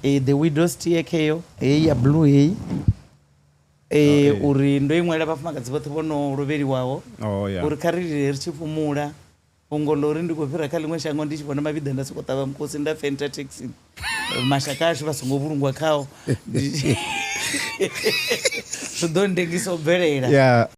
The Widow's Tear kheyo heyi ya blue heyi uri ndo i ṅwalela vhafumakadzi vhoṱhe vho no lovheliwaho Oh, yeah. uri kha ri lile ri tshi fhumula fhungo ḽa uri ndi khou fhira kha ḽiṅwe shango ndi tshi vhona mavhiḓa nda sokou ṱavha mukosi nda fenta thekhisini mashaka ashu vha songo vhulungwa khao zwi ḓo ndengisa u bvelela Yeah.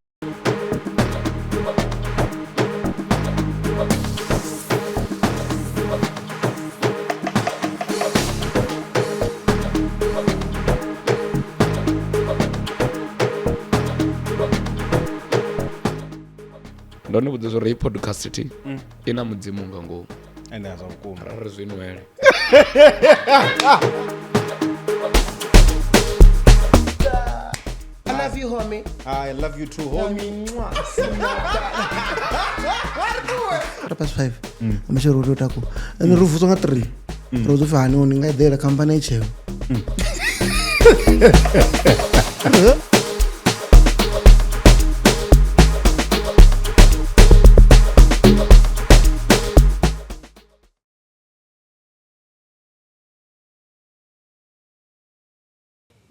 Ndo ni vhudza zwa uri heyi podcast thi i na mudzimu nga ngomu. Ende a zwa vhukuma. Ra ri zwi nwele. I love you, homie. I love you too, homie. Quarter past 5 amatshelo ro tea u takuwa ende ro vuswa nga 3 ro ḓo pfhi hani ni nga eḓela khamphani i tsheo.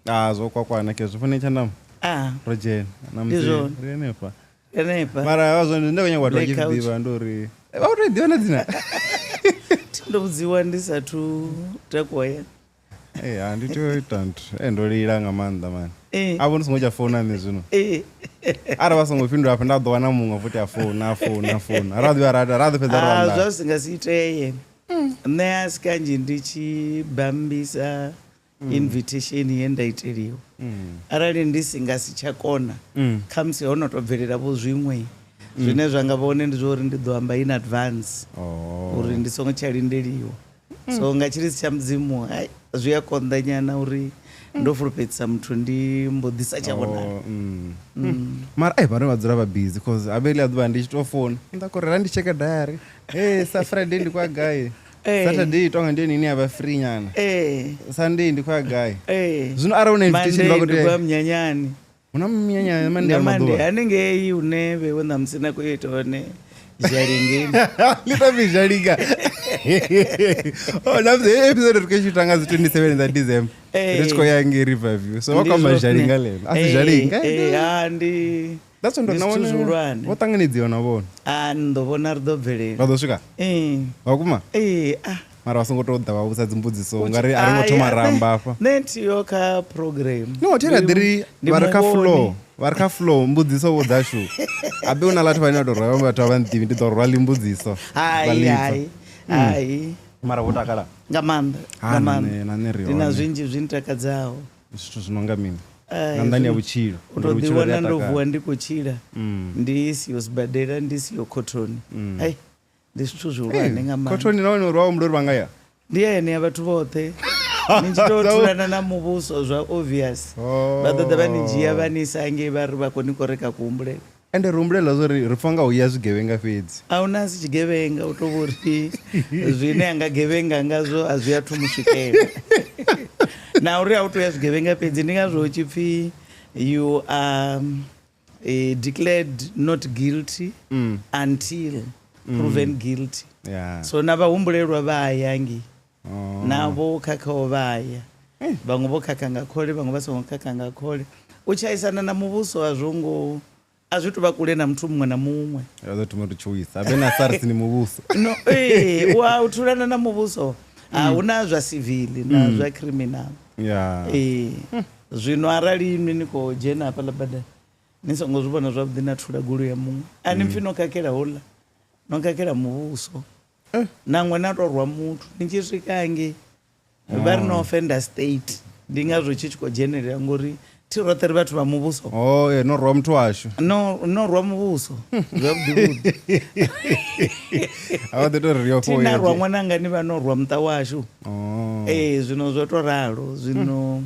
Ah, zwo kwakwana ke zwi fune tsha ndam. Ah, Ro dzhena na Ndi musi zwone. ri henefha. Henefha. Mara zwo ndi khou nyanga vhathu vha tshi Black zwi couch. ḓivha ndi uri vha u tou ḓivha na dzina. Thi ndo vhudziwa ndi sathu takuwa ya. Eh, ha ndi tea u ita nthu. Eh, ndo lila nga maanḓa mani. Eh. A vho ni songo tsha founa nṋe zwino. Eh. Arali vha songo fhindula hafha nda ḓo wana muṅwe futhi a founa a founa a founa. Ra ḓivha ra ra ḓo fhedza ro Ah, anḓana. zwa zwi nga si itee. Nṋe a si kanzhi ndi tshi bambisa invitation ye nda iteliwa. Arali ndi si nga si tsha kona, khamusi ho no tou bvelela vho zwiṅwe zwine zwa nga vhone ndi zwa uri ndi ḓo amba in advance Oh. uri ndi songo tsha lindeliwa. So nga tshilidzi tsha Mudzimu hai, zwi a konḓa nyana uri ndo fulufhedzisa muthu ndi mbo ḓi sa tsha vhonala. Oh, mm. Mara ai vhane vha dzula vha busy cause habe ḽia ḓuvha ndi tshi to founa nda kho ri ra ndi tsheke diary. Hey, sa Friday ndi kwa gai. Eh. Saturday tonga ndi yone ine ya vha free nyana. Eh. Sunday ndi kwa gai. Eh. Zwino arali una invitation Monday vha khou ndi kwa tea. munyanyani. Huna munyanya Monday Nga ano Monday maḓuvha. hanengei hune vhewe ṋamusi na khou ita hone zhalingeni. Ḽi tou pfi zhalinga. Oh, na musi heyi episode ri khou i shutha nga dzi 27 dza December. Eh. Ri tshi khou ya ngei Riverview. So vha Ndi khou amba zwone. zhalinga ḽeḽo. A si Eh, zhalinga. eh, ha, ndi That's what ndi ndo zwithu na zwihulwane. vho ṱanganedziwa na vhone. Ah, ni ḓo vhona ri ḓo bvelela. Vha ḓo swika? Eh. Vhakuma? Eh, ah. Mara vha songo tou ḓa vha vhudza dzimbudziso ungari a ri ngo thoma ra amba afha. Nṋe thiho kha program. No, thera ḓi ri Ndi vha ri kha muvhoni. flow, vha ri kha flow mbudziso vho dzashu. Abe huna vhathu vhane vha tou rwa vhathu a vha nḓivhi ndi ḓo rwa ḽi mbudziso. Vha Hai, ḽi pfa. hai. Hai. Mara vho takala. Nga maanḓa, Ha, nga na maanḓa. nṋe- na nṋe ri Ndi na hone. zwinzhi zwi ntakadzaho. Zwithu zwi no nga mini? Ai, Nga nḓani ya zwi- vhutshilo. U Ngori tou vhutshilo ri a ḓiwana ndo takala. vuwa ndi khou tshila. Ndi siho sibadela, ndi siho khothoni. Hai, ndi zwithu zwihulwane nga maanḓa. Khothoni nahone uri wa humbula uri vha nga ya. Ndi ene ya vhathu vhoṱhe. Ni tshi tou thulana na muvhuso zwa obvious. Oh. Vha ḓo ḓa vha ni dzhia vha ni isa ngei vha ri vha koni koreka kuhumbulele. Ende ri humbulela zwa uri ri pfa nga u ya zwigevhenga fhedzi. A huna si tshigevhenga u tou vhori zwine a nga gevhenga ngazwo a zwi athu mu swikela. Na uri a u tou ya zwigevhenga fhedzi ndi ngazwo hu tshi pfhi you are declared not guilty until proven guilty. Yeah. So na vhahumbulelwa vha ya ngei. Oh. Na vho khakhaho vha ya. Vhaṅwe vho khakha nga khole, vhaṅwe vha songo khakha nga khole. U tshaisana na muvhuso a zwo ngo a zwi tou vha kule na muthu muṅwe na muṅwe. Ra ḓo thoma ri tshuwisa. Habe na SARS ni muvhuso. No, eh, wa u thulana na muvhuso a huna zwa civil na zwa criminal. Yeah. Eh, zwino arali inwi ni khou dzhena hafhaḽa badani ni songo zwi vhona zwavhuḓi na thula goloi ya muṅwe a ni pfhi no khakhela houḽa no khakhela muvhuso nangwe na tou rwa muthu ni tshi swika ngei vha ri no offender state ndi ngazwo tshi tshi khou dzhenelela ngori thi roṱhe ri vhathu vha muvhuso. Oh, eh, no rwa muthu washu. No, no rwa muvhuso zwavhuḓi vhuḓi. A vha ḓo tou ri yo Thi na rwa ṅwananga ni vha no rwa muṱa washu. Oh. Ee, zwino zwo to ralo zwino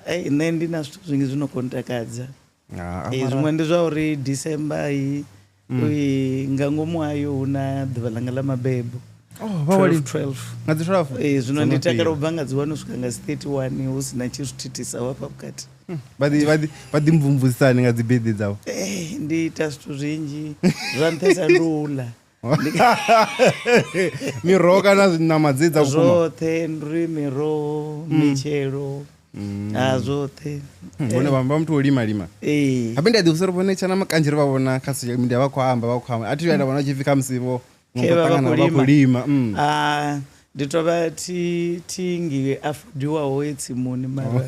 nṋe ndi na zwithu zwinzhi zwino khou ntakadza. Ah, Ee, zwiṅwe ndi zwa uri December i nga ngomu hayo hu na ḓuvha ḽanga ḽa mabebo. Oh, vha wali 12. Nga dzi 12. Ee, zwino ndi Dzo no takala fhira. u bva nga dzi 1 u swika nga dzi 31 hu si na tshi zwi thithisaho hafha vhukati. Vha ḓi mvumvusani nga dzi birthday dzavho. Ee, ndi ita zwithu zwinzhi zwa nṱhesa ndi u ḽa. Miroho kana ṋama dzi dza vhukuma? Zwoṱhe, ndi miroho, mitshelo, a zwoṱhe. Vhone vha vha muthu wo lima lima. Ee. Habe ndi a ḓivhusa uri vhone tshanama kanzhi ri vha vhona kha social media vha khou amba vha khou amba. A thi vhuya nda vhona tshipfi kha musi vho Khe vha vha ṱangana khou vha khou lima. Ah, ndi to vha thi thingi afodiwaho e tsimuni mara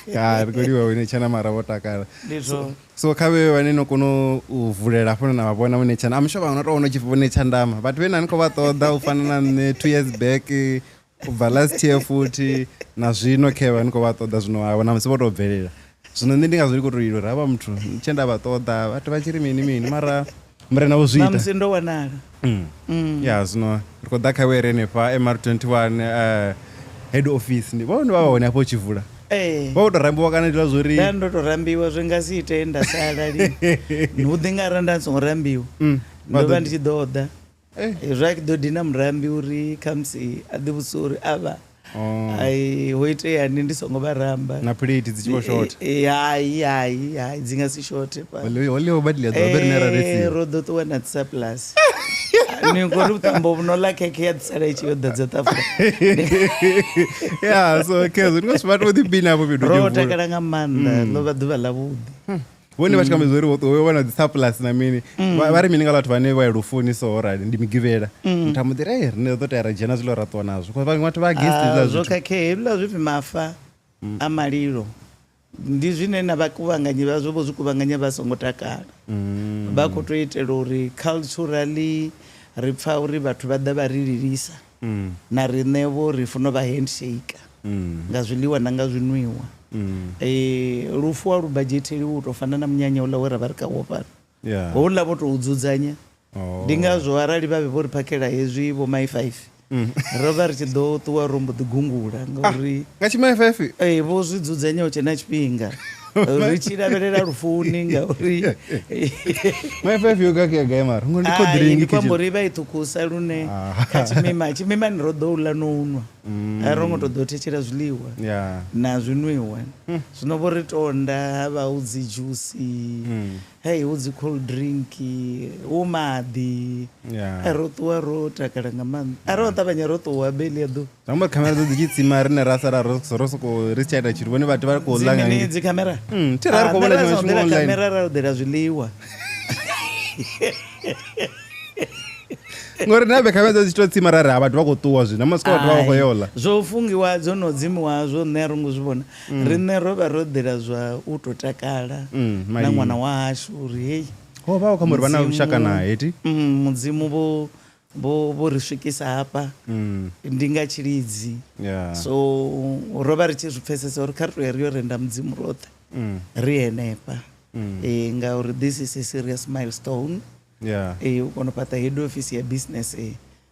Ya ri khou livha vhone tshana mara vho takala. Ndi zwone. So kha vhe vhane no kona u vulela hafho na vha vhona vhone tshana. I'm sure vhaṅwe no tou vhona tshipfi vhone tshandama. Vhathu vhe na ni khou vha ṱoḓa u fana na nṋe 2 years back u bva last year futhi na zwino khe vha ni khou vha ṱoḓa zwino vha vhona musi vho tou bvelela. Zwino nṋe ndi ngazwo ndi khou tou lila uri havha muthu tshe nda vha ṱoḓa vhathu vha tshi ri mini mini mara murena vho zwi ita. Ṋamusi ndo wanala. Ya zwino ri khou ḓa kha were henefha MR21 head office ndi vhone vha vha hone hafho tshi vula. Ee. Vha to rambiwa kana ndi zwa uri Nda ndo to rambiwa zwi nga si ite nda sala lini. Hu ḓi nga arali nda songo rambiwa. Ndo vha ndi tshi ḓo ḓa. Zwa ḓo dina murambi uri khamusi a ḓi vhudzisa uri avha ai ho iteani ndi songo vha ramba. Na plate dzi tshi vho shotha. Hai hai hai dzi nga si shothe fhano. Ho ḽiwa badi ḽia ḓuvha rine ra resiwa. Ro ḓo ṱuwa na surplus. Ni ngori vhuṱambo vhu no ḽa khekhe ya ḓi sala i tshi yo ḓadza ṱafula. Yeah, so kezo ndi vhathu vho ḓibina hafho fhethu Ro tshi vula. takala nga maanḓa ḽo vha ḓuvha ḽa vhuḓi. Vhone vha tshi kamba uri vho wana dzi surplus na mini. Vha ri mini nga vhathu vhane vha ya lufuni so rali ndi migivhela. Muthu a mu ḓi ri rine ḓo tea ra dzhena zwiḽiwa ra ṱuwa nazwo. Vhaṅwe vhathu vha against hezwiḽa Zwo zwithu. khakhea hezwiḽa zwi pfi mafa a malilo. Ndi zwine na vhakuvhanganyi vhazwo vho zwi kuvhanganya vha songo takala. Vha khou tou itela uri culturally ri pfa uri vhathu vha ḓa vha ri lilisa. Na riṋe vho ri funa vha handshake nga zwiḽiwa na nga zwinwiwa. Lufu a lu badzheteliwi u tou fana na munyanya uḽa we ra vha ri khawo fhano. Houḽa vho tou dzudzanya. Ndi ngazwo arali vha vhe vho ri phakhela hezwi vho mai 5 ro vha ri tshi ḓo ṱuwa ro mbo ḓi gungula ngauri Nga tshi mai 5 vho zwi dzudzanya hu tshe na tshifhinga. Ri tshi lavhelela lufuni ngauri mai 5 yo khakhea gai mara ngo ndi cold Ai, drink ndi khou amba kitchen. uri vha i ṱhukhusa lune kha tshimima tshimimani ro ḓo ḽa no nwa. A ro ngo to ḓo thetshela zwiḽiwa na zwinwiwa. Zwino vho ri tonda ha vha hu dzi dzhusi, hei hu dzi cold drink, hu maḓi. Ro ṱuwa ro takala nga maanḓa. A ro ṱavhanya ro ṱuwa beli ya ḓuvha. Zwi amba uri khamera dzo dzi tshi tsima rine ra sala ro sokou ri si tsha ita tshithu vhone vhathu vha khou ḽa nga Dzi mini dzi khamera? Thi ra ri khou vhona Nṋe ra tshiṅwe sa tshifhinga ḓela online. khamera ra ḓela zwiḽiwa. Ngori na vhe khamera dzo dzi tshi to tsima ra ri ha vhathu vha khou ṱuwa zwino maswika vhathu vha khou yo ḽa. Zwo fungiwa dzo no dzimiwa zwo nṋe a ro ngo zwi vhona. Riṋe ro vha ro ḓela zwa u tou takala na ṅwana wa hashu uri hei. Ho vha ho kha muri vha na vhushaka naye thi? Mudzimu vho vho ri swikisa hafha ndi nga tshilidzi. So ro vha ri tshi zwi pfesesa uri kha ri to ya ri yo renda Mudzimu roṱhe ri henefha. Ngauri this is a serious milestone. U kona u fhaṱa head office ya business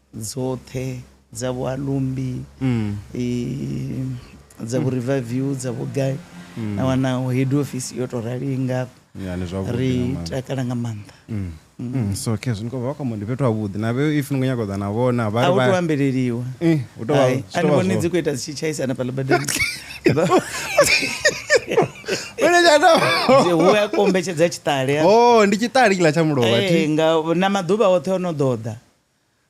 dzoṱhe dza vho Alumbi, dza vho Riverview, dza vho gai. Na wana head office yo to rali nga ri takala nga maanḓa. So okay, zwino vha kha ndi fhethu havhuḓi na vhe if ni khou nyaga u ḓa na vhona vha A hu to ambeleliwa. Hu to vha A ni vhoni dzi khou ita dzi tshi tshaisana fhaḽa badani. Vhone tsha Hu a kombetshedza tshiṱali. Oh, ndi tshiṱali tshiḽa tsha mulovha thi. Nga na maḓuvha oṱhe ono ḓo ḓa.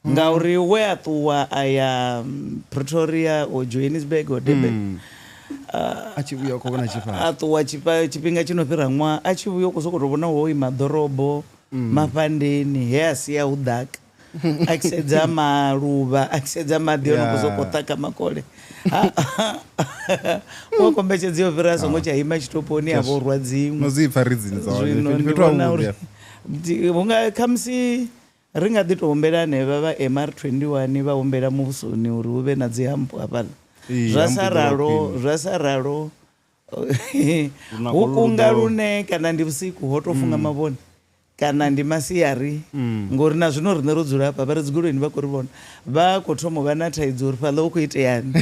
Ngauri we a ṱuwa a ya Pretoria or Johannesburg or Durban. A tshi vhuya u khou vhona tshifhaṱo. A ṱuwa tshifhinga tshi no fhira ṅwaha a tshi vhuya u khou sokou tou vhona ho ima ḓorobo mafhandeni he a sia hu ḓaka. A tshi sedza maluvha, a tshi sedza maḓi ono khou sokou ṱaka makole. U a kombetshedzea u fhira a songo tsha ima tshitoponi a vho rwa dziṅwe. No dzi pfa ri dzini dza hone. Zwino Ndi ndi fhethu vhona havhuḓi uri afha. hu nga khamusi ri nga ḓi tou humbela hanevha vha MR21 vha humbela muvhusoni uri hu vhe na dzi hampu hafhaḽa. Zwa sa ralo, zwa sa ralo hu kunga lune kana ndi vhusiku ho to funga mavhone kana ndi masiari ngori na zwino riṋe ro dzula hafha vha re dzigoloini vha khou ri vhona vha khou thoma u vha na thaidzo uri fhaḽa hu khou iteani.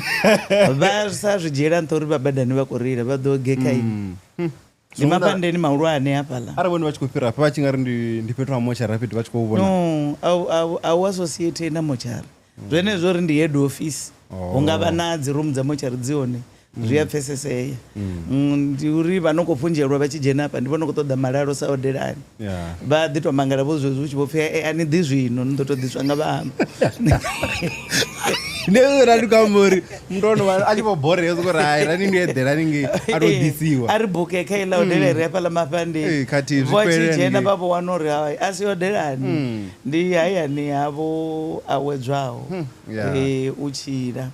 Vha sa zwi dzhiela nṱha uri vha badani vha khou reila vha ḓo gekha ini. Ndi mafhandeni mahulwane hafhaḽa. Arali vhone vha tshi khou fhira hafha vha tshi nga ri ndi fhethu ha motshara fhethu vha tshi khou vhona. No, a u associate na motshara. Zwenezwo uri ndi head office. Hu nga vha na dzi room dza motshara dzi hone. Zwi a pfesesea. Ndi uri vha no khou fhunzhelwa vha tshi dzhena hafha ndi vho no khou ṱoḓa malalo sa odelani. Yeah. Vha ḓi to mangala vho zwezwi hu tshi vho pfhi e a ni ḓi zwino ni ḓo to ḓiswa nga vhahaṋu. Ndi hezwi ra ndi khou amba uri muthu ono vha a tshi vho borea soko ri hai rani ndi eḓela haningei a to ḓisiwa. A ri buke kha iḽa hodela i re hafhaḽa mafhandeni. Ee, khathihi zwi Vha tshi fhelele dzhena haningei. vha vho wana uri hai a si hodelani. Ndi hayani havho awedzwaho Yeah. u tshila.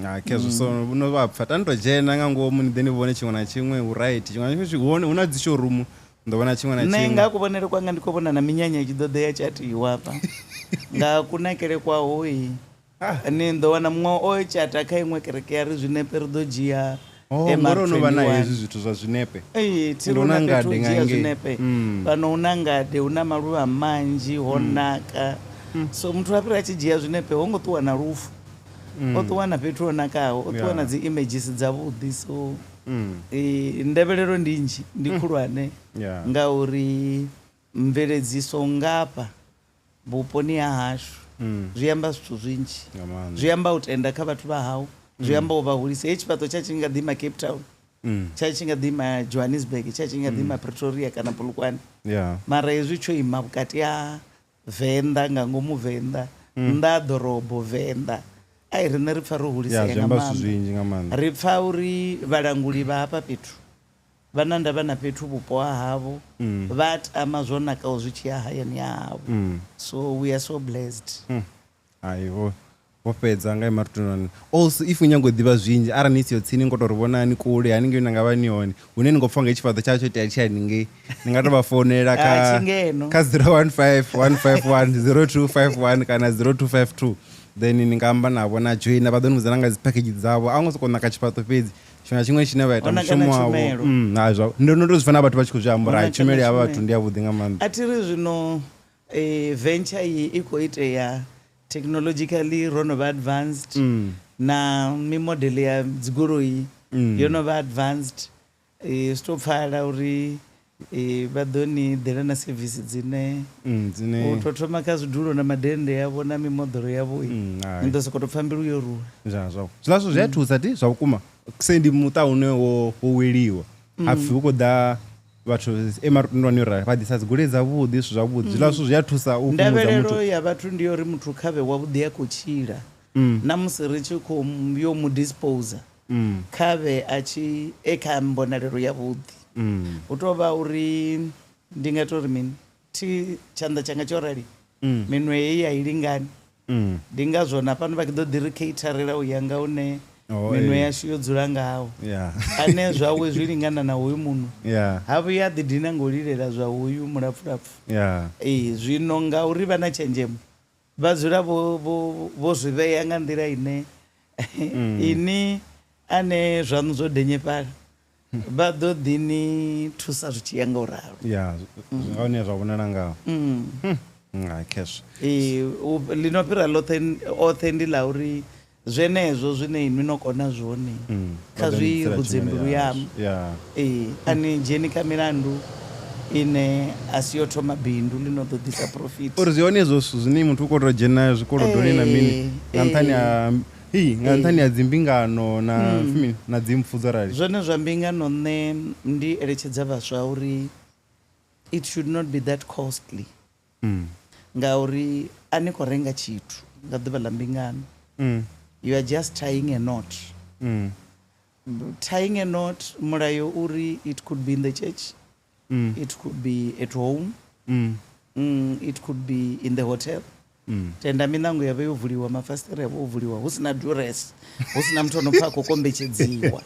Ha khezwo so no vha pfa tani to dzhena nga ngomu ni ḓe ni vhone tshiṅwe na tshiṅwe hu right tshiṅwe na tshiṅwe hu hone hu na dzi showroom ni ḓo vhona tshiṅwe na Nṋe tshiṅwe. nga kuvhonele kwanga ndi khou vhona na minyanya i tshi ḓo ḓa ya tshatiwa hafha nga kunakele kwahoi ni ḓo wana muṅwe o tshata kha iṅwe kereke ya ri zwinepe ri ḓo dzhia Oh, MR ngori ho no vha na 21. hezwi zwithu zwa zwinepe. Ee, thi Ende hu hu na na fhethu ngade u nga dzhia ngei. zwinepe fhano hu na ngade hu na maluvha manzhi ho naka so muthu a fhira a tshi dzhia zwinepe ho ngo ṱuwa na lufu o ṱuwa na fhethu ho nakaho o ṱuwa Yeah. na dzi images dzavhuḓi so ndevhelelo ndi nnzhi ndi khulwane Yeah. ngauri mveledziso ngafha vhuponi ha hashu zwi amba zwithu zwinzhi Nga maanḓa. zwi amba u tenda kha vhathu vha hau zwi amba u vha hulisa heyi tshifhaṱo tsha tshi nga ḓi ima Cape Town tsha tshi nga ḓi ima Johannesburg tsha tshi nga ḓi ima Pretoria kana Polokwane Yeah. mara hezwi tsho ima vhukati ha Venḓa nga ngomu Venḓa nnḓa ha ḓorobo Venḓa ai riṋe ri pfa ro Yeah, hulisea zwi nga amba zwithu maanḓa zwinzhi nga maanḓa. ri pfa uri vhalanguli vha hafha fhethu vha na ndavha na fhethu vhupo ha havho vha tama zwo nakaho zwi tshi ya hayani ha havho so we are so blessed. Hai vho vho fhedza nga emarutunani. Also if u nyago u ḓivha zwinzhi arali ni siho tsini ni khou tou ri vhona ni kule haningei na nga vha ni hone hune ni khou pfa nga tshifhaṱo tsha tsho itea tshi haningei ni nga to vha founela kha Ah, tshingeno. kha 015 151 0251 kana 0252 then ni nga amba navho na joina vha ḓo ni vhudza na nga dzi package dzavho a ngo sokou naka tshifhaṱo fhedzi tshiṅwe na tshiṅwe tshine vha ita Ho naka na mushumo wavho tshumelo. Ha, zwa ndo no to zwi pfa na vhathu vha tshi khou zwi amba uri Ho hai naka na tshumelo ya vhathu tshumelo. ndi yavhuḓi nga maanḓa. A thi ri zwino venture iyi i khou itea technologically ro no vha advanced na mimodele ya dzigoloi yo no vha advanced zwi to pfala uri vha ḓo ni ḓela na service dzine Dzine u to thoma kha zwidulo na madennde yavho na mimoḓoro yavho hai. ni ḓo sokou tou pfa mbilu yo rula. Zwa zwa zwiḽa zwithu zwi a thusa ti zwa vhukuma se ndi muṱa une wo wo weliwa hapfi hu khou ḓa vhathu emarundwani rali vha ḓisa dzigoloi dzavhuḓi zwithu zwavhuḓi zwiḽa zwithu zwi a thusa u fhumudza Ndavhelelo muthu. ya vhathu ndi ya uri muthu kha vhe wavhuḓi a khou tshila na musi ri tshi khou yo mu disposer kha vhe a tshi e kha mbonalelo yavhuḓi. Hu tou vha uri ndi nga tori mini thi tshanḓa tshanga tsho rali minwe heyi a i lingani ndi ngazwo na fhano vha ḓo ḓi ri caterela u ya nga hune Oh, minwe ee. yashu yo dzula ngaho Yeah. ane zwawe zwi lingana na hoyu munwe Yeah. ha vhuya a ḓi dina ngo lilela zwa hoyu mulapfulapfu. Yeah. Ee, zwino ngauri vha na tshenzhemo vha dzula vho vho vho zwi vhea nga nḓila ine ini ane zwaṋu zwo denyefhala vha ḓo ḓi ni thusa zwi tshi ya nga u ralo. Yeah, nga hune zwa vhonala ngaho. Ha khezwo. Ee, ḽi no fhira ḽoṱhe oṱhe ndi ḽa uri zwenezwo zwine inwi no kona zwone kha Vha ḓo ni zwi ḓisela rudze tshumelo mbilu yashu. yaṋu. Yeah. Ee, a ni dzheni kha milandu ine a si yo thoma bindu ḽi no ḓo ḓisa profit. Uri zwi hone hezwo zwithu zwine muthu u khou tou dzhena zwikolodoni na mini nga nṱhani ha hei nga nṱhani ha dzimbingano na pfi mini na dzimpfu dzo rali. Zwone zwa mbingano nṋe ndi eletshedza vhaswa uri it should not be that costly ngauri a ni khou renga tshithu nga ḓuvha ḽa mbingano. You are just tying a knot. Tying a knot mulayo uri it could be in the church, it could be at home, it could be in the hotel. Tenda miṋango ya vha yo vuliwa mafasiṱere avha o vuliwa hu sina duress hu sina muthu ano pfa a khou kombetshedziwa.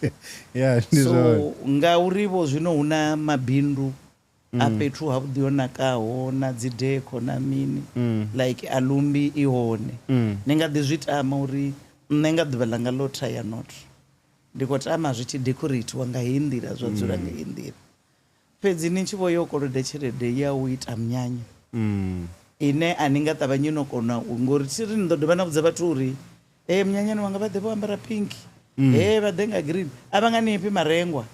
Yeah, ndi So zwone. ngauri vho zwino hu na mabindu a fhethu havhuḓi ho nakaho na dzi deco na mini like alumbi i hone ni nga ḓi zwi tama uri nṋe nga ḓuvha ḽanga ḽo thaya not ndi khou tama zwi tshi decoratiwa nga heyi nḓila zwa dzula nga heyi nḓila fhedzi ni tshi vho yo koloda tshelede ya u ita munyanya ine a ni nga ṱavhanyi no kona u ngori thi ri ni ḓo dovha na vhudza vhathu uri e munyanyani wanga vha ḓe vho ambara pink e vha ḓe nga green a vha nga nifhi marengwa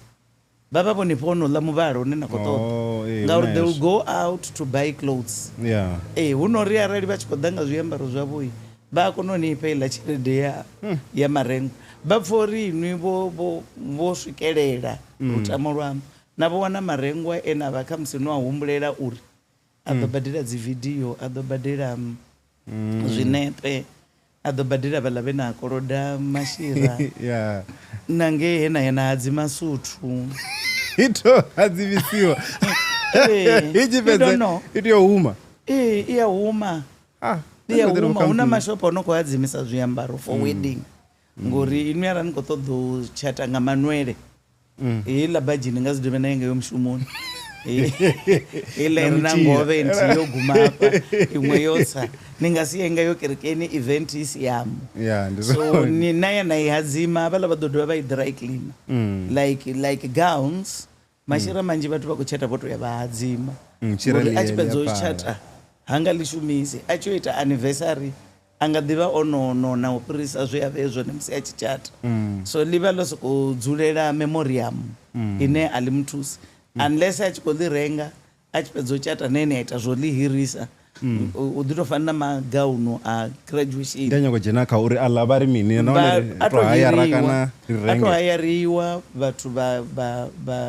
vha vha vho nifha honouḽa muvhala une na khou Oh, ṱoḓa ee, ngauri huna they will hezwo. go out to buy clothes. Yeah. Ee, hu no ri arali vha tshi khou ḓa nga zwiambaro zwavho Vha a kona u ni fha iḽa tshelede ya ya marengo vha pfha uri inwi vho vho vho swikelela lutamo lwaṋu na vho wana marengwa e na vha khamusi no a humbulela uri a ḓo badela dzi video a ḓo badela zwinepe a ḓo badela vhaḽa vhe na koloda mashira ya na ngei he na ya na hadzima suthu ito hadzivhisiwa Ee, i tshi you fhedza don't know. i tea u huma Ee, i ya huma Ah, i ya nṋe ndi huma hu na khamusi- mashopo ano khou hadzimisa zwiambaro for wedding ngori inwi arali ni khou ṱoḓa u tshata nga manwele heiḽa badzhi ni nga si dovhe na ye ngayo mushumoni heiḽa i re na mutshila. ngovhe nthihi yo guma hafha iṅwe yo tsa ni nga si ye ngayo kerekeni event i si yamu ya ndi so zwone. ni na ya na i hadzima havhaḽa vha ḓo dovha vha i dry cleaner like gowns mashira manzhi vhathu vha khou tshata vho to ya vha hadzima Shira Ngori a ḽi- tshi fhedza ḽi u a fhala. tshata ha nga ḽi shumisi a tshi yo ita anniversary a nga ḓivha o no nona u fhirisa zwe a vhe zwone musi a tshi tshata so ḽi vha ḽo sokou dzulela memoriam ine a ḽi muthusi unless a tshi khou ḽi renga a tshi fhedza u tshata na ene a ita zwo ḽi hirisa u ḓi tou fana na magaunu a graduation Ndi a nyago dzhena kha uri aḽa vha ri mini nahone ri a to hayara kana ri a to renge hayariwa vhathu vha vha vha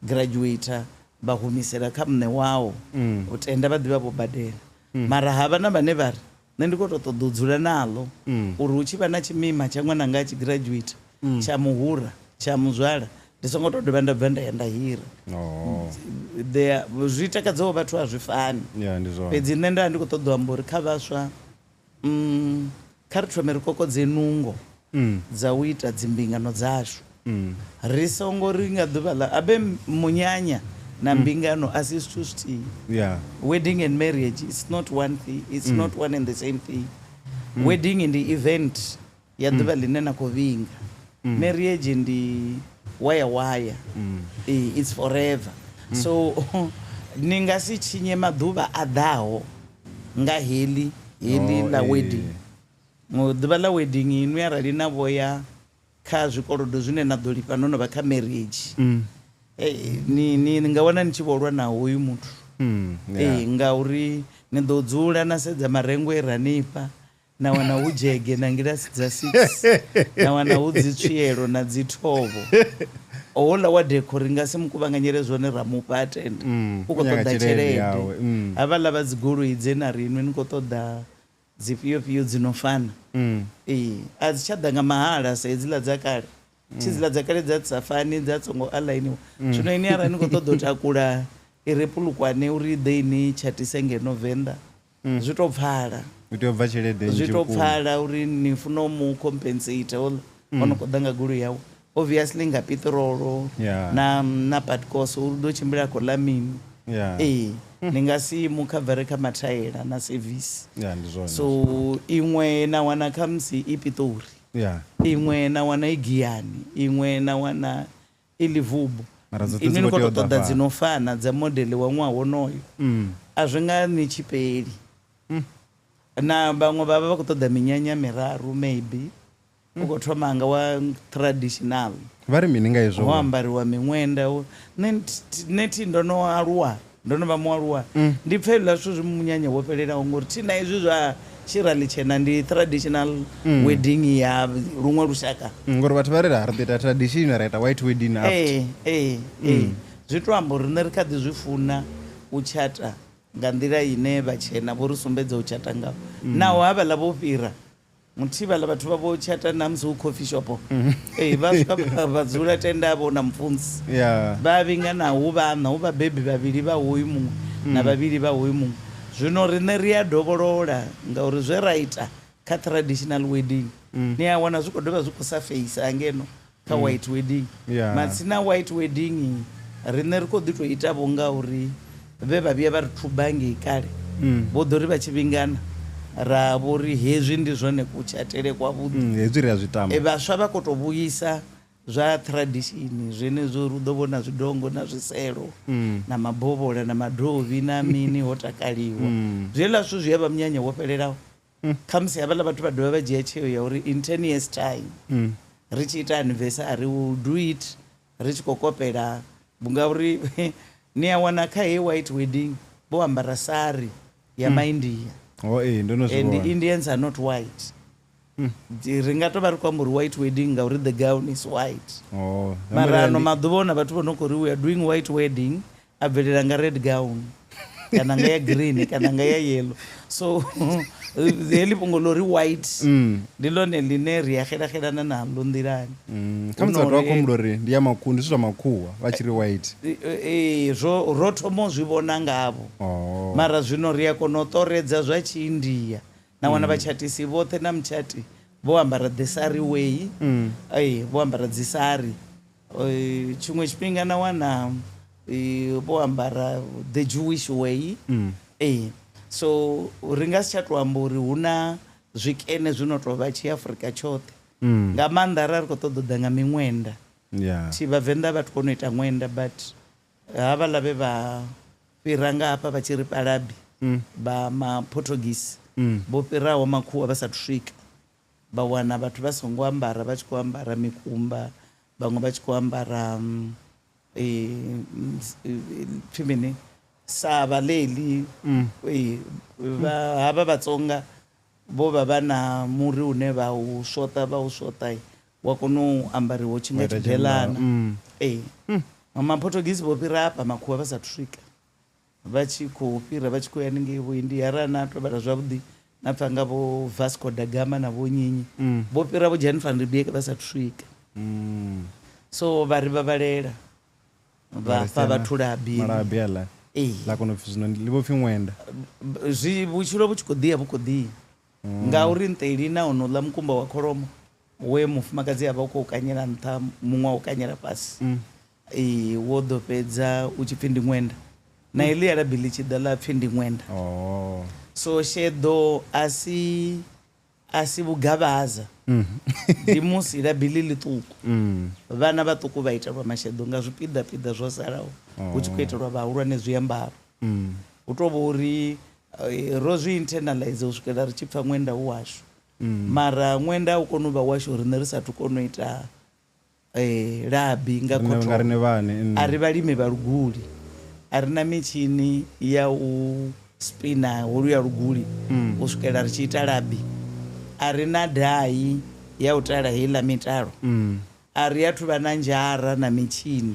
graduator vha humisela kha muṋe wao u tenda vha ḓivha vho badela mara havha na vhane vha ri nṋe ndi khou tou ṱoḓa u dzula naḽo uri hu tshi vha na tshimima tsha ṅwananga a tshi graduate tsha muhura tsha muzwala ndi songo tou dovha nda bva nda ya nda hira Oh, Zwi takadzaho vhathu a zwi fani ya ndi zwone fhedzi nṋe nda ndi khou ṱoḓa u amba uri kha vhaswa kha ri thome ri kokodze nungo dza u ita dzimbingano dzashu ri songo ri nga ḓuvha ḽa abe munyanya na mbingano a si zwithu zwithihi ya wedding and marriage it's not one thing it's not one and the same thing wedding ndi event ya ḓuvha ḽine na khou vhinga marriage ndi waya waya Eh, it's forever so ni nga si tshinye maḓuvha a ḓaho nga heḽi heḽi Oh, ḽa eh. wedding ḓuvha ḽa wedding inwi arali na vhoya kha zwikolodo zwine na ḓo lifha no no vha kha marriage Eh, ni, ni, ni nga wana ni tshi vho lwa na hoyu muthu Ya. ee ngauri ni ḓo dzula na sedza marengo e ra nifha na wana hu dzhege na ngilasi dza six na wana hu dzi tswielo na dzi thovho houḽa wa dekho ri nga si mu kuvhanganyele zwone ra mufha a tenda u khou U nyaga ṱoḓa tshelede tshelede yawe, havhaḽa vha dzi goloi dze na ri inwi ni khou ṱoḓa dzifhio fhio dzi no fana ee a dzi tsha ḓa nga mahala sa hedziḽa dza kale tshi dziḽa dza kale dza dzi sa fani dza songo aḽainiwa zwino ini arali ni khou ṱoḓa u takula i re pulukwane uri i ḓe ini tshatise ngeno venḓa zwi tou pfala U tea u bva tshelede zwi nnzhi tou vhukuma. pfala uri ni funa u mu compensate houḽa o no khou ḓa nga goloi yawe obviously nga piṱirolo Yeah. na na patcos uri u ḓo tshimbila a khou ḽa mini Yeah. ee ni nga si mu khavare kha mathaela na service Ya ndi zwone so iṅwe na wana khamusi i piṱori ya iṅwe na wana i giyani iṅwe na wana i livubu Mara dzoṱhe inwi dzi ni khou khou tea tou u ḓa ṱoḓa fhano. dzi no fana dza modele wa ṅwaha wonoyo a zwi nga ni tshipeli na vhaṅwe vha vha vha khou ṱoḓa minyanya miraru maybe u khou thoma nga wa traditional vha ri mini nga hezwo ho ambariwa miṅwenda nṋe thi ndo no aluwa ndo no vha mualuwa ndi pfha hezwiḽa zwithu zwi munyanya wo fhelelaho ngori thi na izwi zwa tshirali tshena ndi traditional wedding ya luṅwe lushaka Ngori vhathu vha ri ra ri ḓo ita tradition ra ita white wedding after ee ee ee zwi to amba uri riṋe ri kha ḓi zwi funa u tshata nga nḓila ine vhatshena vho ri sumbedza u tshata ngaho naho havhaḽa vho fhira muthihi vhaḽa vhathu vha vho tshata na musi hu coffee shop ee vha swika vha dzula tenda vho na mupfunzi ya vha vhingana hu vhaṋa hu vhabebi vhavhili vha hoyu muṅwe na vhavhili vha hoyu muṅwe zwino riṋe ri a dovholola ngauri zwe ra ita kha traditional wedding ni a wana zwi khou dovha zwi khou surface ngeno kha white wedding Yeah. matsina white wedding riṋe ri khou ḓi tou ita vho ngauri vhe vha vhuya vha ri thuba ngei kale vho ḓo ri vha tshi vhingana ra vho ri hezwi ndi zwone kutshatele kwavhuḓi Hezwi ri a zwi tama e vhaswa vha khou tou vhuisa zwa tradition zwenezwo uri u ḓo vhona zwidongo na zwiselo na mabovhola na madovhi na mini ho takaliwa zwiḽa zwithu zwi a vha munyanya wo fhelelaho khamusi havhaḽa vhathu vha dovha vha dzhia tsheo ya uri in 10 years time ri tshi ita anniversary we will do it ri tshi khou kopela ngauri ni a wana kha hei white wedding vho ambara sari ya maindia Oh, ee ndo no zwi And vhona. Indians are not white. Ri nga to vha ri khou amba uri white wedding ngauri the gown is white. Oh, Mara ano maḓuvha ona vhathu vho no khou ri we are doing white wedding, a bvelela nga red gown kana nga ya green kana nga ya yellow. So heḽi fhungo ḽo ri white ndi ḽone ḽine ri a xela-xelana naḽo nḓilani. Kha musi vhathu vha Hu no khou humbula uri ndi ya makhuwa, ndi zwithu zwa makhuwa vha tshi ri white. Ee, zwo ro thoma u zwi vhona ngavho. Oh. Mara zwino ri a kona u ṱoredza zwa tshiindia na wana vhatshatisi vhoṱhe na mutshati vho ambara the sari way. Ee, vho ambara dzi sari. Tshiṅwe tshifhinga na wana vho ambara the Jewish way. Ee, so ri nga si tsha to amba uri hu na zwikene zwi no tou vha tshiafrika tshoṱhe. Nga maanḓa arali ri khou ṱoḓa u ḓa nga miṅwenda. Yeah. Thi vhavenḓa vha thi koni u ita ṅwenda, but havhaḽa vhe vha fhira nga hafha vha tshi ri palabi vha maportuguese vho fhiraho makhuwa vha sathu swika, vha wana vhathu vha songo ambara, vha tshi khou ambara mikumba, vhaṅwe vha tshi khou ambara pfi mini savha ḽeḽi. Havha Vhatsonga vho vha vha na muri une vha u swoṱa, vha u swoṱa wa kona u ambariwa u tshi nga Wa ita tshibelana. tshiambaro. Ee, maportuguese vho fhira hafha makhuwa vha sathu swika, vha tshi khou fhira vha tshi khou ya haningei vho India. Arali na to vhala zwavhuḓi na pfa nga vho Vasco da Gama na vho Nyinyi vho fhira vho Jan van Riebeeck vha sathu swika. So vha ri vhavhalela vha fha vhathu labi. Malabi aḽa. Ee. Ḽa kona u pfi zwino ḽi vho pfi ṅwenda. Zwi vhutshilo vhu tshi khou ḓiya vhu khou ḓiya. Ngauri nṱeli na honouḽa mukumba wa kholomo we mufumakadzi a vha u khou kanyela nṱha muṅwe a u kanyela fhasi. Ee, wo ḓo fhedza u tshi pfi ndi ṅwenda. Na heḽi labi ḽi tshi ḓa ḽa pfi ndi ṅwenda. Oh. So sheḓo a si vhugavhaza. Ndi musi labi ḽi ḽiṱuku. Vhana vhaṱuku vha itelwa masheḓo nga zwipiḓa piḓa zwo salaho, hu tshi khou itelwa vhahulwane zwiambaro. Hu to vha uri ro zwi internalize u swikela ri tshi pfa ṅwenda u washu. Mara ṅwenda u kona u vha washu riṋe ri sathu kona u ita labi nga Nga cotton. riṋe vhaṋe. A ri vhalimi vha luguli, a ri na mitshini ya u spina holu ya luguli u swikela ri tshi ita labi. A ri na dai ya u tala heiḽa mitalo. A ri athu vha na nzhara na mitshini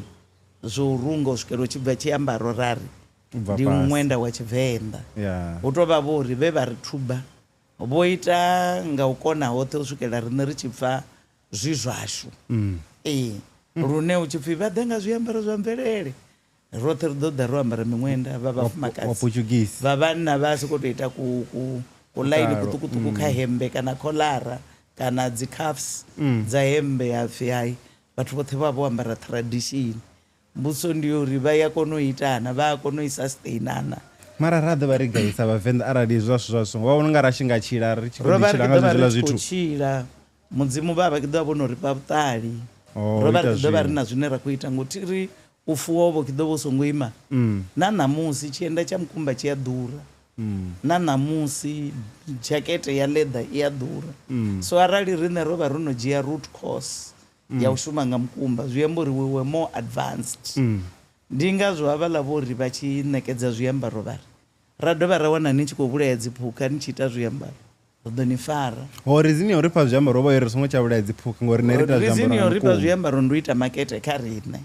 zwo runga u swikela u tshi bva tshiambaro ra ri Ubva ndi fhasi. ṅwenda wa Tshivenḓa. Yeah. Hu to vha vho uri vhe vha ri thuba vho ita nga u kona hoṱhe u swikela riṋe ri tshi pfa zwi zwashu. Ee, lune u tshi pfi vha ḓe nga zwiambaro zwa mvelele, roṱhe ri ḓo ḓa ro ambara miṅwenda vha Wa vhafumakadzi. Portuguese. Vha vhanna vha sokou tou ita ku line Kutalo. kuṱukuṱuku kha hembe kana kholara kana dzi cuffs dza hembe ya pfi hai vhathu vhoṱhe vha vho ambara tradition. Mbudziso ndi yo uri vha ya kona u itana, vha a kona u i sustainana. Mara ra ḓo vha ri gaisa vhavenḓa arali zwa zwithu zwa songo vha vhona unga ra tshi nga tshila ri tshi khou Ro ḓi vha ri tshila ḓo nga vha zwenezwiḽa ri tshi khou zwithu. tshila, Mudzimu vha vha ḓo vha vho no ri fha vhuṱali. Oh, Ro vha ita ri ḓo vha ri zwiṅwe. na zwine ra khou ita ngo thi ri u fuwa vho ḓo vha u songo ima. Na ṋamusi tshienda tsha mukumba tshi a ḓura. Na ṋamusi dzhakete ya leather i a ḓura. So arali riṋe ro vha ro no dzhia root cause ya u shuma nga mukumba, zwi amba uri we were more advanced. Ndi ngazwo havhaḽa vho ri vha tshi ṋekedza zwiambaro vha ri ra dovha ra wana ni tshi khou vhulaya dziphukha ni tshi ita zwiambaro, ri ḓo ni fara. Ho reason ya uri fha zwiambaro vha uri songo tsha vhulaya dziphukha ngori nṋe ri ita Reason zwiambaro ya nga uri fha mukumba. zwiambaro ndi u ita makete kha riṋe.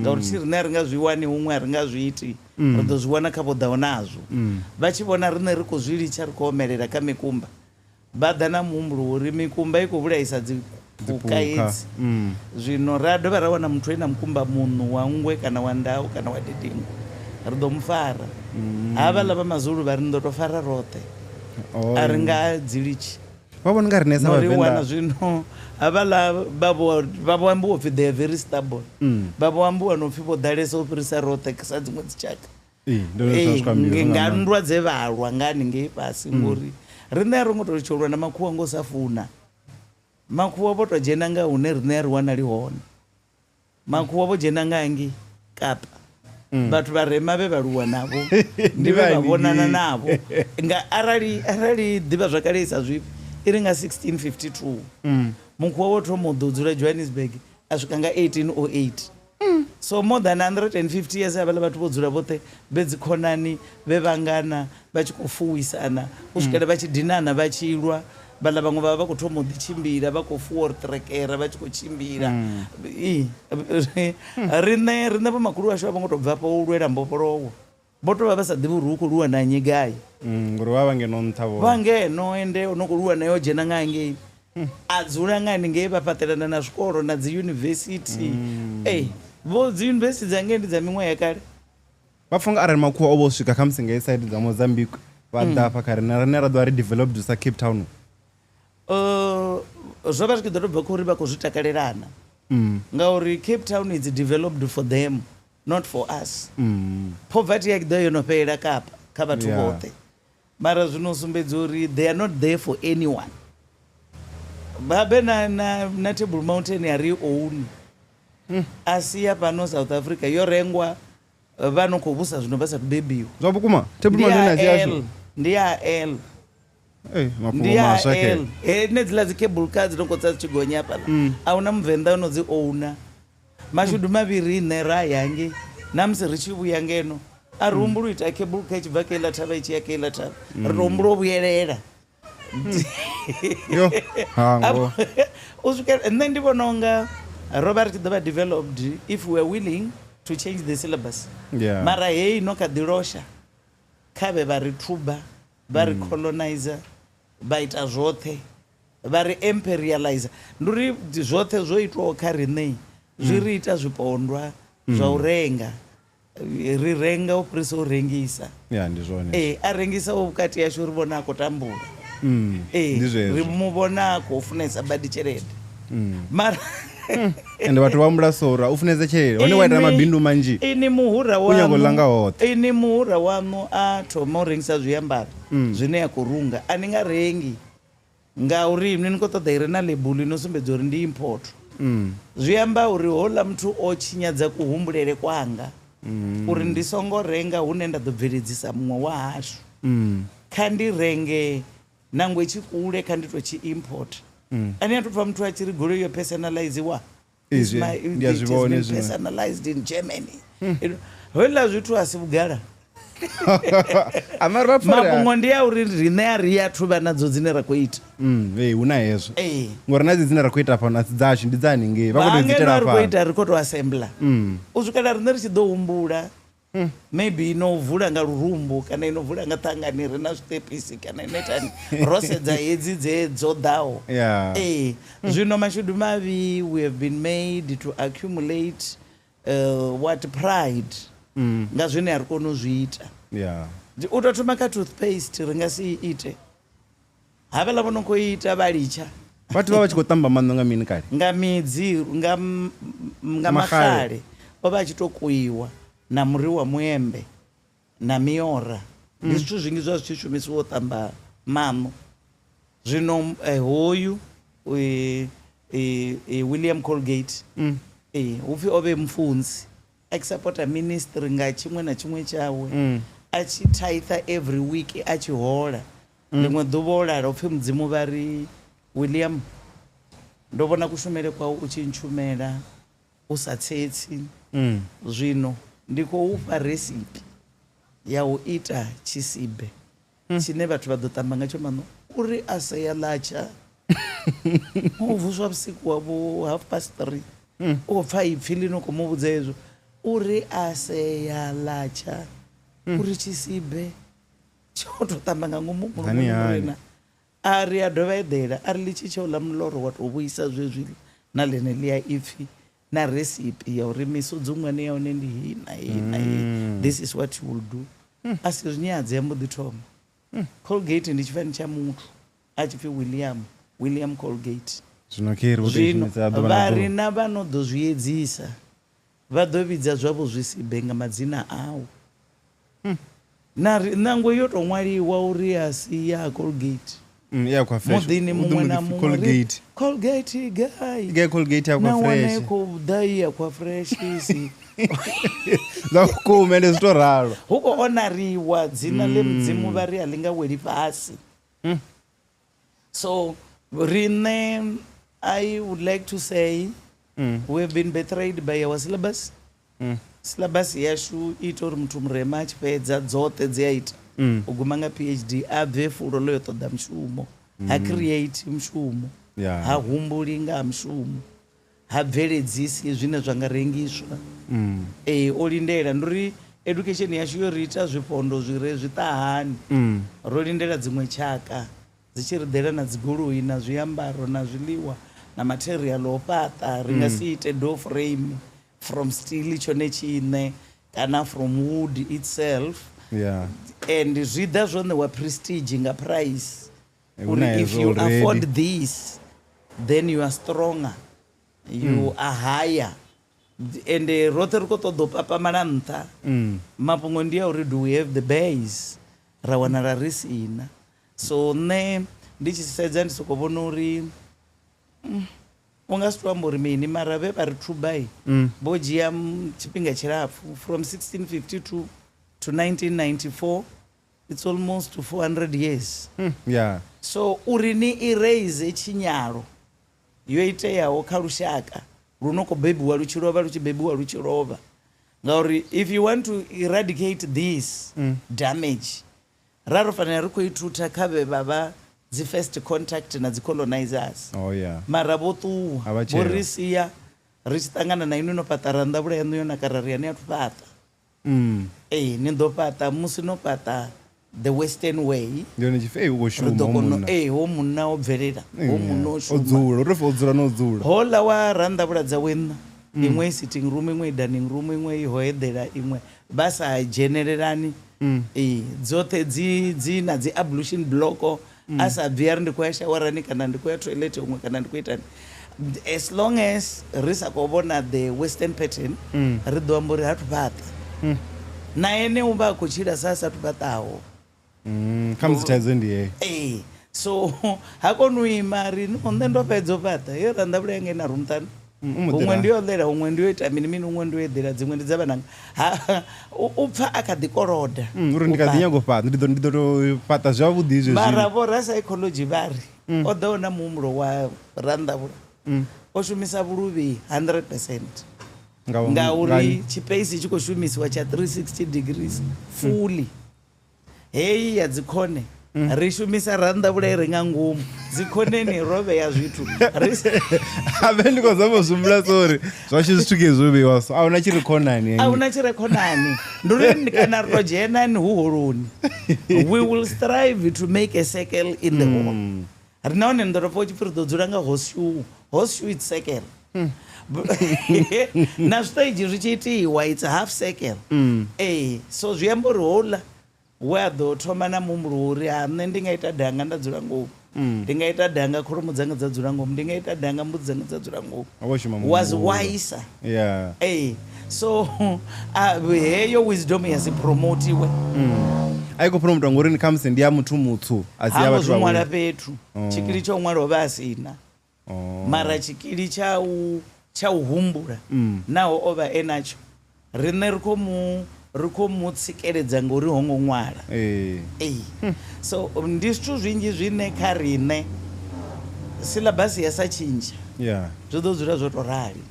Ngauri thi riṋe a ri nga zwi wani huṅwe, a ri nga zwi iti, ri ḓo zwi wana kha vho ḓaho nazwo. Vha tshi vhona riṋe ri khou zwi litsha ri khou omelela kha mikumba, vha ḓa na muhumbulo wa uri mikumba i khou vhulaisa dziphukha hedzi. Zwino ra dovha ra wana muthu e na mukumba muṋu wa nngwe kana wa ndau kana wa didingo, ri ḓo mu fara. Havhaḽa vha mazulu vha ri ni ḓo tou fara roṱhe. Oh. A ri nga dzi litshi. Vha vhona unga riṋe sa No ri wana vhavenḓa zwino havhaḽa vha vho ambiwa upfi they are very stubborn. Vha vho ambiwa no pfi vho ḓalesa u fhirisa roṱhe sa dziṅwe dzitshaka. Ee, ndo no zwi khou ambiwa, Ee, zwo nga nga maanḓa. nndwa dze vha lwa nga haningei fhasi ngori riṋe a ro ngo tou tsholwa na makhuwa ngo sa funa. Makhuwa vho to dzhena nga hune riṋe a ri wanali hone. Makhuwa vho dzhena nga hangei Kapa. Vhathu vha rema vhe vha luwa navho ndi vhe vha vhonana navho. Nga arali ḓivha zwakale isa zwifhi i ri nga 1652 mukhuwa wo thoma u ḓo dzula Johannesburg a swika nga 1808. So more than 150 years havhaḽa vhathu vho dzula vhoṱhe vhe dzikhonani, vhe vhangana, vha tshi khou fuwisana u swikela vha tshi dinana vha tshi lwa. Vhaḽa vhaṅwe vha vha vha khou thoma u ḓi tshimbila vha khou fuwa uri ṱirekere vha tshi khou tshimbila. Riṋe riṋe vhomakhulu washu a vho ngo tou bvafha u lwela mbofholowo. Vho tou vha vha sa ḓivhi uri hu khou lwiwa na nnyi gai. Ngori vha vha ngeno nṱha vhone. Vha ngeno ende o no khou lwiwa naye o dzhena nga hangei. A dzula nga haningei vha fhaṱelana na zwikolo na dzi yunivesithi. Ei, vho dzi yunivesithi dza ngei ndi dza miṅwaha ya kale. Vha pfa unga arali makhuwa o vha o swika khamusi ngei side dza Mozambique vha ḓa hafha kha riṋe, riṋe ra ḓo vha ri developed sa Cape Town. Zwo vha zwi tshi ḓo tou bva kha uri vha khou zwi takalelana. Ngauri Cape Town is developed for them. Not for us. Poverty ya ḓo yo no fhela Kapa kha vhathu vhoṱhe. Mara zwino sumbedza uri they are not there for anyone. Vha na na na Table Mountain ya ri own. A si ya fhano South Africa yo rengwa vha no khou vhusa zwino vha sa bebiwa. Zwa vhukuma Table Mountain a si yashu. Ndi ya L. Ee, mafhungo maswa ke. He ne dzila dzi cable car dzi no khou tsa dzi tshi gonya hafhaḽa. A huna muvenḓa o no dzi owner. Mashudu mavhi riṋe ra ya hangei, na musi ri tshi vhuya ngeno a ri humbuli u ita cable car i tshi bva kha iḽa thavha i tshi ya kha iḽa thavha, ri tou humbula u vhuyelela. Yo, ha ngoho. U swikela nṋe ndi vhona unga ro vha ri tshi ḓo vha developed if we are willing to change the syllabus. Yeah. Mara heyi no kha ḓi losha kha vhe vha ri thuba, vha ri colonizer, vha ita zwoṱhe. Vha ri imperializer. Ndi uri zwoṱhe zwo itwaho kha riṋe zwi ri ita zwipondwa zwa u renga. Ri renga u fhirisa u rengisa. Ya, ndi zwone. Ee, a rengisaho vhukati hashu ri vhona a khou tambula. Ee, Ndi zwezwo. ri mu vhona a khou funesa badi tshelede. Mara Ende vhathu vha humbula so uri u funesa tshelede. Hone wa ita mabindu manzhi. Ini muhura U nyaga u ḽa nga waṋu, hoṱhe. ini muhura waṋu a thoma u rengisa zwiambaro zwine a khou runga, a ni nga rengi. Ngauri inwi ni khou ṱoḓa i re na ḽebuḽu ino sumbedza uri ndi import. Zwi amba uri houḽa muthu o tshinyadza kuhumbulele kwanga uri ndi songo renga hune nda ḓo bveledzisa muṅwe wa hashu. Kha ndi renge nangwe tshi kule kha ndi tou tshi import. A ni athu pfa muthu a tshi ri goloi yo personaliziwa? Izwi ndi a zwi vhona hezwi. Personalized in Germany. Hezwiḽa zwithu a si vhugala. Amara vha pfa uri a- Mafhungo ndi a uri riṋe a ri athu vha nadzo dzine ra khou ita. Ee, hu na hezwo. Ee. Ngori na dzi dzine ra khou ita fhano a si dzashu, ndi dza haningei. Vha khou tou dzi Vha itela ngeno ri khou fhano. ita ri khou tou assembler. U swikela riṋe ri tshi ḓo humbula maybe ino vula nga lurumbu kana ino vula nga ṱhangani ri na zwiṱepisi kana ino itani ro sedza hedzi dze dzo ḓaho. Yeah. Ee. Zwino mashudu mavhi we have been made to accumulate what pride nga zwine a ri koni u zwi ita. Yeah. U tou thoma kha toothpaste ri nga si i ite. Havhaḽa vho no khou ita vha litsha. Vhathu vha vha tshi khou ṱamba maṋo nga mini kale? Nga midzi, nga nga maxale. O vha a tshi tou kuiwa na muri wa muembe na miora. Ndi zwithu zwinzhi zwa zwi tshi shumisiwa u ṱamba maṋo. Zwino hoyu William Colgate hupfi o vhe mufunzi a tshi sapota ministry nga tshiṅwe na tshiṅwe tshawe, a tshi tithe every week a tshi hola. Ḽiṅwe ḓuvha o lala upfi Mudzimu vha ri, William, ndo vhona kushumele kwau u tshi ntshumela u sa tsetsi. Zwino ndi khou u fha resipi ya u ita tshisibe tshine vhathu vha ḓo ṱamba ngatsho maṋo. Uri a sea ḽa tsha. O vuswa vhusiku ha vho 3:30. U khou pfa ipfi ḽi no khou mu vhudza hezwo. Uri a sea ḽa tsha. Uri tshisibe tsho tou ṱamba nga ngomu Hani mulomoni hani. murena. A ri a dovha eḓela, a ri ḽi tshi tsha uḽa muloro wa tou vhuisa zwezwi na ḽeneḽia ipfi na recipe ya uri misudzungwane ya hone ndi heyi na heyi na heyi. This is what you will do. A si zwi nyadze a mbo ḓi thoma. Colgate ndi tshifani tsha muthu a tshi pfi William, William Colgate. Zwino khe ri vho tou i Zwino shumisa ḓuvha na vha ri ḓuvha. na vha no ḓo zwi edzisa vha ḓo vhidza zwavho zwisibe nga madzina au. Na ri nangwe yo tou ṅwaliwa uri a si ya Colgate. Ya Aqua Fresh. Muḓini U ḓo muṅwe mbo na ḓi pfi muṅwe ri Colgate. Colgate gai. Gai Colgate ya Na Aqua wana Fresh. i khou ḓa i Aqua Fresh si. Zwa vhukuma ende zwi to ralo. Hu khou onariwa dzina ḽe Mudzimu vha ri a ḽi nga weli fhasi. So riṋe I would like to say We have been betrayed by our syllabus. Syllabus yashu i ita uri muthu murema a tshi fhedza dzoṱhe dzi a ita u guma nga PhD a bve fulo ḽo yo ṱoḓa mushumo, ha create mushumo, ha humbuli nga ha mushumo, ha bveledzisi zwine zwa nga rengiswa. Ee, o lindela. Ndi uri education yashu yo ri ita zwifhondo zwi re zwiṱahani. Ro lindela dziṅwe tshaka dzi tshi ri ḓela na dzigoloi na zwiambaro na zwiḽiwa na material o fhaṱa. Ri nga si ite door frame from steel tshone tshiṋe kana from wood itself. And zwi ḓa zwo ṋewa prestige nga price. Uri if you afford this then you are stronger, you are higher. And roṱhe ri khou ṱoḓa u papamala nṱha. Mafhungo ndi a uri do we have the base, ra wanala ri sina. So nṋe ndi tshi sedza ndi soko vhona uri u nga si to amba uri mini, mara vhe vha ri thubai vho dzhia tshifhinga tshilapfu from 1652 to 1994, it's almost 400 years. So uri ni erase tshinyalo yo iteaho kha lushaka lu no khou bebiwa lu tshi lovha, lu tshi bebiwa lu tshi lovha, ngauri if you want to eradicate this damage, ra ro fanela ri khou ithutha kha vhe vha vha dzi first contact na dzi colonizers. Mara vho ṱuwa, vho ri sia ri tshi ṱangana na inwi no fhaṱa randavhula yaṋu yo naka, ra ri ani athu fhaṱa. Ee, ni ḓo fhaṱa musi no fhaṱa the western way. Ndi hone tshi pfi, u khou shuma, ho munna. Ee, ho munna o bvelela, ho munna o shuma. O dzula, ro pfi o dzula no dzula. Hoḽa wa randavhula dzawe nṋa, iṅwe i sitting room, iṅwe i dining room, iṅwe i ho eḓela, iṅwe vha sa dzhenelelani. Ee, dzoṱhe dzi dzi na dzi ablution block, a sa bvi a ri ndi khou ya shawarani kana ndi khou ya toilet huṅwe kana ndi khou itani. As long as ri sa khou vhona the western pattern, ri ḓo amba uri ha thu fhaṱa. Na ene u vha a khou tshila sa sathu fhaṱaho. Kha musi thaidzo ndi heyo. Ee, so ha koni u ima ri no nṋe ndo fhedza u fhaṱa heyo randavhula yanga ina room ṱhanu. Huṅwe ndi yo ḽela, huṅwe ndi yo ita mini mini, huṅwe ndi yo eḓela, dziṅwe ndi dza vhananga. U pfa a kha ḓi koloda. Uri ndi kha ḓi nyago fhaṱa, ndi ḓo to fhaṱa zwavhuḓi zwezwi. Mara vho ra psychology vha ri o ḓa na muhumbulo wa randavhula. O shumisa vhuluvhi 100%. Ngauri tshipeisi tshi khou shumisiwa tsha 360 degrees fully. Heyi ya dzikhone ri shumisa randavhula i re nga ngomu dzikhoneni, ro vhea zwithu Habe ndi khou zama u zwihumbula so uri zwashu zwithu ke zwo vheiwa so a huna tshi re khonani. A huna tshi re khonani. Ndi uri kana ri to dzhenani hu holoni, we will strive to make a circle in the hall. Ri nahone ni ḓo tou pfa u tshi pfi ri ḓo dzula nga horseshoe. Horseshoe, it's circle. Na zwiṱeidzhi zwi tshi itiwa, it's half circle. Ee, so zwi amba uri houḽa we a ḓo thoma na muhumbulo wa uri ha nṋe ndi nga ita danga nda dzula ngomu, ndi nga ita danga kholomo dzanga dza dzula ngomu, ndi nga ita danga mbudzi dzanga dza dzula ngomu, was wiser. Ee, so heyo wisdom ya si promotiwe. A i khou promotwa ngori khamusi ndi ya muthu mutsu, a si ya vhathu vha ṅwala fhethu. Tshikili tsha u ṅwala o vha a sina, mara tshikili tsha u humbula naho o vha e natsho, riṋe ri khou mu tsikeledza ngori ho ngo ṅwala. Ee, so ndi zwithu zwinzhi zwine kha riṋe syllabus ya sa tshintsha, zwi ḓo dzula zwo to rali.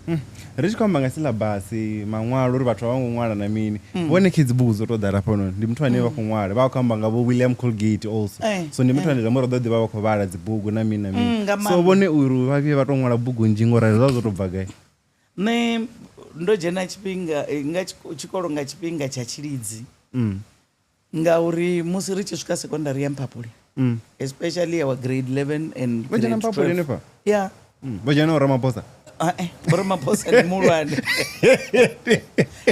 Ri tshi khou amba nga syllabus, maṅwalo, uri vhathu a vha ngo ṅwala na mini, vhone khe dzi bugu dzo to ḓala fhano, ndi muthu ane vha khou ṅwala, vha khou amba nga vho William Colgate also. So ndi muthu ane zwa ri ḓo ḓivha vha khou vhala dzi bugu na mini na mini. So vhone uri vha vhuye vha to ṅwala bugu nnzhi ngo rali, zwa zwo to bva gai? Nṋe ndo dzhena tshifhinga nga tshikolo nga tshifhinga tsha tshilidzi, ngauri musi ri tshi swika sekondari ya Mphaphuli, especially our grade 11 and Vho dzhena grade Mphaphuli 12. hanefha? Yeah. Vho dzhena u Ramaphosa? Vho Ramaphosa ndi muhulwane,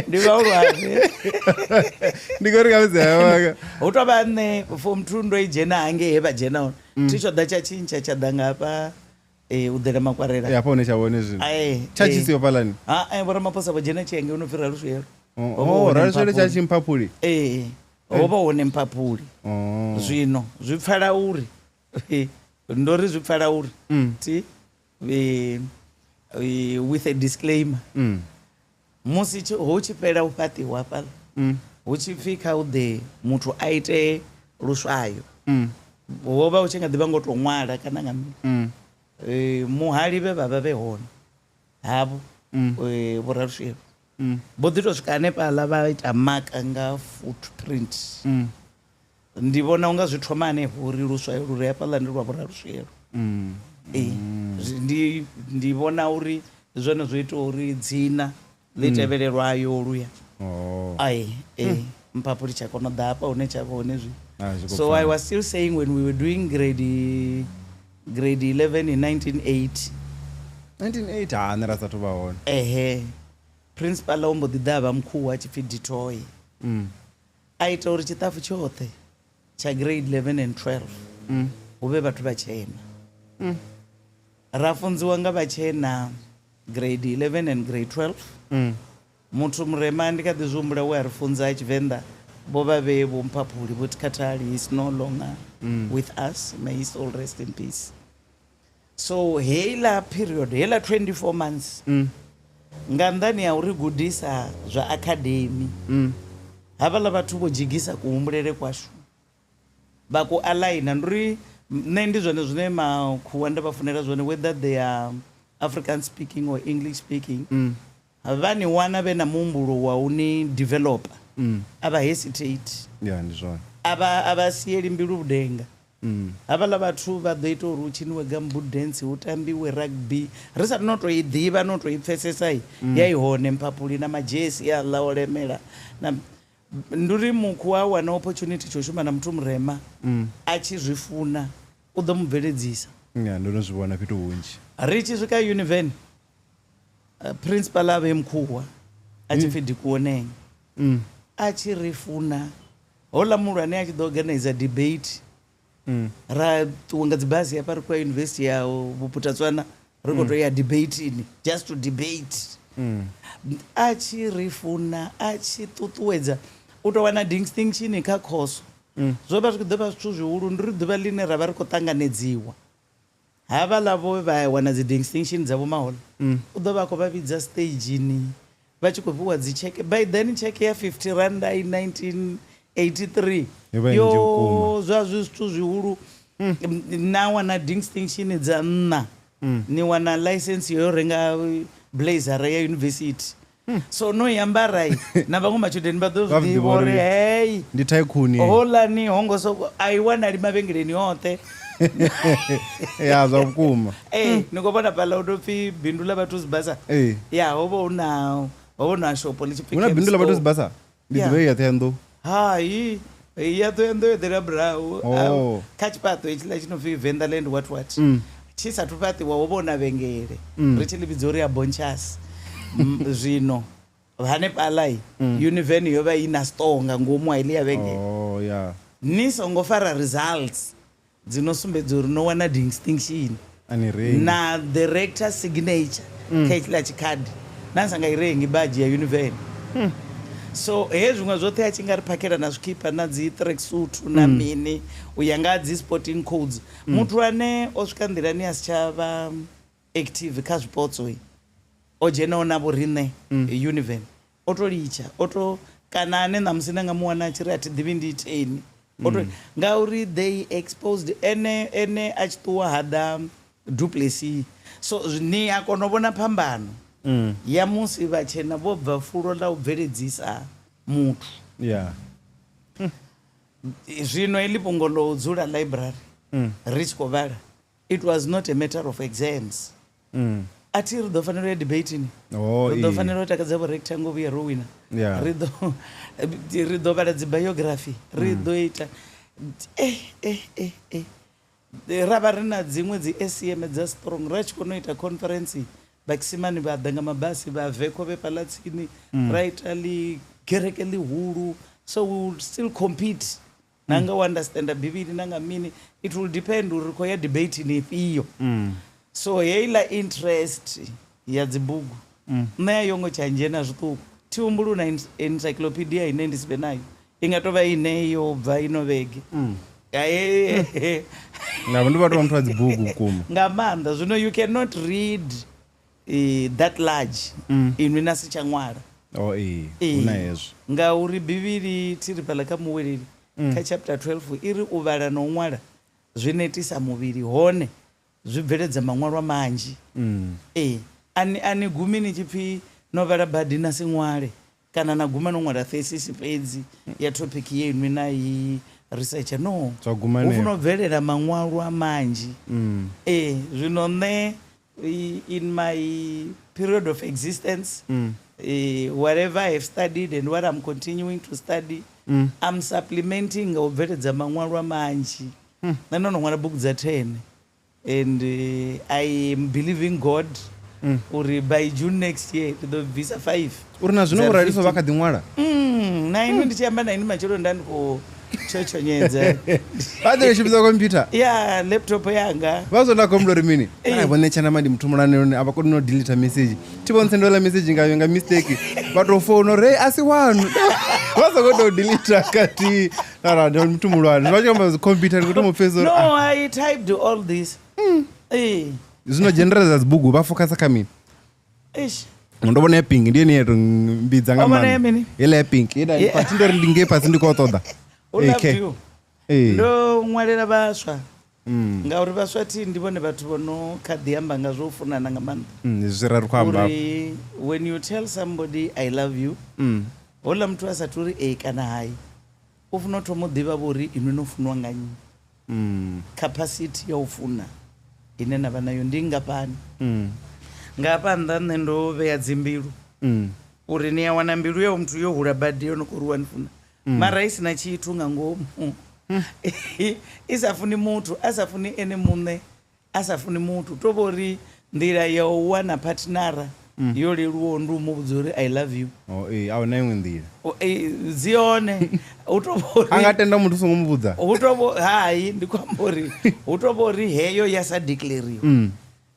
ndi vhahulwane. Ndi khou ri khamusi havha hu tou vha nṋe form 2 ndo i dzhena hangei he vha dzhena hone, thi tsho ḓa tsha tshintsha tsha ḓa ngafha u ḓela makwarela. Hafha hune tsha vhone zwino. Tsha tshi siho fhalani. Vho Ramaphosa vho dzhena tshienge hu no pfi Raluswielo. Oh, Raluswielo tsha tshi Mphaphuli. Ee, ho vha hone Mphaphuli. Zwino zwi pfala uri ndo ri zwi pfala uri thi with a disclaimer, musi hu tshi fhela u fhaṱiwa hafhaḽa, hu tshi pfi kha u ḓe muthu a ite luswayo, ho vha hu tshi nga ḓivha ngo to ṅwala kana nga mini, muhali vhe vha vha vhe hone Havho Vho Raluswielo vho ḓi to swika hanefhaḽa vha ita maka nga footprint. Ndi vhona unga zwi thoma hanefho uri luswayo lu re hafhaḽa ndi lwa Vho Raluswielo. Ee, ndi vhona uri ndi zwone zwo ita uri dzina ḽi tevhelelwayo luya. Ai, Mphaphuli tsha kona u ḓa hafha hune tsha vha hone zwino. Ah, zwi khou So I pfala. was still saying when we were doing grade 11 in 1980. 1980, ha nṋe ra sathu vha hone. Ehe, principal o mbo ḓi ḓa vha mukhuwa a tshi pfi Ditoy. A ita uri tshiṱafu tshoṱhe tsha grade 11 and 12 hu vhe vhathu vhatshena. Ra funziwa nga vhatshena grade 11 and grade 12. Muthu murema ndi kha ḓi zwi humbula we a ri funza Tshivenḓa, vho vha vhe Vho Mphaphuli, Vho Tikhathali. Is no longer with us, may his soul rest in peace. So heiḽa period, heiḽa 24 months, nga nnḓani ya uri gudisa zwa academy, havhaḽa vhathu vho dzhigisa kuhumbulele kwashu, vha ku aligna. Ndi uri nṋe ndi zwone zwine makhuwa nda vha funela zwone, whether they are African speaking or English speaking, vha ni wana vhe na muhumbulo wa u ni developer, a vha hesitate. Ya, ndi zwone. A vha sieli mbilu vhudenga. Havhaḽa vhathu vha ḓo ita uri hu tshiniwe gumboot dance, hu tambiwe rugby ri sa no to i ḓivha, no to i pfesesa ya i hone Mphaphuli na madzhesi a ḽa o lemela na. Ndi uri mukhu a wana opportunity tsho shuma na muthu murema a tshi zwi funa, u ḓo mu bveledzisa. Ya, ndo no zwi vhona fhethu hunzhi. Ri tshi swika Univen, principal a vhe mukhuwa a tshi pfi Dikuoneng, a tshi ri funa. Houḽa muhulwane a tshi ḓo organizer debate, ra ṱuwa nga dzibasi hafha ri khou ya yunivesithi ya Vhuputatswana, ri khou to ya debatini just to debate. A tshi ri funa, a tshi ṱuṱuwedza u to wana distinction kha khoso, zwo vha zwi khou ḓo vha zwithu zwihulu. Ndi uri ḓuvha ḽine ra vha ri khou ṱanganedziwa, havhaḽa vho vha wana dzi distinction dzavho mahoḽa, u ḓo vha a khou vha vhidza stagini vha tshi khou fhiwa dzi tsheke. By then tsheke ya 50 randa in 1983 Yo vha i nnzhi vhukuma. Zwa zwi zwithu zwihulu. Na wana distinction dza nṋa, ni wana license yo renga blazer ya university, so no i ambara na vhaṅwe matshudeni vha ḓo Vha zwi zwi ḓivha ḓivha uri uri hei ndi tycoon. Holani ho ngo soko a i wanali mavhengeleni oṱhe. Ya, zwa vhukuma. Ee, ni khou vhona fhaḽa u tou pfhi bindu ḽa vhathu zibasa. Ya, ho vha hu na, ho vha hu na shopo ḽi tshi pfhi Hu na bindu ḽa Camp vhathu Store. zibasa, ndi Yeah. ḓivha i ya Ṱhohoyanḓou. Hai, ya Ṱhohoyanḓou yo ḓela murahu. Oh. Kha tshifhaṱo hetshiḽa tshi no pfhi Vendaland what what, tshi sathu fhaṱiwa, ho vha hu na vhengele ri tshi ḽi vhidza uri ya Bonchas. Zwino hanefhaḽa Univen yo vha i na store nga ngomu ha iḽi ya vhengele. Oh ya. Ni songo fara results dzi no sumbedza uri no wana distinction A ni rengi. na the rector signature kha hetshiḽa tshikhadi, na sa nga i rengi badzhi ya Univen. So he zwiṅwe zwoṱhe a tshi nga ri phakhela na zwikhipa na dzi tracksuit na mini u ya nga dzi sporting codes. Muthu ane o swika nḓilani a si tsha vha active kha zwipotso, o dzhenaho na vho riṋe Univen, o to litsha, o to kana ane ṋamusi nda nga mu wana a tshi ri a thi ḓivhi ndi iteni, o to ngauri they exposed ene a tshi ṱuwa ha ḓa Duplessis. So ni a kona u vhona phambano ya musi vhatshena vho bva fulo ḽa u bveledzisa muthu. Zwino heḽi fhungo ḽo u dzula library ri tshi khou vhala, it was not a matter of exams. A thi ri ḓo fanela u ya debatini, ri ḓo fanela u takadza vho rector ngo vhuya ro wina, ri ḓo vhala dzi biography, ri ḓo ita ra vha ri na dziṅwe dzi SCM dza strong, ra tshi kona u ita conference, vhakisimani vha ḓa nga mabasi, vha vekho vhe fhaḽa tsini, ra ita ḽi gereke ḽihulu. So we will still compete na nga u understanda bivhili na nga mini. It will depend uri ri khou ya debatini ifhio. So heiḽa interest ya dzibugu nṋe a yo ngo tsha ndzhena zwiṱuku. Thi humbuli hu na encyclopedia ine ndi si vhe nayo, i nga tovha ine yo bva ino vhege. Ae. Navho ndi vhathu vha muthu wa dzibugu vhukuma. Nga maanḓa. Zwino you cannot read that large inwi na si tsha ṅwala. Oh ee. Ee. Hu na hezwo. Ngauri bivhili thi ri fhaḽa kha Muweleli kha chapter 12 i ri u vhala na u ṅwala zwi netisa muvhili, hone zwi bveledza maṅwalwa manzhi. Ee. Ani ani gumi ni tshi pfi no vhala badi na si ṅwale kana na guma no ṅwala thesis fhedzi ya topic ye inwi na i researcher no. Zwa guma Hu hanefho. funa u bvelela maṅwalwa manzhi. Ee, zwino nṋe in my period of existence whatever I have studied and what I'm continuing to study I'm supplementing nga u bveledza maṅwalwa manzhi. Nṋe ndo no ṅwala bugu dza 10 and I am believing God uri by June next year ndi ḓo bvisa 5. Uri na zwino Dza vho Raliso vha 15. kha ḓi ṅwala? Na inwi ndi tshi amba na inwi matshelo nda ndi khou tshotshonyedza. Vha ḓo shumisa computer? Ya laptop yanga. Vha zwo nda khombula uri mini? Arali vho ṋetshana madi muthu mulane hone a vha koni no delete message. Thi vho ntsendela ḽa message nga nga mistake. Vha tou founa uri hey a si wanu. Vha soko tou delete khathihi. Ara ndi muthu muhulwane. Vha tshi amba dzi computer ndi khou tou mu pfesesa uri No, ah. I typed all this. Zwino genre dza dzibugu vha focusa kha mini? Eish. Ndo vhona ya pink ndi yone ye to mbidza nga O vhona ya maanḓa. mini? Heiḽa ya pink. Heiḽa Yeah. fhasi ndo ri ndi ngei fhasi ndi khou ṱoḓa. Who Ee, loved khe. you? Ee. Ndo ṅwalela vhaswa. Ngauri vhaswa thi ndi vhone vhathu vho no kha ḓi amba nga zwo funana nga maanḓa. Zwi ra ri khou amba. Uri when you tell somebody I love you, houḽa muthu a sathu uri ee kana hai, u funa u thoma u ḓivha vho uri inwi no funwa nga nnyi. Capacity ya u funa ine na vha nayo ndi ngafhani. Nga hafha nnḓa nṋe ndo vhea dzimbilu. Uri ni a wana mbilu ya muthu yo hula badi yo no khou ri wa ni funa. Mara i sina tshithu nga ngomu. I sa funi muthu, a sa funi ene muṋe, a sa funi muthu. To vho ri nḓila ya u wana partnera yo leluwaho ndi u mu vhudza uri I love you. Oh, ee, a huna iṅwe nḓila. Dzi hone. Hu to vho ri A nga tenda muthu u songo mu vhudza? Hu to vho hai, ndi khou amba uri hu to vho ri heyo ya sa declare-iwa.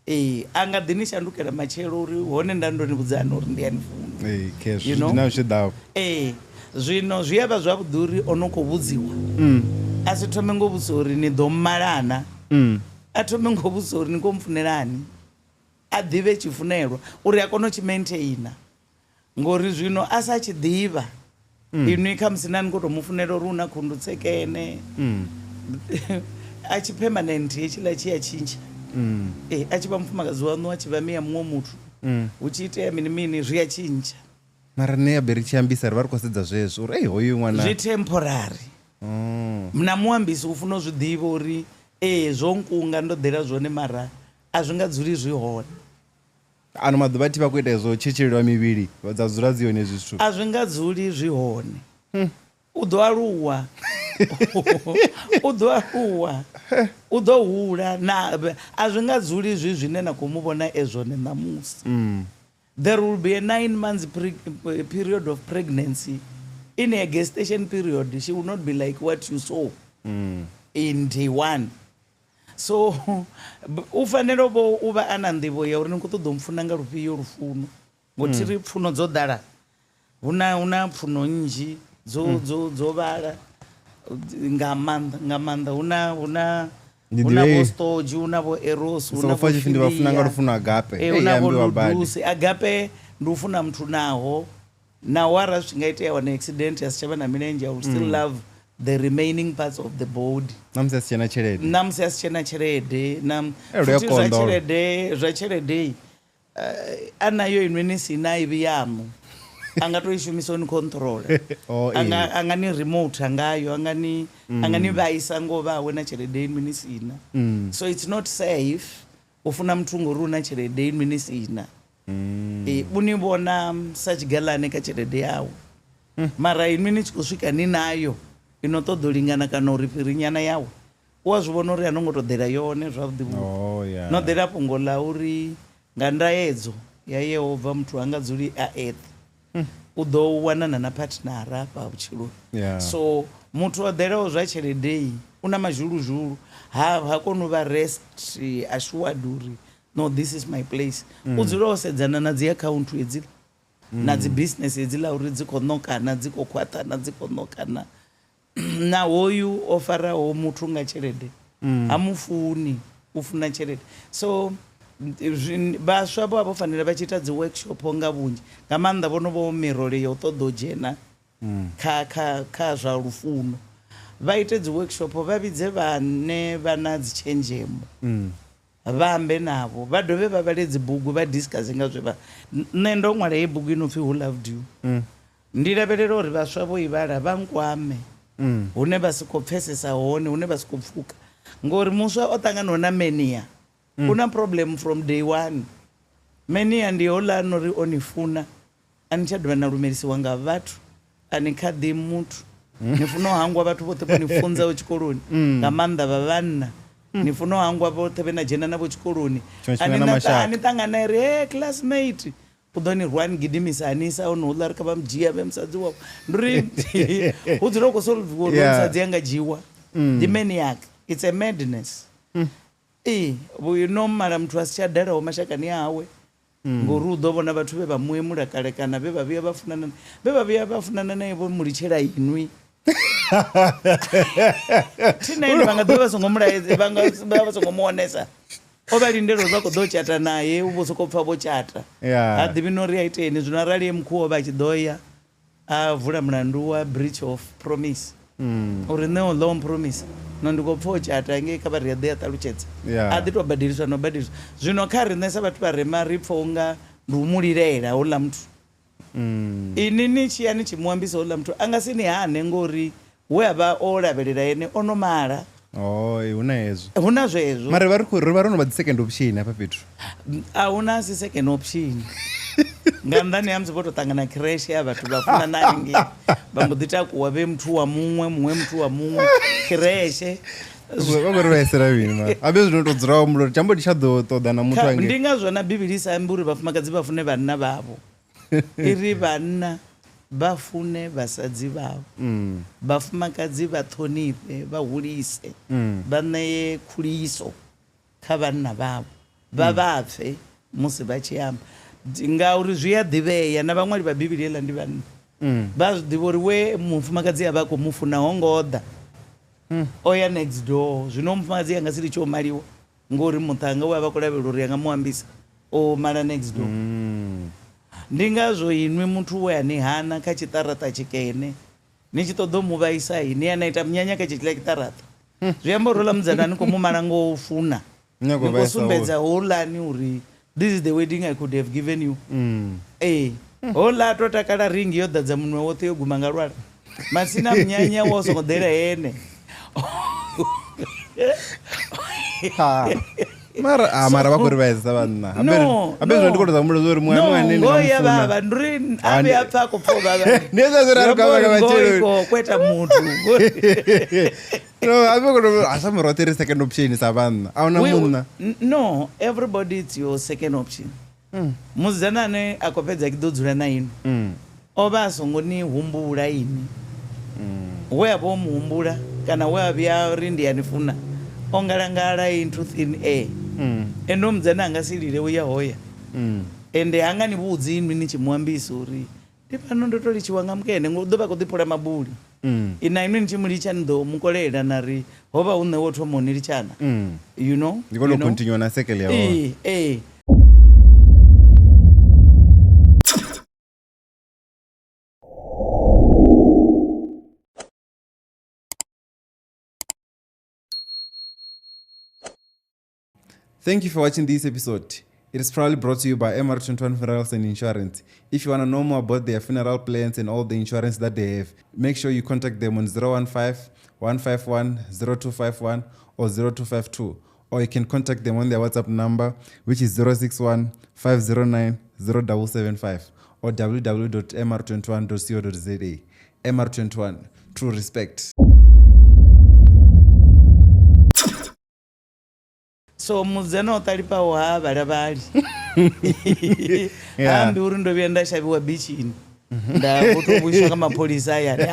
Ee, a nga ḓi ni shandukela matshelo uri hone nda ndo ni vhudzani uri ndi a ni funa. Ee, khezwo You know? zwi na zwi ḓaho. Ee, zwino zwi a vha zwavhuḓi uri o no khou vhudziwa. A si thome ngo vhudzisa uri ni ḓo mmalana. A thome ngo vhudzisa uri ni khou mpfunelani. A ḓivhe tshifunelwa uri a kone u tshi maintaina. Ngori zwino a sa tshi ḓivha inwi khamusi na ni khou tou mu funela uri u na khundu tsekene. A tshi permanent hetshiḽa tshi a tshintsha. Ee, a tshi vha mufumakadzi waṋu a tshi vha miya muṅwe muthu. Hu tshi itea mini mini zwi a tshintsha. Mara nṋe ya be ri tshi ambisa ri vha ri khou sedza zwezwo uri ei hoyu ṅwana Zwi temporary. Na muambisi u funa u zwi ḓivha uri ee zwo nkunga ndo ḓela zwone mara a zwi nga dzuli zwi hone. Ano maḓuvha thi vha khou ita zwo tshetsheliwa mivhili dza dzula dzi hone hezwi zwithu. A zwi nga dzuli zwi hone. U ḓo aluwa. U ḓo aluwa. U ḓo hula na a zwi nga dzuli zwi zwine na khou mu vhona e zwone ṋamusi. There will be a 9 months period of pregnancy. In a gestation period, she will not be like what you saw in day one. So, u fanela u vho u vha a na nḓivho ya uri ni khou ṱoḓa u mpfuna nga lufhio lufuno. Ngo thi ri pfuno dzo ḓala. Hu na pfuno nnzhi dzo vhala nga maanḓa, nga maanḓa. Hu Ndi na ḓivhe vho Storge, hu na vho Eros, hu Songo na pfa vho tshipfi ndi vha funa nga Philia. lufuno agape. Ee, hu Ei, na vho ambiwa badi. Ludus. Agape ndi u funa muthu naho. Naho arali zwi nga itea wana accident ya si tsha vha na milenzhe, I will still love the remaining parts of the body. Na musi a si tshena tshelede. Na musi a si tshena tshelede, na Eh, lu ya futhi zwa konḓa uri. tshelede, zwa tshelede, a nayo inwi ni si na ivhi yaṋu. A nga to i shumisa u ni control. Oh, A ee. nga ni remote ngayo, a nga ni vhaisa ngo vha hawe na tshelede inwi ni si na. So it's not safe u funa muthu ngori u na tshelede inwi ni si na. U ni vhona sa tshigalane kha tshelede yawe. Mara inwi ni tshi khou swika ni nayo ino ṱoḓa u lingana kana uri fhirinyana yawe, u a zwi vhona uri a no ngo to ḓela yone zwavhuḓi vhuḓi. Oh, yeah. No ḓela fhungo ḽa uri nga ndaedzo ya Yehova muthu ha nga dzuli a earth. U ḓo wanana na partnera hafha vhutshiloni. Yeah. So muthu o ḓelaho zwa tshelede u na mazhuluzhulu, ha koni u vha rest assured uri no, this is my place. U dzula o sedzana na dzi account hedzi na dzi business hedzi ḽa uri dzi khou ṋokana, dzi khou khwaṱhana, dzi khou ṋokana. Na hoyu o faraho muthu nga tshelede ha mufuni, u funa tshelede. So vhaswa vho vha vho fanela vha tshi ita dzi workshop nga vhunzhi, nga maanḓa vho no vho mirole ya u ṱoḓa u dzhena kha zwa lufuno. Vha ite dzi workshop, vha vhidze vhane vha na dzi tshenzhemo. Vha ambe navho, vha dovhe vha vhale dzibugu vha discuss nga zwe vha. Nṋe ndo ṅwala heyi bugu ino pfi Who Loved You. Ndi lavhelela uri vhaswa vho i vhala vha nkwame hune vha si khou pfesesa hone, hune vha si khou pfuka. Ngori muswa o ṱanganaho na mania u na problem from day one. Mania ndi houḽa no ri o ni funa a ni tsha dovha na lumelisiwa nga vhathu, a ni khaḓi muthu, ni funa u hangwa vhathu vhoṱhe vho ni funzaho tshikoloni, nga maanḓa vha vhanna. Ni funa u hangwa vhoṱhe vhe na dzhena navho tshikoloni. Tshiṅwe A tshifhinga ni na na mashaka. a ni ṱangana nae ri, hey classmate, u ḓo ni rwa ni gidimisa a ni isa hone houḽa ri kha vha mu dzhia vhe musadzi wawe. Ndi uri hu dzula hu khou solviwa uri Yeah. musadzi a nga dzhiwa. Ndi maniac. It's a madness. Ee, vhu no mala muthu a si tsha dalaho mashakani awe. Ngori u ḓo vhona vhathu vhe vha mu emula kale kana vhe vha vhuya vha funana, vhe vha vhuya vha funana nae vho mu litshela inwi. Thina ine vha nga ḓovha vha songo mulaedza, vha nga vha vha songo mu onesa. O vha lindela uri vha khou ḓo tshata naye, u vho sokou pfa vho tshata. Yeah. Ha ḓivhi no uri a iteni. Zwino arali ye mukhuwa o vha a tshi ḓo ya a vula mulandu wa breach of promise. Uri nṋe o ḽo promise. No ndi khou pfa o tshata ngei kha vha ri a ḓe a ṱalutshedza. Yeah. A ḓi to badeliswa no badeliswa. Zwino kha riṋe sa vhathu vha rema ri pfa unga ndi u mu lilela houḽa muthu. Ini ni tshi ya ni tshi mu ambisa houḽa muthu a nga si ni hane ngori we a vha o lavhelela ene o no mala. Oh, hu na hezwo. Hu na zwezwo. Mara vha ri khou ri vha ro no vha dzi second option hafha fhethu. A hu na si second option. Nga nnḓani ha musi vho to ṱangana creche ya vhathu vha funana haningei. Vha mbo ḓi takuwa vhe muthu wa muṅwe, muṅwe muthu wa muṅwe creche. Vha khou ri vhaisela mini mara. Habe zwino to dzula wa mulori tshambo ndi tsha ḓo ṱoḓa na muthu Ndi angei. ngazwo na Bivhili i sa ambi uri vhafumakadzi vha fune vhanna vhavho. I ri vhanna vha fune vhasadzi vhavho. Vhafumakadzi vha ṱhonifhe, vha hulise, vha ṋee khuliso kha vhanna vhavho. Vha vha pfe musi vha tshi amba. Ngauri zwi a ḓivhea na vhaṅwali vha Bivhili heiḽa ndi vhanna. Vha zwi ḓivha uri we mufumakadzi a vha a khou mu funa ho ngo ḓa. O ya next door. Zwino mufumakadzi a nga si litshe u maliwa ngori muṱhannga we a vha a khou lavhelela uri a nga mu ambisa o mala next door. Ndi ngazwo inwi muthu we a ni hana kha tshiṱaraṱa tshikene ni tshi ṱoḓa u mu vhaisa, ni ya na ita munyanya kha tshetshila tshiṱaraṱa. Zwi amba uri houḽa mudzana ni khou mu mala ngo funa. Ni khou Ni khou vhaisa sumbedza houḽani uri this is the wedding I could have given you. Ee, houḽa a to takala ringi yo ḓadza munwe woṱhe yo guma nga lwala. Matsina munyanya wa u songo ḓela ene. Ha. Mara ah mara vha khou ri vhaisa vhanna. Habe No, habe zwino no. ndi khou tou zama uri muṅwe No, muṅwe ane ndi ngoho nga ya mu funa. vhavha ndi uri a vhuya a pfa a khou pfa u vhavha. Ndi hezwi zwe ra ri Zwi amba khou amba uri nga ngoho i matsheloni. khou kweta muthu. No, habe khou tou a sa roṱhe ri second option sa vhanna. A huna munna. No, everybody it's your second option. Musidzana ane a khou fhedza a tshi ḓo dzula na inwi. O vha a songo ni humbula inwi. We a vha o mu humbula kana we a vhuya ri ndi a ni funa o ngalangala into thin air. Ende o musidzana a nga si lile uya hoya. Ende ha nga ni vhudzi inwi ni tshi mu ambisa uri ndi fhano ndo to litshiwa nga mukene ngori u ḓo vha a khou ḓi phula mabuli. Na inwi ni tshi mu litsha ni ḓo mu kolela na ri ho vha hu nṋe wo thoma u ni litshana. You know? Ndi khou You tou know? continue na circle ya hone. Ee, ee. Thank you for watching this episode. It is proudly brought to you by MR21 Funerals and Insurance. If you want to know more about their funeral plans and all the insurance that they have, make sure you contact them on 015 151 0251 or 0252. Or you can contact them on their WhatsApp number, which is 061 509 0775 or www.mr21.co.za. MR21, true respect. So mudzana o ṱalifhaho ha vhala vhali. Yeah. Ambi uri ndo vhuya nda shavhiwa bitchini. Nda vho to vhuiswa nga mapholisa hayani.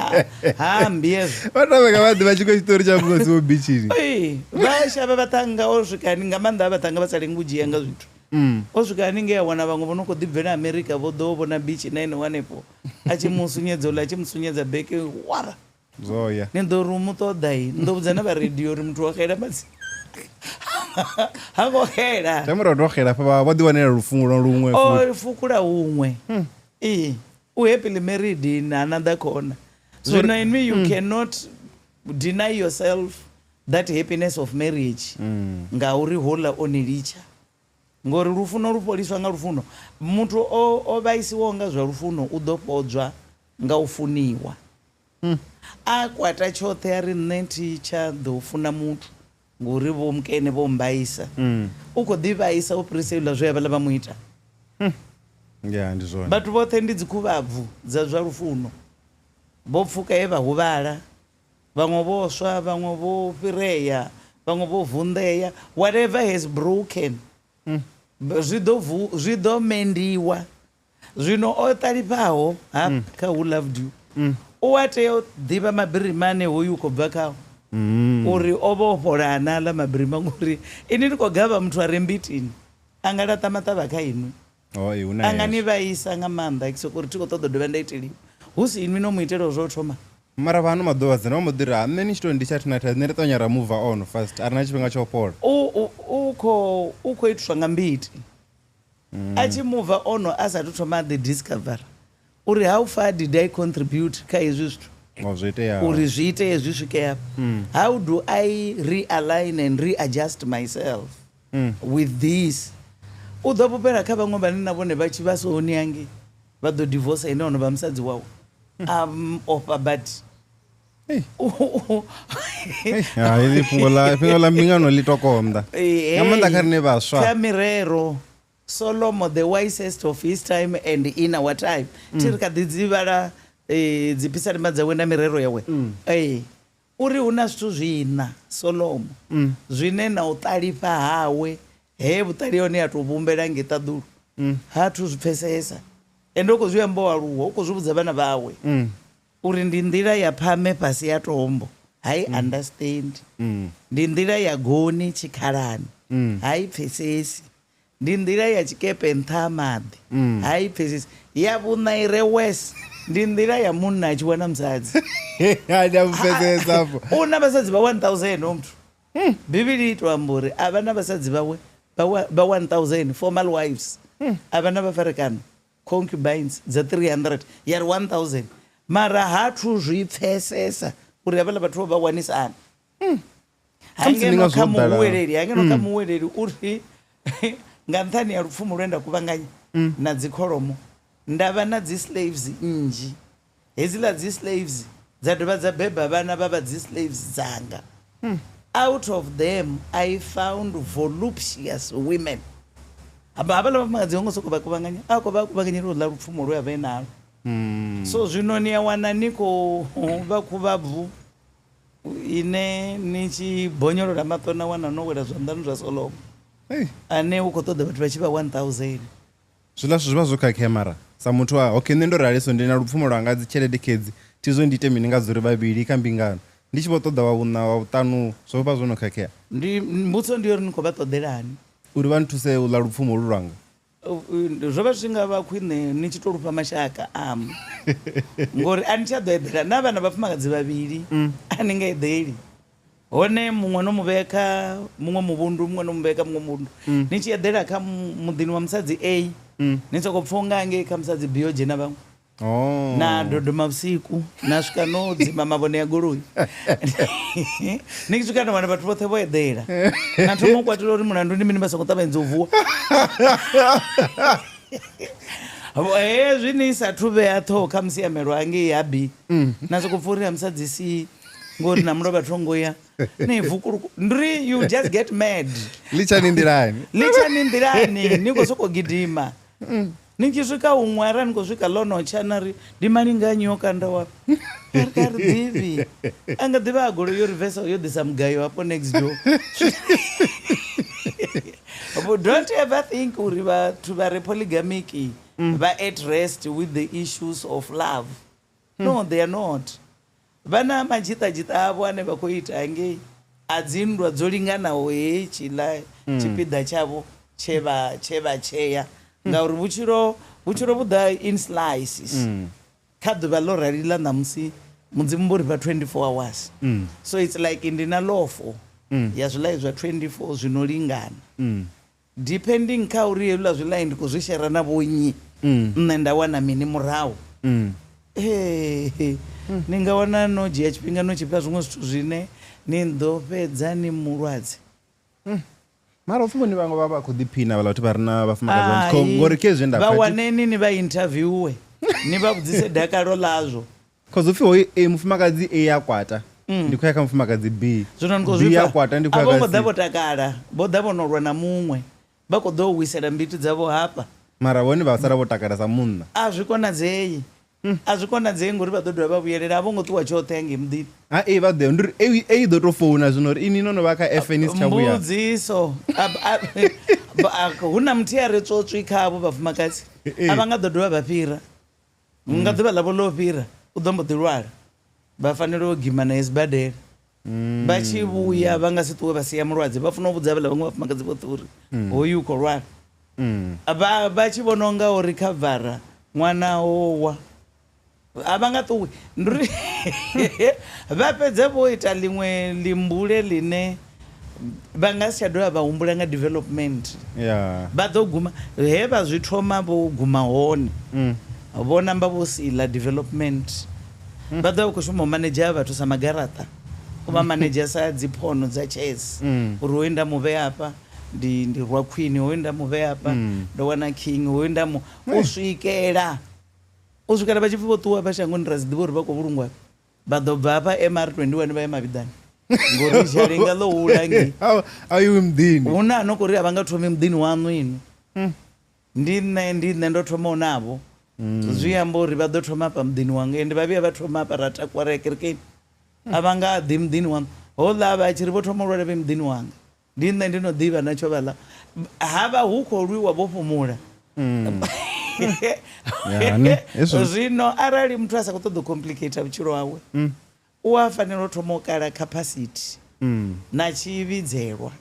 Ha ambi hezwo. Vhathu vha nga vha ḓivha tshiṅwe tshiṱori tsha musi wo bitchini. Ee, vha shavha vhaṱhannga o swika hani nga maanḓa vhaṱhannga vha sa lengi u dzhia nga zwithu. O swika haningei a wana vhaṅwe vho no khou ḓi bvela Amerika vho ḓo vhona bitch na ene hanefho. A tshi mu sunyedza uḽa a tshi mu sunyedza beke wara. Zwo ya. Ni ḓo ri u mu ṱoḓa i. Ni ḓo vhudza na vha radio uri muthu wa xela matsi. Ha ngo xela. Tsha murahu to xela hafha vha ḓi wanela lufungo luṅwe futhi. O fukula huṅwe. Ee, u happily married in another corner. Zwino inwi you cannot deny yourself That happiness of marriage ngauri houḽa o ni litsha. Ngori lufuno lu fholiswa nga lufuno. Muthu o vhaisiwaho nga zwa lufuno u ḓo fhodzwa nga u funiwa. A kwata tshoṱhe a ri nṋe thi tsha ḓo funa muthu ngori vho mukene vho mbaisa. U khou ḓi vhaisa u fhirisa hezwiḽa zwe havhaḽa vha mu ita. Ya, ndi zwone. Vhathu vhoṱhe ndi dzikhuvhabvu dza zwa lufuno. Vho pfuka he vha huvhala, vhaṅwe vho swa, vhaṅwe vho fhirea, vhaṅwe vho vunḓea. Whatever has broken, zwi ḓo mendiwa. Zwino o ṱalifhaho ha kha Who Loved You, u a tea u ḓivha mabirima ane hoyu u khou bva khao. Uri o vha o fhola na aḽa mabirima, ngori ini ni khou gavha muthu a re mbitini, a nga laṱa maṱavha kha inwi. A nga ni vhaisa nga maanḓa, ki soko uri thi khou ṱoḓa u dovha nda iteliwa. Hu si inwi no mu itela zwo thoma. Mara vha ano maḓuvha dzina vha mbo ḓi ri, ha nṋe ni tshi to ndi tsha thina thaidzo, nṋe ri ṱavhanya ra move on fast, a ri na tshifhinga tsha u fhola. U khou itiswa nga mbiti. A tshi move on a sathu thoma a ḓi discover uri how far did I contribute kha hezwi zwithu. Zwo iteaho. Uri zwi itee zwi swike afha. How do I realign and readjust myself with this? U ḓo fhufhela kha vhaṅwe vhane na vhone vha tshi vha so hone hangi vha ḓo divorce ene ono vha musadzi wawe. Ofha but Ha ili fhungo ḽa mbingano ḽi to konḓa. Nga maanḓa kha rine vhaswa. Kha mirero Solomon, the wisest of his time and in our time. Thi ri kha ḓi dzi vhala dziphisalema dzawe na mirero yawe. Uri hu na zwithu zwiṋa Solomon zwine na u ṱalifha hawe he vhuṱali hone a to vhumbela nge ṱaḓulu ha thu zwi pfesesa. Ende u khou zwi amba o aluwa, u khou zwi vhudza vhana vhawe uri ndi nḓila ya phame fhasi ya tombo, hai understand. Ndi nḓila ya goni tshikhalani, hai pfesesi. Ndi nḓila ya tshikepe nṱha ha maḓi, hai pfesesi. Ya vhuṋa i re worse, ndi nḓila ya munna a tshi wana musadzi. Ndi a pfesesa afho. U na vhasadzi vha 1000 o muthu. Bivhili i to amba uri a vha na vhasadzi vhawe vha 1000 formal wives. A vha na vhafarekana concubines dza 300 ya ri 1000. Mara ha thu zwi pfesesa uri havhaḽa vhathu vho vha wanisana. Hangeno kha muhuweleli, hangeno kha muhuweleli uri nga nṱhani ya lupfumo lwe nda kuvhanganya na dzikholomo nda vha na dzi slaves nnzhi. Hedziḽa dzi slaves dza dovha dza beba vhana vha vha dzi slaves dzanga. Out of them I found voluptuous women. Havhaḽa vhafumakadzi ho ngo sokou vha kuvhanganya, a khou vha kuvhanganyela u ḽa lupfumo lwe a vha e nalo. So zwino ni a wana ni khou vha khuvhabvu ine ni tshi bonyolola maṱo na wana no wela zwanḓani zwa Solomon ane u khou ṱoḓa vhathu vha tshi vha 1000. Zwiḽa zwithu zwi vha zwo khakhea mara sa muthu a okay nṋe ndo rali so ndi na lupfumo lwanga dzi tshelede khedzi thi zwo ndi ite mini nga dzo ri vhavhili kha mbingano ndi tshi vho ṱoḓa wa vhuṋa wa vhuṱanu zwo vha zwo no khakhea. Ndi mbudziso ndi uri ni khou vha ṱoḓelani uri vha nthuse u ḽa lupfumo holu lwanga. Zwo vha zwi nga vha khwine ni tshi to lufha mashaka amu ngori a ni tsha ḓo eḓela na vhana vhafumakadzi vhavhili a ni nga eḓeli. Hone muṅwe no mu vhea kha muṅwe muvhundu, muṅwe no mu vhea kha muṅwe muvhundu. Ni tshi eḓela kha muḓini wa musadzi A, ni soko pfa unga ngei kha musadzi B ho dzhena vhaṅwe. Na dodoma vhusiku, na swika no dzima mavhone ya goloi. Ni swika na wana vhathu vhoṱhe vho eḓela. Na thoma u kwatela uri mulandu ndi mini vha songo ṱavhanyedza u vuwa. Hezwi ni sathu vhea ṱhoho kha musiamelo hangei ha B, na soko pfa uri ha musadzi C ngori na mulovha thongo ya ni vukuluku ndiri you just get mad. Litshani nḓilani. Litshani nḓilani ni khou sokou gidima. Ni tshi swika huṅwe arali ni khou swika ḽo no tsha na ri ndi malinganyi yo kanda wa ri kha ri ḓivhi a nga ḓivha a goloi yo reverse yo ḓisa mugayo hafho next door. But don't ever think uri vhathu vha re polygamic vha at rest with the issues of love. No, they are not. Vha na madzhiṱadzhiṱa avho ane vha khou ita hangei a dzinndwa dzo linganaho hetshiḽa tshipiḓa tshavho tshe vha tshea ngauri vhutshilo vhutshilo vhu ḓa in slices. Kha ḓuvha ḽo rali ḽa ṋamusi Mudzimu vho ri fha 24 hours. So it's like ndi na lofo ya zwiḽai zwa 24 zwino lingana. Depending kha uri hezwiḽa zwiḽai ndi khou zwi shera na vhonnyi, nṋe nda wana mini murahu. Ni nga wana no dzhia tshifhinga no tshi fha zwiṅwe zwithu zwine Ni ḓo fhedza ni mulwadze. Mara upfi vhone vhaṅwe vha vha khou ḓiphina vhaḽa vhathu vha re na vhafumakadzi vhanzhi. Kho- ngori khezwi nda vha pfa thi- waneni ni vha interviewe ni vha vhudzise dakalo ḽazwo. Cause upfi hoyu A mufumakadzi A ya kwata ndi khou ya kha mufumakadzi B. Zwino ni khou B zwi ya pfa kwata ndi khou a ya vho ngo kha ḓa C. vho takala, vho ḓa vho no lwa na muṅwe, vha khou ḓo wisela mbiti dzavho hafha. Mara vhone vha sala vho takala sa munna. A zwi konadzei, a zwi konadzei ngori vha ḓo dovha vha vhuyelela, a vho ngo ṱuwa tshoṱhe hangei muḓini. Ha A vha ḓo ndi uri A A ḓo to founa zwino uri ini no no vha kha F ni si tsha vhuya. Mbudziso hu na muthihi a re tswotswi khavho vhafumakadzi, a vha nga ḓo dovha vha fhira. Nga ḓuvha ḽavho ḽo fhira u ḓo mbo ḓi lwala, vha fanela u gima naye sibadela. Vha tshi vhuya vha nga si ṱuwe vha sia mulwadze, vha funa u vhudza havhaḽa vhaṅwe vhafumakadzi vhoṱhe uri hoyu u khou lwala. Vha tshi vhona unga uri khavara ṅwana o wa, a vha nga ṱuwi. Ndi uri vha fhedza vho ita ḽiṅwe ḽimbule ḽine vha nga si tsha dovha vha humbula nga development. Vha ḓo guma he vha zwi thoma vho guma hone. Vho namba vho sila development. Vha ḓo vha khou shuma u manedzha vhathu sa magaraṱa, u vha manedzha sa dzi phono dza chess, uri hoyu nda mu vhea hafha ndi rwa queen, hoyu nda mu vhea hafha ndo wana king, hoyu nda mu u swikela vha tshi pfi vho ṱuwa hafha shangoni ra si ḓivhe uri vha khou vhulungwa. Vha ḓo bva hafha MR21 vha ya Mavhiḓani ngori dzhalinga ḽo hula ngei. A iwi muḓini. Hu na no khou ri a vha nga thomi muḓini waṋu inwi. Ndi nṋe ndo thomaho navho. Zwi amba uri vha ḓo thoma hafha muḓini wanga, ende vha vhuya vha thoma hafha ra takuwa ra ya kerekeni. A vha nga ḓi muḓini waṋu. Houḽa vha tshi ri vho thoma u lwala vhe muḓini wanga. Ndi nṋe ndi no ḓivha na tsho vhaḽa. Ha vha hu khou lwiwa vho fhumula. Zwino arali muthu a sa khou ṱoḓa u complicate vhutshilo hawe, u a fanela u thoma u kala capacity na tshivhidzelwa.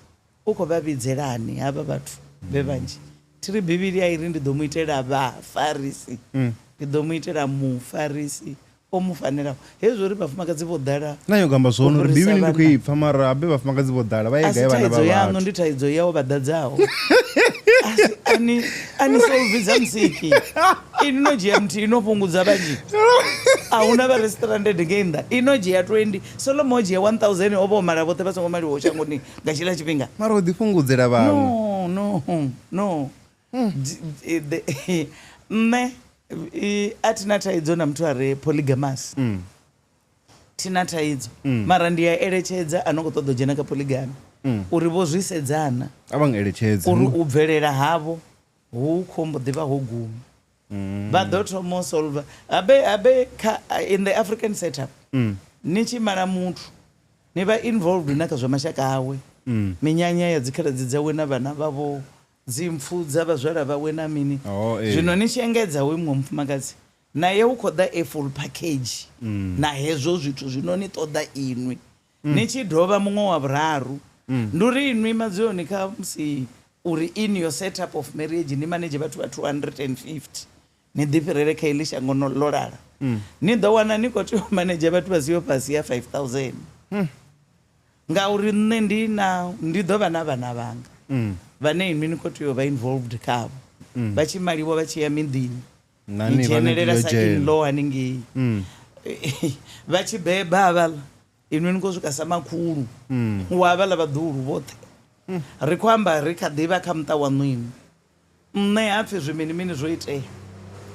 U khou vha vhidzelani havha vhathu vhe vhanzhi? Thiri Bivhili a i ri ndi ḓo mu itela vhafarisi, ndi ḓo mu itela mufarisi o mu fanelaho. Hezwi uri vhafumakadzi vho ḓala, Na yo gamba zwone uri Bivhili ndi khou i pfa, mara habe vhafumakadzi vho ḓala vha ye gai vhana vha vhathu? Yaṋu ndi thaidzo yao vha ḓadzaho. Ani ani solve dza musiki. Ini no dzhia muthihi no fhungudza vhanzhi. A huna vha re stranded ngei nnḓa. Ino dzhia 20, Solomon o dzhia 1000 o vha o mala vhoṱhe vha songo maliwaho shangoni nga tshiḽa tshifhinga. Mara u ḓi fhungudzela vhaṅwe. No, no, no. Nṋe a thina thaidzo na muthu a re polygamous. Thina thaidzo. Mara ndi a eletshedza a no khou ṱoḓa u dzhena kha polygamy uri vho zwi sedzana. A vha nga eletshedzi. Uri u bvelela havho hu khou mbo ḓi vha ho guma. Vha ḓo thoma u solve habe kha in the African setup. Ni tshi mala muthu ni vha involved na kha zwa mashaka awe. Minyanya ya dzikhaladzi dzawe na vhana vhavho, dzimpfu dza vhazwala vhawe na mini. Zwino ni tshi engedza hoyu muṅwe mufumakadzi naye u khou ḓa a full package na hezwo zwithu zwino ni ṱoḓa inwi. Ni tshi dovha muṅwe wa vhuraru ndi uri inwi madzuloni kha musi uri in your setup of marriage ni manage vhathu vha 250 ni ḓi fhirele kha iḽi shango ḽo lala. Ni ḓo wana ni khou tea u manage vhathu vha siho fhasi ya 5000. Ngauri nṋe ndi ḓo vha na vhana vhanga vhane inwi ni khou tea u vha involved khavho. Vha tshi maliwa vha tshi ya miḓini, ni dzhenelela sa in-law haningei. Vha tshi beba havhaḽa inwi ni khou swika sa makhulu wa havhaḽa vhaḓuhulu vhoṱhe. Ri khou amba ri kha ḓivha kha muṱa waṋu inwi. Nṋe hapfi zwi mini mini zwo itea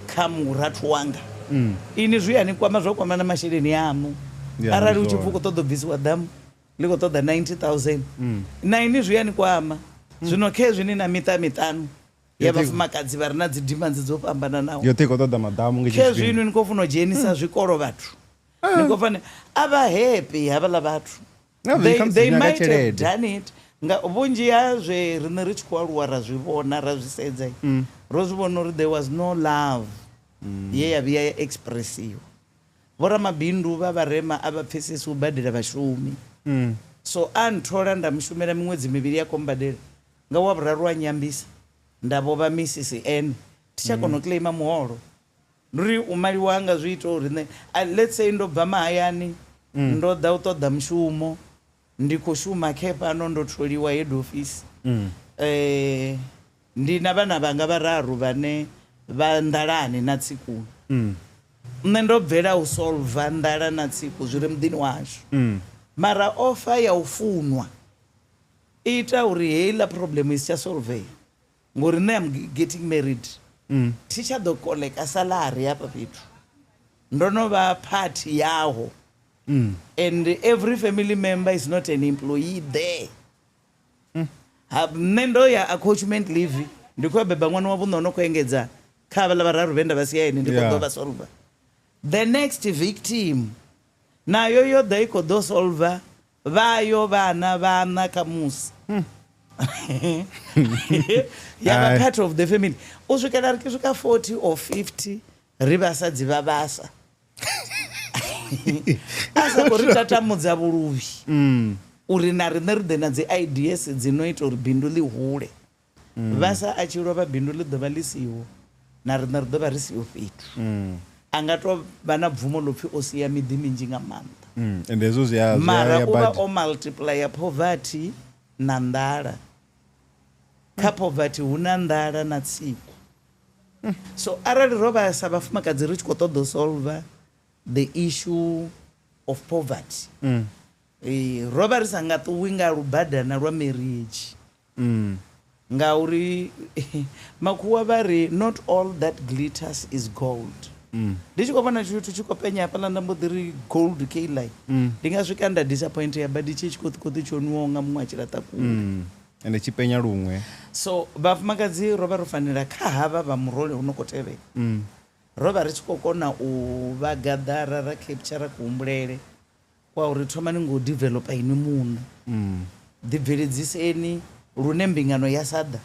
kha murathu wanga. Ini zwi a ni kwama, zwa kwama na masheleni aṋu. Arali u tshi pfi u khou ṱoḓa u bvisiwa ḓamu ḽi khou ṱoḓa 90,000, na ini zwi a ni kwama. Zwino khezwi ni na miṱa miṱanu ya vhafumakadzi vha re na dzi demands dzo fhambananaho. Yoṱhe i khou ṱoḓa maḓamu nga Khezwi inwi ni khou funa u dzhenisa zwikolo vhathu. Ni khou fanela a vha happy havhaḽa vhathu. They might have done it. Nga vhunzhi ha zwe riṋe ri tshi khou aluwa ra zwi vhona ra zwi sedza, ro zwi vhona uri there was no love ye ya vhuya ya expressiwa. Vhoramabindu vha vharema a vha pfesesi u badela vhashumi. So a nthola nda mushumela miṅwedzi mivhili ya khou mbadela, nga wa vhuraru a nyambisa nda vho vha Mrs N, thi tsha kona u claima muholo. Ndi uri u maliwa hanga zwi ita uri nṋe, let's say ndo bva mahayani ndo ḓa u ṱoḓa mushumo, ndi khou shuma khe fhano ndo tholiwa head office. Ndi na vhana vhanga vhararu vhane vha nḓalani na tsikuni. Nṋe ndo bvela u solva nḓala na tsiku zwi re muḓini washu. Mara ofa ya u funwa i ita uri heiḽa problem i si tsha solvea ngori nṋe am getting married thi tsha ḓo koleka salary hafha fhethu ndo no vha party yaho and every family member is not an employee there ha nṋe ndo ya accouchement leave ndi khou ya beba ṅwana wa vhuṋa no khou engedza kha havhaḽa vhararu vhe nda vha sia ene ndi khou ḓo vha solver the next victim nayo yo ḓa i khou ḓo solver vhayo vhana vhaṋa khamusi ya vha part of the family u swikela ri tshi swika 40 or 50 ri vhasadzi vha vhasa a sa khou ri tatamudza vhuluvhi uri na riṋe ri ḓe na dzi ideas dzi no ita uri bindu ḽi hule vhasa a tshi lovha bindu ḽi ḓo vha ḽi siho na riṋe ri ḓo vha ri siho fhethu a nga to vha na bvumo ḽo pfhi o sia miḓi minzhi nga maanḓa Ende hezwo zwi a mara u vha o multiplya poverty na nḓala kha poverty hu na nḓala na tsiku so arali ro vha sa vhafumakadzi ri tshi khou ṱoḓa u solver the issue of poverty ro vha ri sa nga ṱuwi nga lubadana lwa marriage ngauri makhuwa vha ri not all that glitters is gold ndi tshi khou vhona tshithu tshi khou penya hafhaḽa nda mbo ḓi ri gold keiḽai ndi nga swika nda disappoint ya badi tshi tshikoṱikoṱi tsho nwiwaho nga muṅwe a tshi laṱa kule ende tshi penya luṅwe so vhafumakadzi ro vha ro fanela kha havha vha murole u no khou tevhela ro vha ri tshi khou kona u vha gaḓara ra capture kuhumbulele kwa uri thomani ngo developa inwi muṋe ḓibveledziseni lune mbingano ya sa ḓa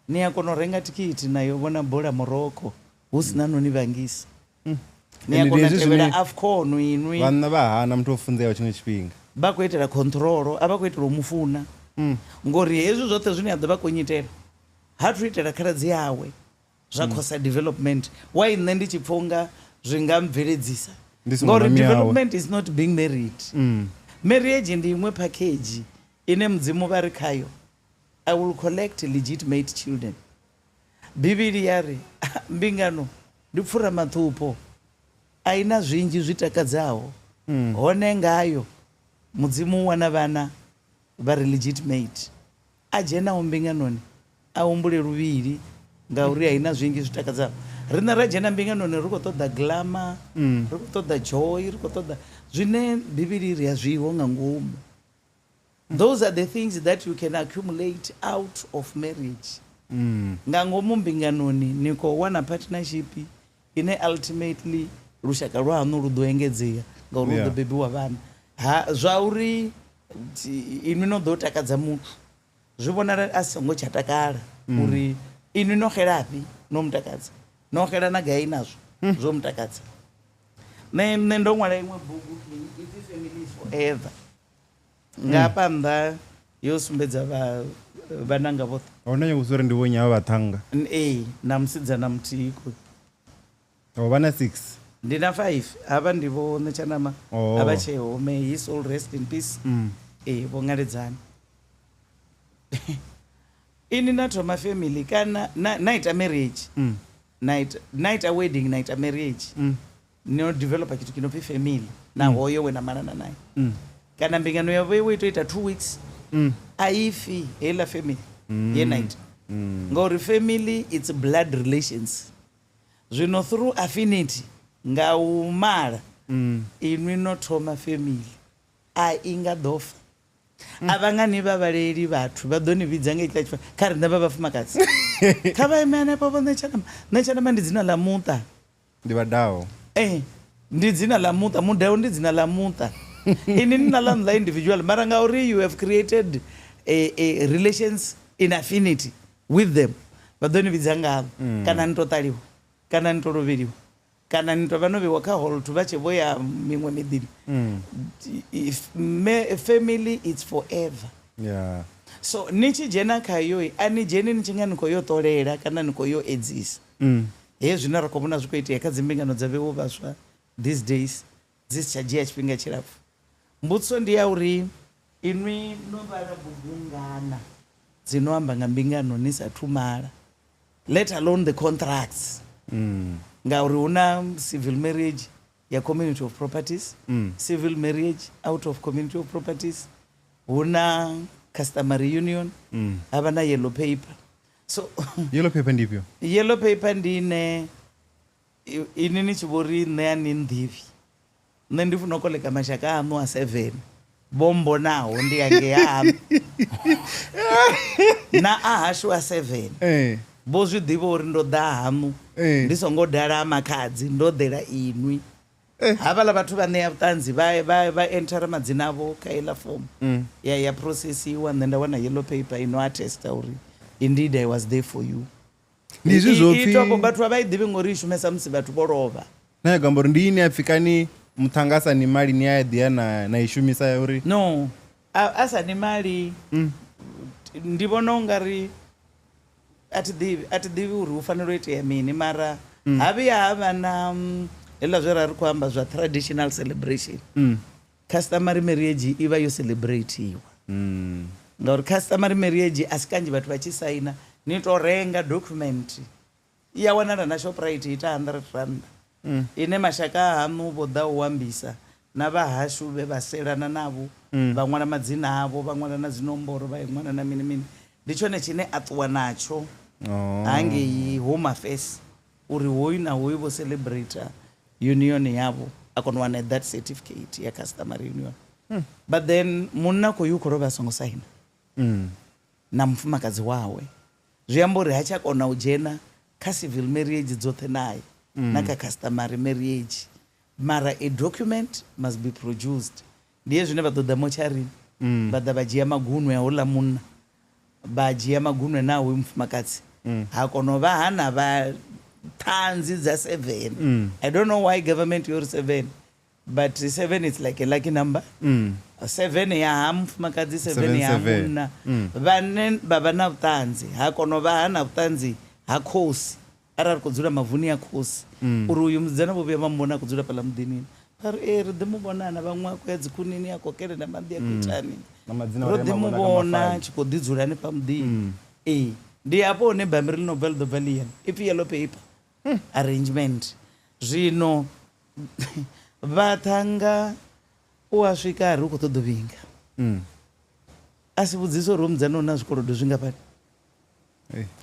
ni a kona u renga thikhithi na yo vhona bola Morocco hu si na no ni vhangisa ni a Ende kona ndi hezwi tevhela zwine AFCON inwi vhanna vha hana muthu o funzeaho tshiṅwe tshifhinga vha khou itela control a vha khou itela u mufuna ngori hezwi zwoṱhe zwine a ḓo vha khou nyitela ha thu itela khaladzi yawe zwa khosa development why nṋe ndi tshi pfha unga zwi nga mbveledzisa Ndi songo ngori na miyawe. development is not being married marriage ndi iṅwe package ine mudzimu vha ri khayo i will collect legitimate children bivhili ya ri mbingano ndi pfura maṱhupho a i na zwinzhi zwi takadzaho hone ngayo mudzimu u wana vhana vha ri legitimate a dzhenaho mbinganoni a humbule luvhili ngauri a i na zwinzhi zwi takadzaho riṋe ra dzhena mbinganoni ri khou ṱoḓa glamour ri khou ṱoḓa joy ri khou ṱoḓa zwine bivhili ri a zwiho nga ngomu those are the things that you can accumulate out of marriage nga ngomu mbinganoni ni khou wana partnership ine ultimately lushaka lwaṋu lu ḓo engedzea ngauri hu ḓo Yeah. bebiwa vhana ha zwa uri inwi no ḓo takadza muthu zwi vhonala a songo tsha takala uri inwi no xelafhi no mutakadza no xela na gai nazwo zwo mutakadza nṋe nṋe ndo ṅwala iṅwe bugu ipfi family is forever nga hafha nnḓa yo sumbedza vha vhananga vhoṱhe a huna nyanga uri ndi vhonyi havha vhaṱhannga ee na musidzana muthihi ko o vha na 6 ndi na 5 havha ndi vho ṋetshanama Oh. a vha tsheho may his soul rest in peace ee vho ṅaledzani ini na thoma family kana na, na ita marriage na ita, na ita wedding na ita marriage no developa tshithu tshi no pfi family na hoyo we na malana naye kana mbingano yavho iwe ito ita 2 weeks a i fi heiḽa family ye na ita ngauri family it's blood relations zwino through affinity nga u mala inwi no thoma family a i nga ḓo fa a vha nga ni vhavhaleli vhathu vha ḓo ni vhidza nga itshiḽa tshifha kha riṋe vha vhafumakadzi kha vha ime hanefho vho ṋetshanama ṋetshanama ndi dzina ḽa muṱa ndi vhadaho ee ndi dzina ḽa muṱa mudau ndi dzina ḽa muṱa ini ni na ḽaṋu ḽa individual mara ngauri you have created a relations in affinity with them vha ḓo ni vhidza ngavho kana ni to ṱaliwa kana ni to lovheliwa kana ni to vha no vheiwa kha holt vha tshe vho ya miṅwe miḓini If family it's forever yeah so ni tshi dzhena khayo a ni dzheni ni tshi nga ni khou yo ṱolela kana ni khou yo edzisa hezwi zwine ra khou vhona zwi khou itea kha dzimbingano dza vheiwo vhaswa these days dzi si tsha dzhia tshifhinga tshilapfhu mbudziso ndi ya uri inwi no vhala bugu ngana dzi no amba nga mbingano ni sa thu mala let alone the contracts ngauri hu na civil marriage ya community of properties, civil marriage out of community of properties, hu na customary union, ha vha na yellow paper. So Yellow paper ndi ifhio? Yellow paper ndi ine ini ni tshi vho ri nṋe a ni nḓivhi, nṋe ndi funa u koleka mashaka aṋu a 7 vho mbonaho ndi angei haṋu na a hashu a 7 vho zwi ḓivha uri ndo ḓa haṋu ndi songo dala makhadzi, ndo ḓela inwi. Havhaḽa vhathu vha ṋea vhuṱanzi, vha entera madzina avho kha iḽa form ya processiwa, nṋe nda wana yellow paper ino attesta uri indeed I was there for you. Ndi hezwi zwo pfi Itwa vhathu a vha i ḓivhi ngori i shumesa musi vhathu vho lovha. Na ya gamba uri ndi ine ya pfi kani muṱhanga a sa ni mali ni a ḓi ya na i shumisa ya uri No, a sa ni mali. Ndi vhona ungari a thi ḓivhi uri hu fanela u itea mini, mara ha vhuya ha vha na hezwiḽa zwe ra ri khou amba zwa traditional celebration. Customary marriage i vha yo celebratiwa. Ngauri customary marriage a si kanzhi vhathu vha tshi saina, ni to renga document i ya wanala na Shoprite ita 100 rand. Ine mashaka a haṋu vho ḓa u ambisa na vha hashu vhe vha selana navho, vha ṅwala madzina avho, vha ṅwala na dzinomboro, vha ṅwala na mini mini. Ndi tshone tshine a ṱuwa natsho hangei Home Affairs uri hoyu na hoyu vho celebrate union yavho, a kona u wana that certificate ya customary union. But then munna khoyu u khou lovha a songo saina na mufumakadzi wawe, zwi amba uri ha tsha kona u dzhena kha civil marriage dzoṱhe naye na kha customary marriage, mara a document must be produced. Ndi hezwi zwine vha ḓo ḓa motsharini, vha ḓa vha dzhia magunwe a houḽa munna, vha dzhia magunwe na hoyu mufumakadzi, ha kona u vha hana vha ṱhanzi dza 7. I don't know why government yo ri 7, but 7 is like a lucky number. 7 ya ha mufumakadzi, 7 ya ha munna, vhane vha vha na vhuṱanzi, ha kona u vha hana vhuṱanzi ha khosi, arali ri khou dzula mavuni ya khosi, uri uyu musidzana vho vhuya vha muvhona a khou dzula fhaḽa muḓini, vha ri ri ḓi mu vhonana, vhaṅwe a khou ya dzikhunini, a khou kelela maḓi, a khou itani, ro ḓi mu vhona a tshi khou ḓi dzula hanefha muḓini. Ee, ndi hafho hune bammbiri ḽi no bva ḽi ḓo bva ḽi yellow, i pfi yellow paper arrangement. Zwino vhaṱhannga u a swika a ri u khou ṱoḓa u vhinga, a si vhudzise uri hoyu musidzana u na zwikolodo zwingafhani.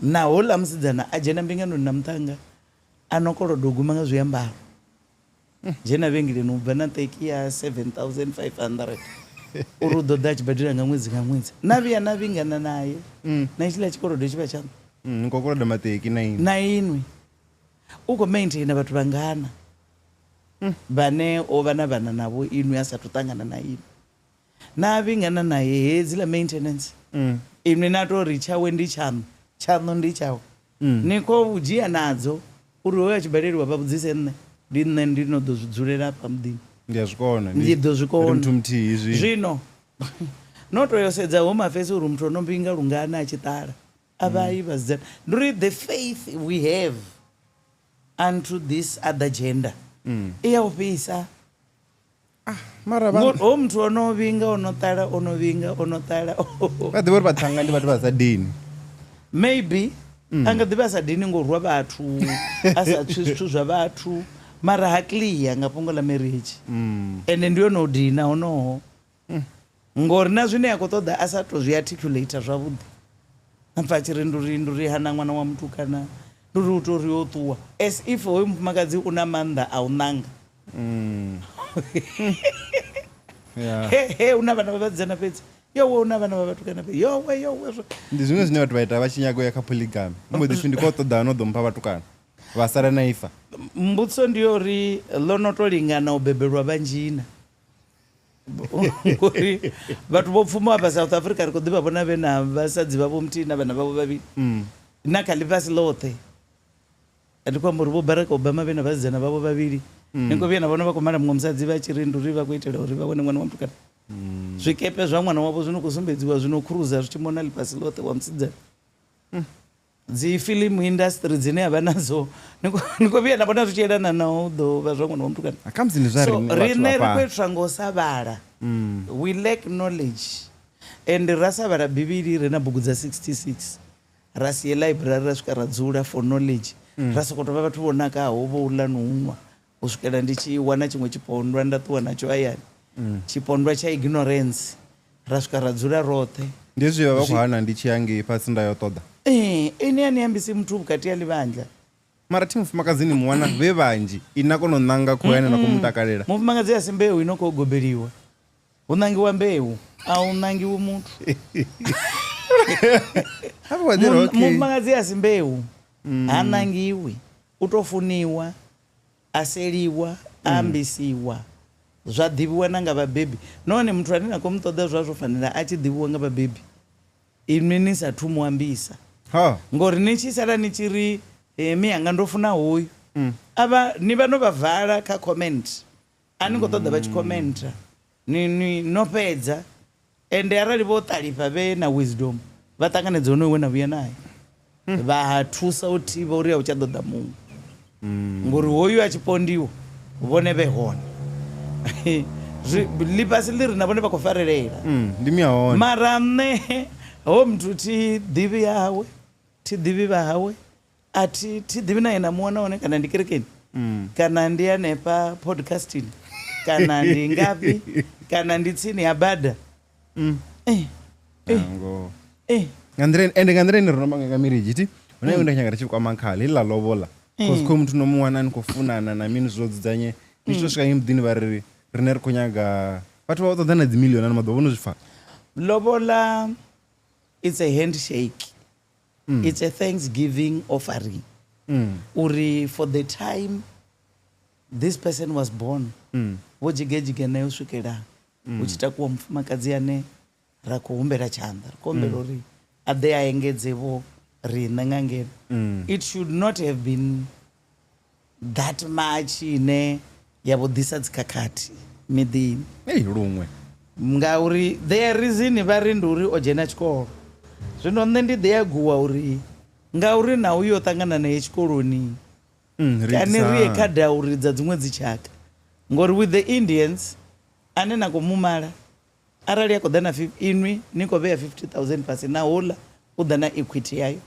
Na houḽa musidzana a dzhena mbinganoni na muṱhannga a no kolodo u guma nga zwiambaro, dzhena vhengeleni u bva na ṱeki ya 7500 uri u ḓo ḓa a tshi badela nga ṅwedzi nga ṅwedzi, na vhuya na vhingana naye na hetshiḽa tshikolodo tshi vha tshaṋu. Ni khou koloda maṱeki na inwi. Na inwi u khou maintaina vhathu vhangana vhane o vha na vhana navho inwi a sathu ṱangana na inwi, na vhingana naye hedziḽa maintenance inwi na to ri tshawe ndi tshaṋu, tshaṋu ndi tshawe, ni khou dzhia nadzo uri hoyo a tshi baleliwa vha vhudzise nṋe, ndi nṋe ndi no ḓo zwi dzulela hafha muḓini. Ndi a zwi kona, ndi ḓo zwi kona. Ri muthu muthihi zwino. Zwino no to yo sedza Home Affairs uri muthu o no vhinga lungana a tshi ṱala, a vha yi vhasidzana. Ndi uri the faith we have unto this other gender i ya u fhisa. Mara vha Ngori hoyu muthu o no vhinga, o no ṱala, o no vhinga, o no ṱala. Vha ḓivha uri vhaṱhannga ndi vhathu vha sa dini. Maybe a nga ḓivha a sa dini ngo rwa vhathu, a sa tswi zwithu zwa vhathu, mara ha clear nga fhungo ḽa marriage. Ende ndi yone u dina honoho. Ngori na zwine a khou ṱoḓa a sa to zwi articulate zwavhuḓi. A pfa a tshi ri ndi uri hana ṅwana wa muthu kana ndi uri u to ri o ṱuwa, as if hoyu mufumakadzi u na maanḓa a u ṋanga. He u na vhana vha vhasidzana fhedzi, yowe u na vhana vha vhatukana fhedzi, yowe yowe. Ndi zwiṅwe zwine vhathu vha ita vha tshi nyaga u ya kha polygamy, mbo ḓi pfi ndi khou ṱoḓa no ḓo mpha vhatukana vha sala na ifa. Mbudziso ndi yo uri ḽo no to lingana u bebelwa vhanzhina, ngori vhathu vho pfuma hafha South Africa ri khou ḓi vha vhona vhe na vhasadzi vhavho muthihi na vhana vhavho vhavhili, na kha ḽifhasi ḽoṱhe. Ndi khou amba uri vho Barack Obama vhe na vhasidzana vhavho vhavhili, ni khou vhuya na vhona vha khou mala muṅwe musadzi vha tshi ri ndi uri vha khou itela uri vha wane ṅwana wa mutukana. Zwikepe zwa ṅwana wavho zwi no khou sumbedziwa zwi no khuruza zwi tshi mona ḽifhasi ḽoṱhe wa musidzana. Dzi film industry dzine a vha nadzo, ni khou vhuya na vhona zwi tshi elana na u ḓo vha zwa ṅwana wa mutukana. Khamusi ndi zwa So riṋe vhathu riṋe ri vha khou fhano. itwa ngo sa vhala, we lack knowledge, and ra sa vhala Bivhili re na bugu dza 66, ra si ye library ra swika ra dzula for knowledge, ra sokou tou vha vhathu vho nakaho vho u ḽa no u nwa. U swikela ndi tshi wana tshiṅwe tshipondwa nda ṱuwa natsho hayani. Tshipondwa tsha ignorance ra swika ra dzula roṱhe. Ndi hezwi vha khou hana ndi tshi ya ngei fhasi nda yo ṱoḓa. Ee, ini a ni ambisi muthu vhukati ha ḽivhandla. Mara thi mufumakadzi ni mu wana vhe vhanzhi ini na kona u ṋanga khuhu ane na khou mu takalela. Mufumakadzi a si mbeu i no khou gobeliwa. Hu ṋangiwa mbeu, a hu ṋangiwi muthu. Hafha wa ḓi ri okay. Mufumakadzi a si mbeu, ha ṋangiwi. U tou funiwa, a seliwa, a ambisiwa, zwa ḓivhiwa na nga vhabebi. Nahone muthu ane na khou mu ṱoḓa zwa zwo fanela a tshi ḓivhiwa nga vhabebi inwi ni sa thu mu ambisa. Ha. Ngori ni tshi sala ni tshi ri eh, miyanga ndo funa hoyu, a vha ni vha no vha vala kha comment. A ni khou ṱoḓa vha tshi commenta. Ni ni no fhedza. Ende arali vho ṱalifha vhe na wisdom vha ṱanganedza honoyo we na vhuya nae. Vha thusa u thivha uri a hu tsha ḓo ḓa muṅwe. Ngori hoyu a tshi pondiwa vhone vhe hone. Zwi ḽifhasi ḽi ri na vhone vha khou farelela. Ndi miya hone. Mara nṋe ho muthu thi ḓivhi hawe, thi ḓivhi vha hawe, a thi thi ḓivhi na ye na mu wana hone kana ndi kerekeni kana ndi hanefha podcasting kana ndi ngafhi kana ndi tsini ha bada. Eh, eh, Ngoho. eh. Nga nḓila ende nga nḓila ine ro no manga nga marriage thi huna iṅwe nda nyaga ri tshi kwama khala heḽi ḽa lobola. Cause khoyu muthu no mu wana ni khou funana na mini zwo dzudzanye ni tshi to swika ngei muḓini vha ri riṋe ri khou nyaga vhathu vha vho ṱoḓa na dzi million ano maḓuvha vho no zwi pfa. Lobola it's a handshake. It's a thanksgiving offering. Uri for the time this person was born, vho dzhigedzhiga nayo swikela hu tshi takuwa mufumakadzi ane ra khou humbela tshanḓa, ri khou humbela uri a ḓe a engedze vho riṋe nga ngeno. It should not have been that much ine ya vho ḓisa dzikhakhathi miḓini. Ei luṅwe. Ngauri their reason vha ri ndi uri o dzhena tshikolo. Zwino nṋe ndi ḓi a guwa uri ngauri na uyo ṱangana naye tshikoloni Ri kani ri ye itisani. kha dowry dza dziṅwe dzitshaka. Ngori with the Indians ane na khou mumala arali a khou ḓa na inwi ni khou vhea 50,000 fhasi na houḽa u ḓa na equity yayo.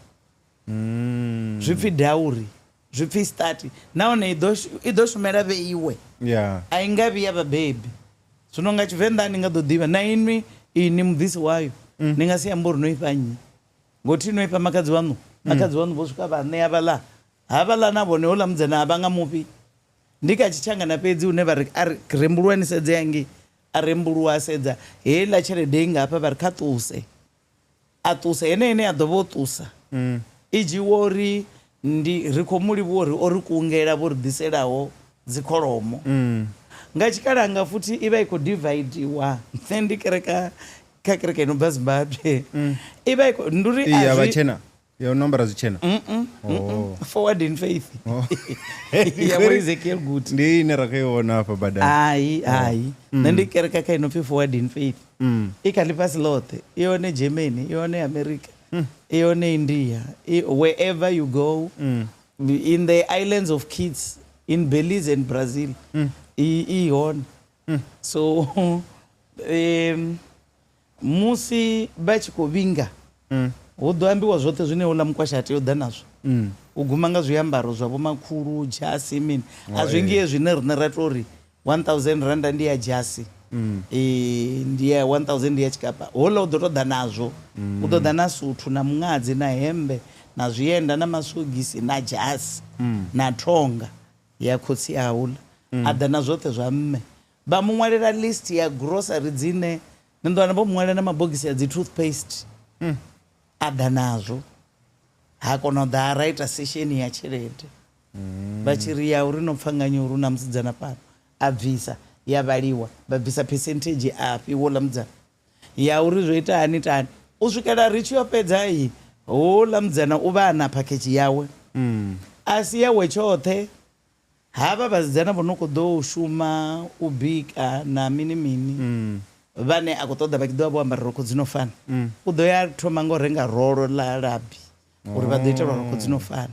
Zwi pfi dowry, zwi pfi start nahone i ḓo i ḓo shumela vheiwe. Yeah. A i nga vhi ya vhabebi. Zwino nga Tshivenḓa a ni nga ḓo ḓivha na inwi ini mubvisi wayo ni nga si ambe uri no ifha nnyi. Ngothi no ifha makhadzi waṋu, makhadzi waṋu vho swika vha ṋea vhaḽa. Havhaḽa na vhone houḽa mudzana a vha nga mufhi. Ndi kha tshitshangana fhedzi hune vha ri a ri rembuluwa ni sedze hangei, a rembuluwa a sedza heiḽa tshelede i ngafha vha ri kha ṱuse. A ṱusa ene ene a ḓo vha o ṱusa. I dzhiiwa uri ndi ri khou mu livhuwa uri o ri kungela vho ri ḓiselaho dzikholomo. Nga tshikalanga futhi i vha i khou dividiwa. Nṋe ndi kereka kha kereke ino bva Zimbabwe. I vha i khou ndi uri Iyi a ya zwi vhatshena ya u nombora zwitshena. Oh. Forward in faith. Oh. Ya vho Ezekiel Guti. Ndi ine ra khou i vhona hafha badani. Hai hai. Nṋe ndi kereka kha ino pfi Forward in Faith. I kha ḽifhasi ḽoṱhe. I hone Germany, i hone America, i hone India. Wherever you go, in the islands of kids, in Belize and Brazil, i hone. So musi vha tshi khou vhinga hu ḓo ambiwa zwoṱhe zwine houḽa mukwasha a tea u ḓa nazwo. U guma nga zwiambaro zwa vhomakhulu, dzhasi mini. A zwi ngi hezwi zwine riṋe ra tou ri 1000 randa ndi ya dzhasi, ndi ya 1000 ndi ya tshikapa. Houḽa u ḓo tou ḓa nazwo. U ḓo ḓa na suthu na muṅadzi na hemmbe na zwienda na maswogisi na dzhasi na thonga ya khotsi a houḽa. A ḓa na zwoṱhe zwa mme. Vha mu ṅwalela list ya grocery dzine ni ḓo wana vho mu ṅwalela na mabogisi a dzi toothpaste. A ḓa nazwo. Ha kona u ḓa a ra ita session ya tshelede. Vha tshi ri ya uri no pfa nga nnyi uri hu na musidzana fhano. A bvisa ya vhaliwa vha bvisa percentage a fhiwa houḽa musidzana. Ya uri zwo ita hani ita hani. U swikela ri tshi yo fhedza houḽa musidzana u vha a na package yawe. A si yawe tshoṱhe. Havha vhasidzana vho no khou ḓo shuma u bika na mini mini vhane a khou ṱoḓa vha tshi ḓo vha vho ambara rokho dzi no fana, u ḓo ya thoma nga u renga rolo ḽa labi uri vha ḓo itelwa rokho dzi no fana.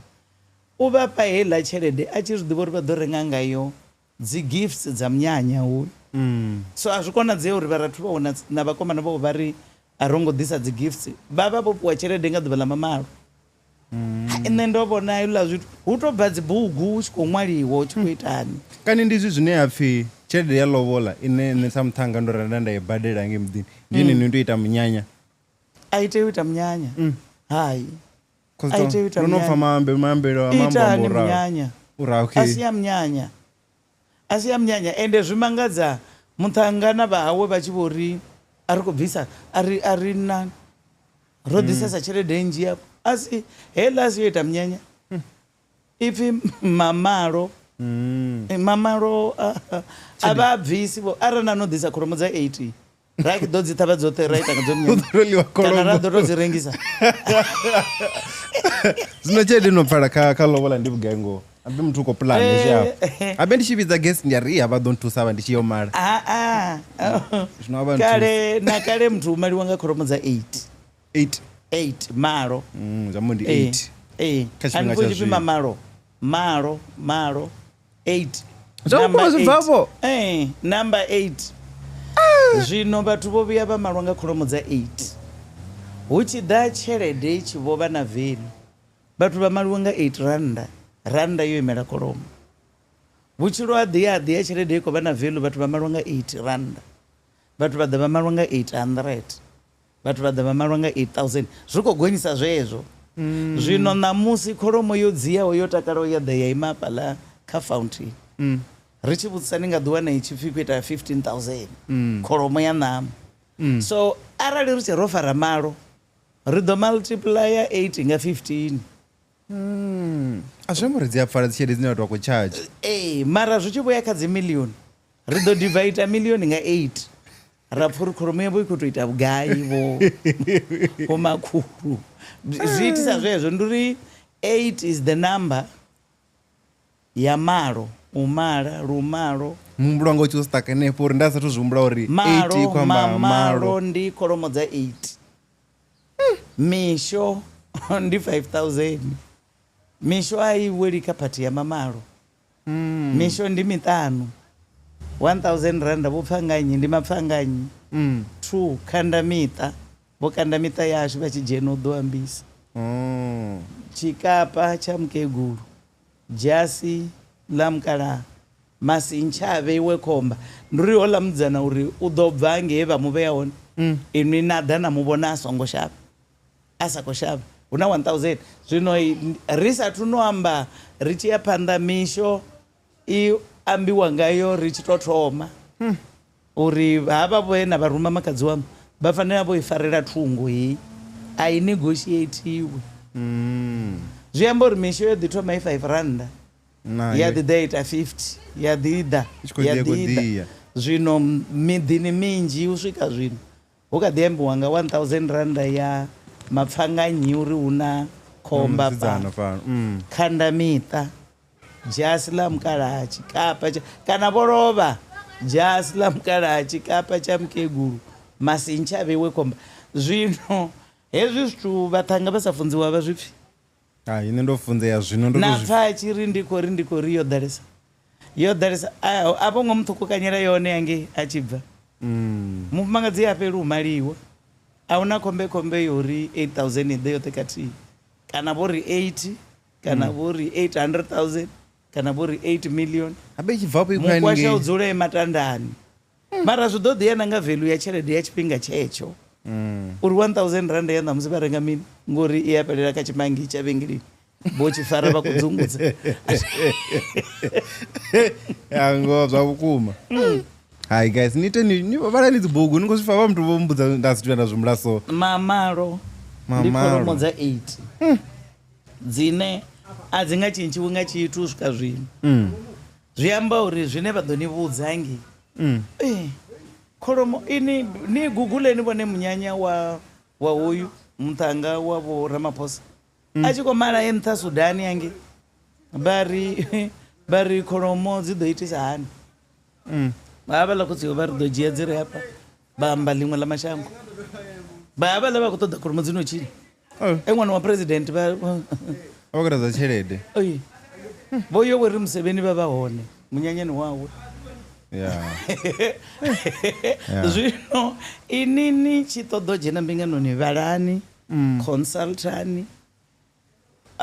U vha fha heiḽa tshelede a tshi zwi ḓivha uri vha ḓo renga ngayo dzi gifts dza munyanya hoyu. So a zwi konadzei uri vharathu vhawe na vhakomana vhawe vha ri a ro ngo ḓisa dzi gifts, vha vha vho fhiwa tshelede nga ḓuvha ḽa mamalo. Nṋe ndo vhona hezwiḽa zwithu hu to bva dzibugu hu tshi khou ṅwaliwa hu tshi khou itani. Kani ndi izwi zwine ha pfhi tshelede ya lobola ine nṋe sa muṱhannga ndo renda nda i badela ngei muḓini ndi ine ni tou ita munyanya? A i tei u ita munyanya. Hai. 'Cause A i tei u ita ndo no pfa munyanya. maambe maambelo a maambo Itani amba uri munyanya. uri okay. A si ya munyanya. A si ya munyanya ende zwi mangadza muṱhannga na vhahawe vha tshi vho ri a ri khou bvisa a ri a ri na ro ḓisesa tshelede nnzhi afho. A si heiḽa a si yo ita munyanya. Ipfi mamalo. Mamalo a vha bvisi vho arali na no ḓisa kholomo dza 80 ra ḓo dzi ṱhavha dzoṱhe ra ita nga dzo munyanya. Ḓo ḽiwa Kana ra kholomo. ḓo to dzi rengisa. Zwino tshelede ino pfala kha kha lobola ndi vhugai ngoho? Abe muthu u khou pulana hezwi hafha. Abe ndi tshi vhidza guest ndi a ri iya vha ḓo nthusa vha ndi tshi yo mala. Ah ah. Zwino a vha nthusi. Kale na kale muthu u maliwa nga kholomo dza 8. 8. 8 malo. Zwa ndi 8. Eh. Kha tshifhinga Hanefho tsha tshi pfi zwino. mamalo. Malo, malo 8. Zwa Number vhukuma zwi bva eight. afho? Number 8. Zwino vhathu vho vhuya vha malwa nga kholomo dza 8. Hu tshi ḓa tshelede i tshi vho vha na value. Vhathu vha maliwa nga 8 randa. Randa yo imela kholomo. Vhutshilo ha ḓi ya ḓi ya tshelede i khou vha na value vhathu vha malwa nga 8 randa. Vhathu vha ḓa vha malwa nga 800. Vhathu vha ḓa vha malwa nga 8000. Zwi khou gonyisa zwezwo. Zwino ṋamusi kholomo yo dziaho yo takalaho ya ḓa ya ima hafhaḽa kha fountain. Ri tshi vhudzisa ni nga ḓi wana i tshi pfi i khou ita 15000. Kholomo ya ṋama. So arali ri tshi ro fara malo ri ḓo multiplya 8 nga 15. A zwi amba uri dzi a pfala dzi tshelede dzine vhathu vha khou charge. Mara zwi tshi vhuya kha dzi million ri ḓo divide million nga 8. Ra pfa uri kholomo yavho i khou tou ita vhugai vho vho makhulu. Zwi itisa zwezwo ndi uri 8 is the number ya malo, u mala, lumalo. Muhumbulo wanga u tshi u stuck henefho uri nda sathu zwi humbula uri 8 i Malo, khou amba mamalo malo. ndi kholomo dza 8. Misho ndi 5000. Misho a i weli kha phathi ya mamalo. Misho ndi miṱanu. 1000 rand vho pfanganyi ndi mapfanganyi. 2 khanda miṱa. Vho kanda miṱa yashu vha tshi dzhena u ḓo ambisa. Tshikapa tsha mukegulu. Dzhasi ḽa mukalaha. Masintsha a vheiwe khomba. Ndi uri houḽa mudzana uri u ḓo bva ngei vha mu vhea hone. Inwi na ḓa na mu vhona a songo shavha. A sa khou shavha. Hu na 1000. Zwino ri sathu no amba ri tshi ya phanḓa misho i ambiwa ngayo ri tshi to thoma. Uri havha vho na vha ruma makhadzi waṋu vha fanela vho i farela thungo heyi. A i negotiatiwe. Zwi amba uri misho yo ḓi thoma i 5 randa. Ya ḓi ḓa ita 50, ya ḓi ḓa, ya ḓi ḓa. Zwino miḓini minzhi u swika zwino hu kha ḓi ambiwa nga 1000 randa ya mapfanganyi uri hu na khomba fhano. Khanda miṱa, dzhasi ḽa mukalaha, tshikapa tsha kana vho lovha dzhasi ḽa mukalaha, tshikapa tsha mukegulu, masintsha a vheiwe khomba. Zwino hezwi zwithu vhaṱhannga vha sa funziwa vha zwi pfi. Hai, nṋe ndo funzea zwino ndo Na pfa a tshi ri ndi khou ri ndi khou ri yo ḓalesa. Yo ḓalesa a vho ngo mu ṱhukhukanyela yone hangei a tshi bva. Mufumakadzi a fheli u maliwa. A huna khombe khombe yo uri 8000 i ḓe yoṱhe khathihi. Kana vho ri 80, kana vho ri 800,000, kana vho ri 8 million. Habe i tshi bva afho i khou ya Mukwasha u haningei. dzula e matandani. Mara zwi ḓo ḓi yana nga value ya tshelede ya tshifhinga tshetsho. Uri 1000 rand ya ṋamusi vha renga mini ngori i a fhelela kha tshimangi tsha vhengeleni. Vho tshi fara vha khou dzungudza. Ya ngoho zwa vhukuma. Hai guys, ni ite ni vhalani dzi bugu ni khou zwi pfa vha muthu vho mbudza nda si nda zwi humbula so. Mamalo ndi Mamalo. kholomo dza 8. Dzine a dzi nga tshintshiwi nga tshithu u swika zwino. Zwi amba uri zwine vha ḓo ni vhudza ngi. Kholomo ini ni google ni vhone munyanya wa hoyu muṱhannga wa vho Ramaphosa. A tshi khou mala e nṱha Sudani hangi. Vha ri kholomo dzi ḓo itisa hani. Havhaḽa khotsi vha ri ḓo dzhia dzi re hafha vha amba ḽiṅwe ḽa mashango. Vha havhaḽa vha khou ṱoḓa kholomo dzi no tshila. E ṅwana wa president vha vha khou ita dza tshelede. Oi. Vho Yoweri Museveni vha vha hone munyanyani wawe. Zwino ini ni tshi ṱoḓa u dzhena mbinganoni vhalani, consultani.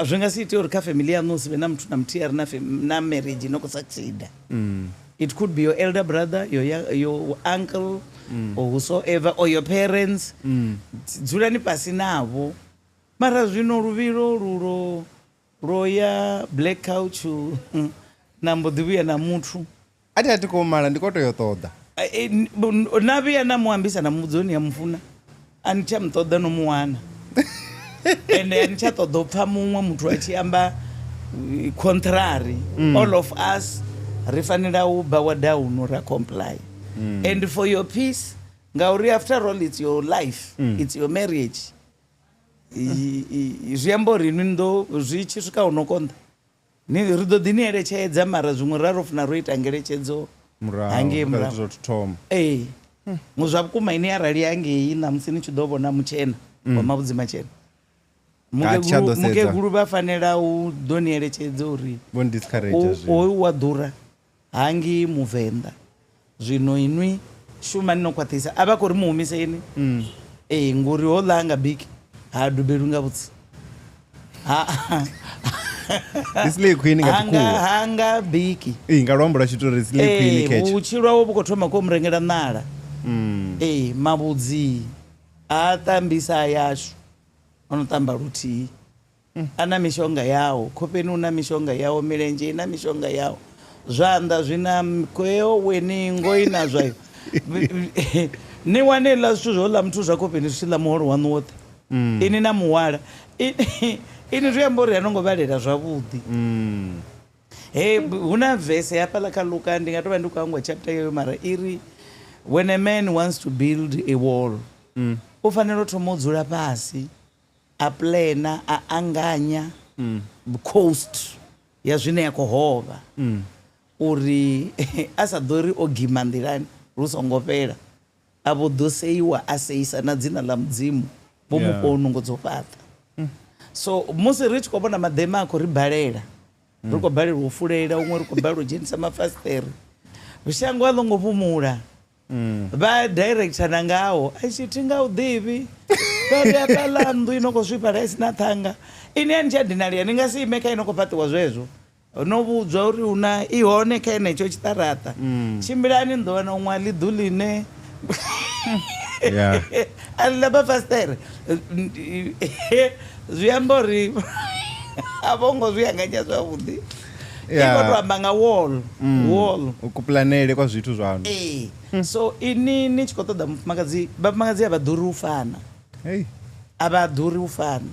Zwi nga si ite uri kha family yaṋu hu si vhe na muthu na muthihi a re na marriage no khou succeeda. It could be your elder brother, your uncle, or whosoever, or your parents. Dzulani fhasi navho. Mara zwino luvhilo lulo lwo ya black couch na mbo ḓi vhuya na muthu. A thi a thi khou mala ndi khou tea u ṱoḓa. Na vhuya na mu ambisa na muvhudza uri ni a mufuna a ni tsha mu ṱoḓa no mu wana ende a ni tsha ṱoḓa u pfha muṅwe muthu a tshi amba contrary. All of us ri fanela u bow down ra comply and for your peace, ngauri after all it's your life, it's your marriage. Zwi amba uri inwi ni ḓo zwi tshi swika hu no konḓa ni ri ḓo ḓi ni eletshedza, mara zwiṅwe ra ro funa ro ita ngeletshedzo hangei murahu. Zwo thoma. Ee, zwa vhukuma ini arali hangei ṋamusi ni tshi ḓo vhona mutshena wa mavhudzi matshena, mukegulu vha fanela u ḓo ni eletshedza uri vho ni discourage zwino. Hoyu wa ḓura hangei Muvenḓa, zwino inwi shumani no khwaṱhisa. A vha khou ri mu humiseni. Ee, ngori ho ḽa nga biki ha dubelwi nga vhutsi. Ndi slay queen nga tshikhuwa. Hanga biki. Ee, nga luambo lwa tshithu ri slay queen catch. Vhutshilo hawe vhu khou thoma khou murengela ṋala. Ee, mavhudzi a ṱambisa yashu ono ṱamba luthihi. A na mishonga yao, khofheni u na mishonga yao, milenzhe i na mishonga yao, zwanḓa zwi na kweo weningo i na zwayo. Ni wane ḽa zwithu zwo ḽa muthu zwa khofheni zwi tshi ḽa muholo waṋu woṱhe. Ini na muhwala. Ini zwi amba uri a no ngo vhalela zwavhuḓi. He hu na verse hafhaḽa kha Luka, ndi nga tovha ndi khou hangwa chapter yeyo, mara i ri when a man wants to build a wall, u fanela u thoma u dzula fhasi a plana, a anganya coast ya zwine ya khou hovha, uri a sa ḓo ri o gima nḓilani lu songo fhela a vho ḓo seiwa a seisa na dzina ḽa Mudzimu vho mu fhaho nungo dzo fhaṱa. So musi ri tshi khou vhona maḓema a khou ri balela, ri khou balelwa u fulela huṅwe, ri khou balelwa u dzhenisa mafasiṱere, shango a ḽo ngo fhumula. Vha director na ngaho a tshi thi nga u ḓivhi vha ri hafhaḽa nnḓu i no khou swifhala i si na ṱhanga ini a ni tsha dinalea ni nga si ime kha i no khou fhaṱiwa zwezwo. No vhudzwa uri hu na i hone kha henetsho tshiṱaraṱa, tshimbilani ni ḓo wana huṅwe a ḽi ḓu ḽine a ḽi ḽa mafasiṱere. Zwi amba uri a vho ngo zwi anganya zwavhuḓi. I khou tou amba nga wall, wall. Kupulanele kwa zwithu zwaṋu. Ee. So ini ni tshi khou ṱoḓa mufumakadzi, vhafumakadzi a vha ḓuri u fana. A vha ḓuri u fana.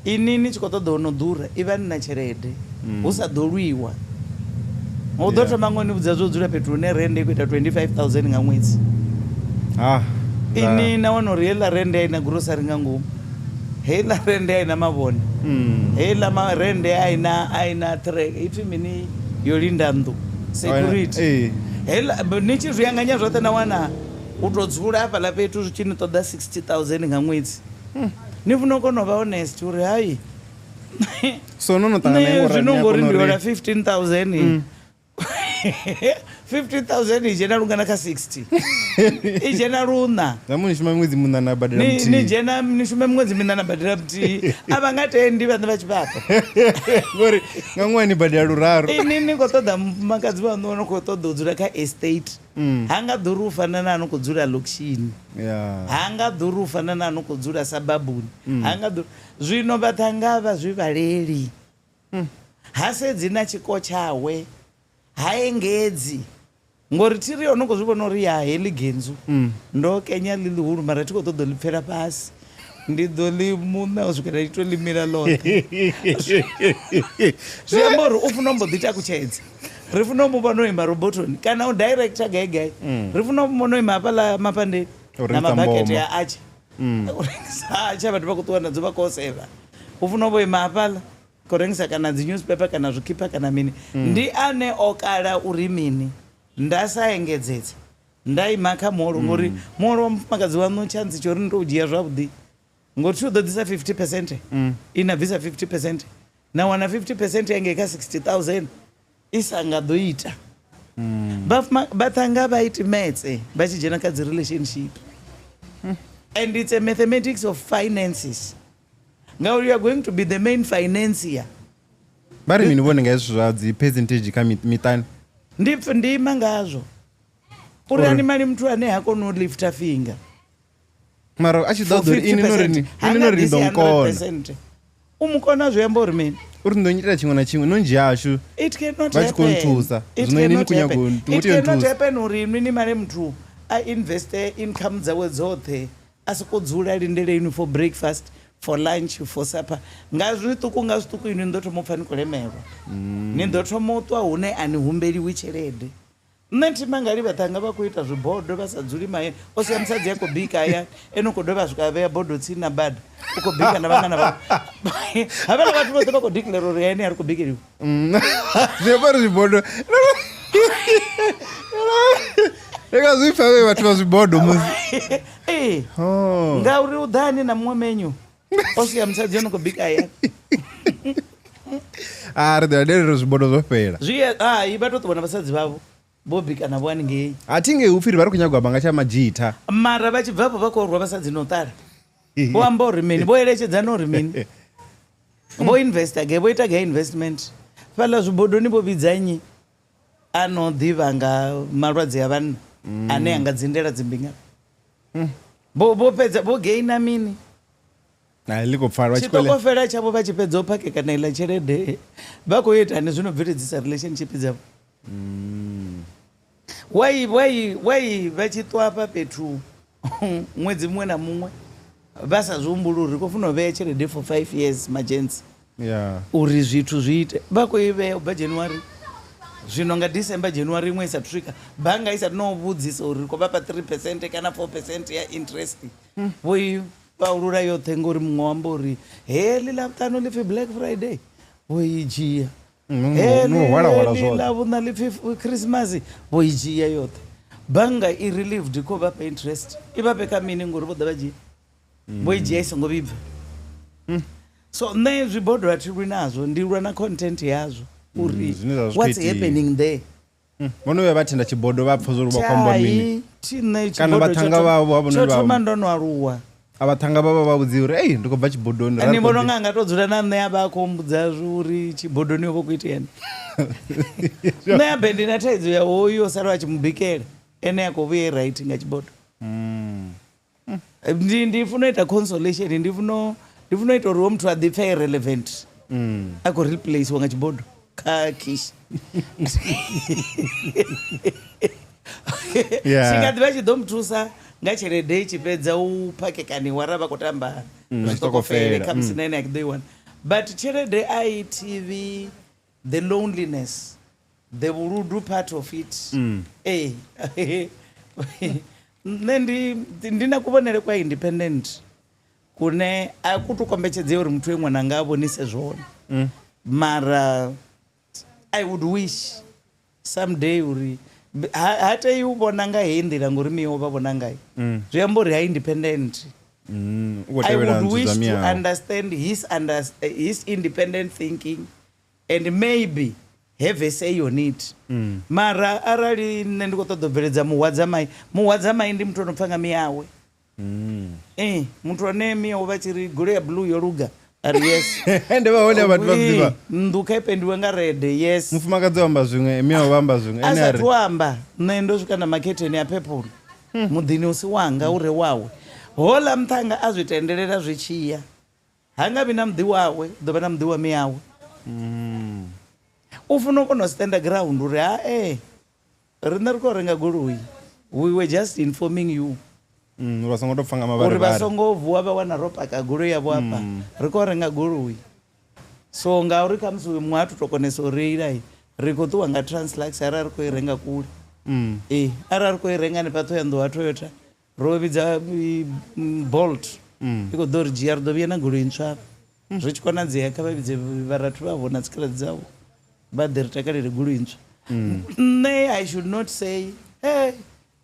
Ini ni tshi khou ṱoḓa no ḓura, i vha ni na tshelede. Hu sa ḓo lwiwa. Hu ḓo thoma ngo ni vhudza zwo dzula fhethu hune rennde i khou ita 25,000 nga ṅwedzi. Ini na wana uri heiḽa rennde a ina grocery nga ngomu. Heiḽa rennde a ina mavhone. Heiḽa rennde a ina a ina track ipfi mini yo linda nnḓu security. Heiḽa ni tshi zwi anganya zwoṱhe na wana u to dzula hafhaḽa fhethu zwi tshi ni ṱoḓa 60,000 nga ṅwedzi. Ni funa u kona u vha honest uri hai. So no no ṱangana Nṋe zwino ngori ndi hola 15,000. 15,000 i dzhena lungana kha 60? I dzhena luṋa. Na mu ni shuma miṅwedzi muṋa na badela muthihi. Ni dzhena ni shume miṅwedzi miṋa na badela muthihi. A vha nga tendi vhaṋe vha tshifhaṱo. Ngori nga ṅwaha ni badela luraru. Ini ni khou ṱoḓa mufumakadzi waṋu no khou ṱoḓa u dzula kha estate. Ha nga ḓuri u fana na no khou dzula lokishini. Ha nga ḓuri u fana na no khou dzula sababuni. Ha nga ḓuri. Zwino vhaṱhannga vha zwi vhaleli. Ha sedzi na tshiko tshawe, ha engedzi. Ngori thi ri ono khou zwi vhona uri ya heḽi genzu ndo kenya ḽi ḽihulu mara thi khou ṱoḓa ḽi pfela fhasi. Ndi ḓo ḽi muṋa u swikela ḽi to ḽi mila ḽoṱhe. Zwi amba uri u funa u mbo ḓi takutshedza. Ri funa u mu vhona o ima robotoni kana u director gai gai. Ri funa u mu vhona o ima hafhaḽa mafhandeni na mabakete a atsha. U rengisa atsha vhathu vha khou ṱuwa nadzo vha khou sevha. U funa u vho ima hafhaḽa khou rengisa kana dzi newspaper kana zwikhipha kana mini. Ndi ane o kala uri mini nda sa engedzedza nda ima kha muholo ngori muholo wa mufumakadzi waṋu tshantsi tsho uri ni tou dzhia zwavhuḓi ngori thi u ḓo ḓisa 50% i na bvisa 50% na wana 50% yangei kha 60,000 i sa nga ḓo ita. Vhaṱhannga vha iti metse vha tshi dzhena kha dzi relationship. And it's a mathematics of finances. Ngauri you are going to be the main financier. Vha ri mini vhone nga hezwi zwa dzi percentage kha miṱani? Ndi pf ndi ima ngazwo uri ani mali muthu ane ha koni u lifta finger. Mara a tshi ḓo For uri ini no ri 50%, ni ha ini nga no ri ni ḓisi ḓo nkona. 100%. U mu kona zwi amba uri mini? Uri ni ḓo nyitela tshiṅwe na tshiṅwe no ndzhia hashu. It cannot Vha tshi khou happen. nthusa. It Zwino ini ni cannot khou nyaga happen. u- It tea u cannot nthusa. happen uri inwi ni male muthu a investe income dzawe dzoṱhe a soko dzula a lindele inwi for breakfast, for lunch, for supper. Nga zwiṱuku nga zwiṱuku inwi ni ḓo thoma u pfa ni khou lemelwa. Ni ḓo thoma u ṱwa hune a ni humbeliwi tshelede. Nṋe thi mangali vhaṱhannga vha khou ita zwibodo vha sa dzuli mahayani, o sia musadzi a khou bika hayani, ene u khou dovha a swika a vhea bodo tsini na bada, u khou bika na vhangana vhawe. Havhaḽa vhathu vhoṱhe vha khou declare uri hayani a ri khou bikeliwa. Zwi amba uri zwibodo ndi nga zwi pfa vhe vhathu vha zwibodo musi. Ee, Oh. ngauri u ḓani na muṅwe menyu o sia musadzi o no khou bika hayani. A ri ḓo ladela uri zwibodo zwo fhela. Zwi hai vha to ṱuwa na vhasadzi vhavho vho bika navho haningei. A thi ngei upfhi ri vha ri khou nyaga u amba nga tsha madzhitha. Mara vha tshi bva afho vha khou rwa vhasadzi no ṱala. Vho amba uri mini? Vho eletshedzana uri mini? Vho investa gai? Vho ita gai investment? Fhaḽa zwibodoni vho vhidza nnyi a no ḓivha nga malwadze a vhanna ane a nga dzindela dzimbingano? Vho fhedza vho gaina mini? Na ḽi khou pfala vha tshi khou Tshiṱokofela tshavho vha tshi fhedza u phakekana iḽa tshelede vha khou itani zwino bveledzisa relationship dzavho? Why why why vha tshi ṱwa hafha fhethu ṅwedzi muṅwe na muṅwe vha sa zwi humbuli uri ri khou funa u vhea tshelede for 5 years magents Yeah. uri zwithu zwi ite, vha khou i vhea u bva January zwino nga December January iṅwe i sathu swika bannga i sathu no vhudzisa uri ri khou vha fha 3% kana 4% ya interest vho i paulula yoṱhe ngori muṅwe wa amba uri heḽi Ḽavhuṱanu ḽi pfi Black Friday vho i dzhia. No hwala hwala Heḽi zwoṱhe. Ḽavhuṋa ḽi pfi Christmas vho i dzhia yoṱhe. Bannga i relieved kho vha fha interest i vha fhe kha mini ngori vho ḓa vha dzhia vho i dzhia i songo vhibva. So nṋe zwibodo a thi lwi nazwo, ndi lwa na content yazwo uri Zwine zwa vha zwi khou what's itea. happening there. Vho no vhuya vha tenda tshibodo vha pfa zwa uri vha khou amba mini. Thai, thi nṋe Kana tshibodo vhaṱhannga vhavho havhononi tsho vha- thoma ndo no aluwa. A vhaṱhannga vha vha vha vhudziwa uri ei ndi khou bva tshibodoni. ra Ni ri khou vhona ḓi- unga a nga to dzula na nṋe a vha a khou mbudza uri tshibodoni ho vha khou iteani. Nṋe a be ndi na thaidzo ya hoyu o sala a tshi mu bikela ene a khou vhuya e right nga tshibodo. Ndi funa u ita consolation, ndi funa u ita uri hoyu muthu a ḓi pfe e relevant. A khou replaciwa nga tshibodo kha kishi. Yeah. Tshi nga ḓi vha tshi ḓo muthusa nga tshelede i tshi fhedza u phakekaniwa ra vha khou tamba zwiṱokofele, zwiṱokofela, khamusi na ene a ḓo i wana. But tshelede a i thivhi the loneliness, the vhuludu part of it. Ee. Nṋe ndi na kuvhonele kwa independent kune a ku tu kombetshedzea uri muthu e ṅwananga a vhonise zwone. Mara I would wish someday uri ha tei u vhona nga heyi nḓila ngori miyo vha vhona ngayo. Zwi amba uri ha independent. U khou I tevhela would wish nzudzanyo to yawe. understand his independent thinking and maybe have a say on it. Mara arali nṋe ndi khou ṱoḓa u bveledza muhwadza mai, muhwadza mai ndi muthu ono pfa nga miyawe. Muthu ane miyawe vha tshi ri goloi ya blue yo luga, a ri yes. Ndi vha hone vhathu vha ḓivha. Nnḓu kha i pendiwe nga red, yes. Mufumakadzi o amba zwiṅwe, miyawe vha amba zwiṅwe, A ene a ri sathu amba, nṋe ndo swika na makhetheni a purple muḓini u si wanga u re wawe. Houḽa muṱhannga a zwi tendelela zwi tshiya. Ha nga vhi na muḓi wawe, u ḓo vha na muḓi wa miyawe. U funa u kona u stand ground uri ha riṋe ri khou renga goloi. We were just informing you. Vha songo tou pfa nga Uri vha mavharivhari. songo vuwa vha wana ro paka goloi yavho hafha. Ri khou renga goloi. So ngauri khamusi uyu muṅwe ha thu to konesa u reila, ri khou ṱuwa nga Translux arali ri khou i renga kule. Arali ri khou i renga hanefha Ṱhohoyanḓou ha Toyota, ro vhidza Bolt. I khou ḓo ri dzhia, ri ḓo vhuya na goloi ntswa hafha. Zwi tshi konadzea kha vha vhidze vharathu vhavho na dzikhaladzi dzavho vha ḓe ri takalele goloi ntswa. Nṋe I should not say hey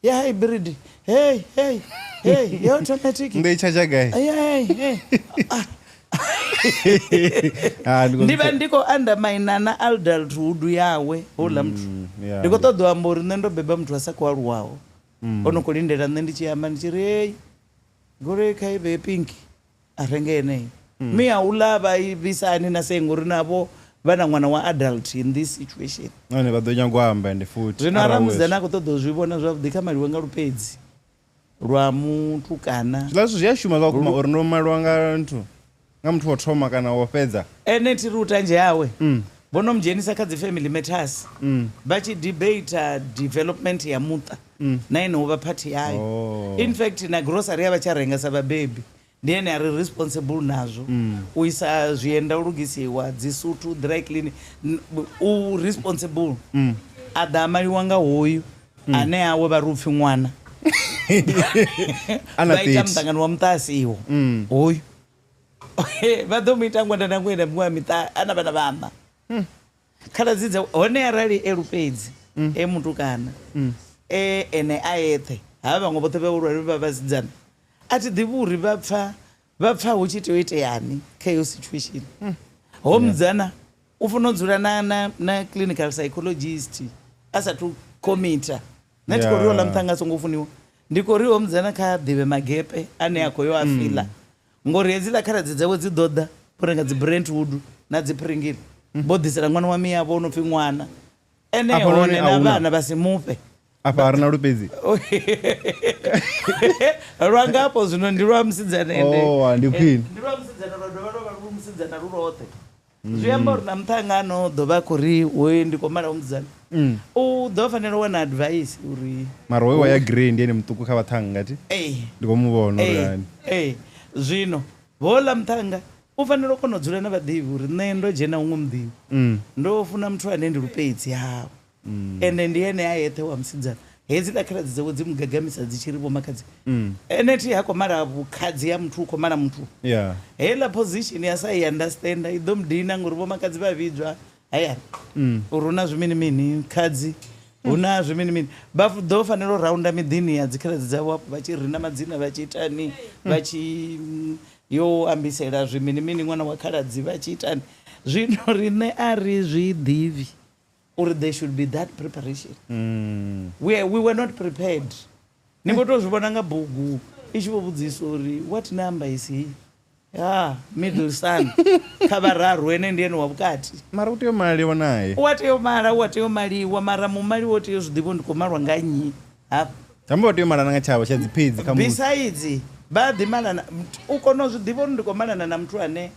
ya hybrid, hey hey hey ya automatic. Ndo i charger gai? Hey, hey. Ah, ndi khou Ndi vha ndi khou undermine na adulthood yawe houḽa muthu. Yeah. Ndi khou ṱoḓa u amba uri nṋe ndo beba muthu a sa khou aluwaho. O no khou lindela nṋe ndi tshi amba ndi tshi ri hey goloi kha i vhe pink a renge yeneyo. Mi hauḽa vha i vhisani na sei ngori navho vha na ṅwana wa adult in this situation. Nahone vha ḓo nyaga u amba ende futhi. Zwino arali arali musidzana a khou ṱoḓa u zwi vhona zwavhuḓi kha maliwe nga lupedzi lwa mutukana. Zwiḽa zwithu zwi a shuma zwa vhukuma uri ndo maliwa nga nthu nga muthu wa thoma kana wo fhedza. Ene thi ri u tanzhe hawe vho no mu dzhenisa kha dzi family matters vha tshi debate development ya muṱa na ene u vha phathi yayo. Oh. In fact na grocery a vha tsha renga sa vhabebi ndi ene a ri responsible nazwo u isa zwienda u lugisiwa dzi suthu dry clean u responsible a ḓa a maliwa nga hoyu ane awe vha ri upfhi ṅwana Ana vha ita 30. muṱangano wa muṱa a siho hoyu vha ḓo mu ita ṅwana na ṅwena miṅwaha miṱa ana vhana vhaṋa khaladzi dza hone arali e lupedzi e mutukana e ene a eṱhe havha vhaṅwe vhoṱhe vhahulwane vha vhasidzana a thi ḓivhi uri vha pfa vha pfa hu tshi tea u iteani kha heyo situation ho mudzana u funa u dzula na, na, na clinical psychologist a sathu commita nṋe thi khou ri oḽa Yeah. muṱhanga a songo funiwa ndi khou ri ho mudzana kha ḓivhe magepe ane a khou yo a fila ngori hedziḽa khaladzi dzawe dzi ḓo ḓa vho renga dzi brentwood na dzi pringile vho ḓisela ṅwana wa miyavho o no pfi ṅwana ene Afhanoni hone a na huna. vhana vha si mufhe Afha a ri na lupedzi. lwa ngafho zwino ndi lwa musidzana ende Oh, ndi khwine. ndi lwa musidzana lwa dovha lwa vha lu musidzana lu lwoṱhe zwi amba uri na muṱhanga ano ḓo vha a khou ri hoyu ndi khou mala musidzana u ḓo fanela u wana advice uri Mara hoyu wa ya grey ndi ene muṱuku kha vhaṱhannga thi. ee Ndi khou mu vhona uri ee hani. ee zwino houḽa muṱhanga u fanela u kona u dzula na vhaḓivhi uri nṋe ndo dzhena huṅwe muḓini ndo funa muthu ane ndi lupedzi hawe ende ndi ene a yeṱhe wa musidzana hedziḽa khaladzi dzawe dzi mugagamisa dzi tshi ri vho makhadzi ene thi ha khou mala vhukhadzi ya muthu u khou mala muthu Yeah. heiḽa position ya sa i understanda i ḓo mudina ngori vho makhadzi vha vhidzwa hayani uri hu na zwimini mini khadzi hu na zwimini mini vha ḓo fanela u raunda miḓini ya dzikhaladzi dzavho afho vha tshi rina madzina vha tshi itani vha tshi yo ambisela zwimini mini ṅwana wa khaladzi vha tshi itani zwino riṋe a ri zwi ḓivhi uri there should be that preparation we were not prepared ni vho tou zwi vhona nga bugu i tshi vho vhudzisa uri what number is he ya middle son kha vhararu ene ndi ene wa vhukati Mara u tea u maliwa naye. u a tea u mala u a tea u maliwa mara mumali wo tea u zwi ḓivha uri ndi khou malwa nga nnyi hafha Tamba u tea u malana nga tshavho tsha dziphedzi kha musi. besides vha ḓi malana u kona u zwi ḓivha uri ndi khou malana na muthu ane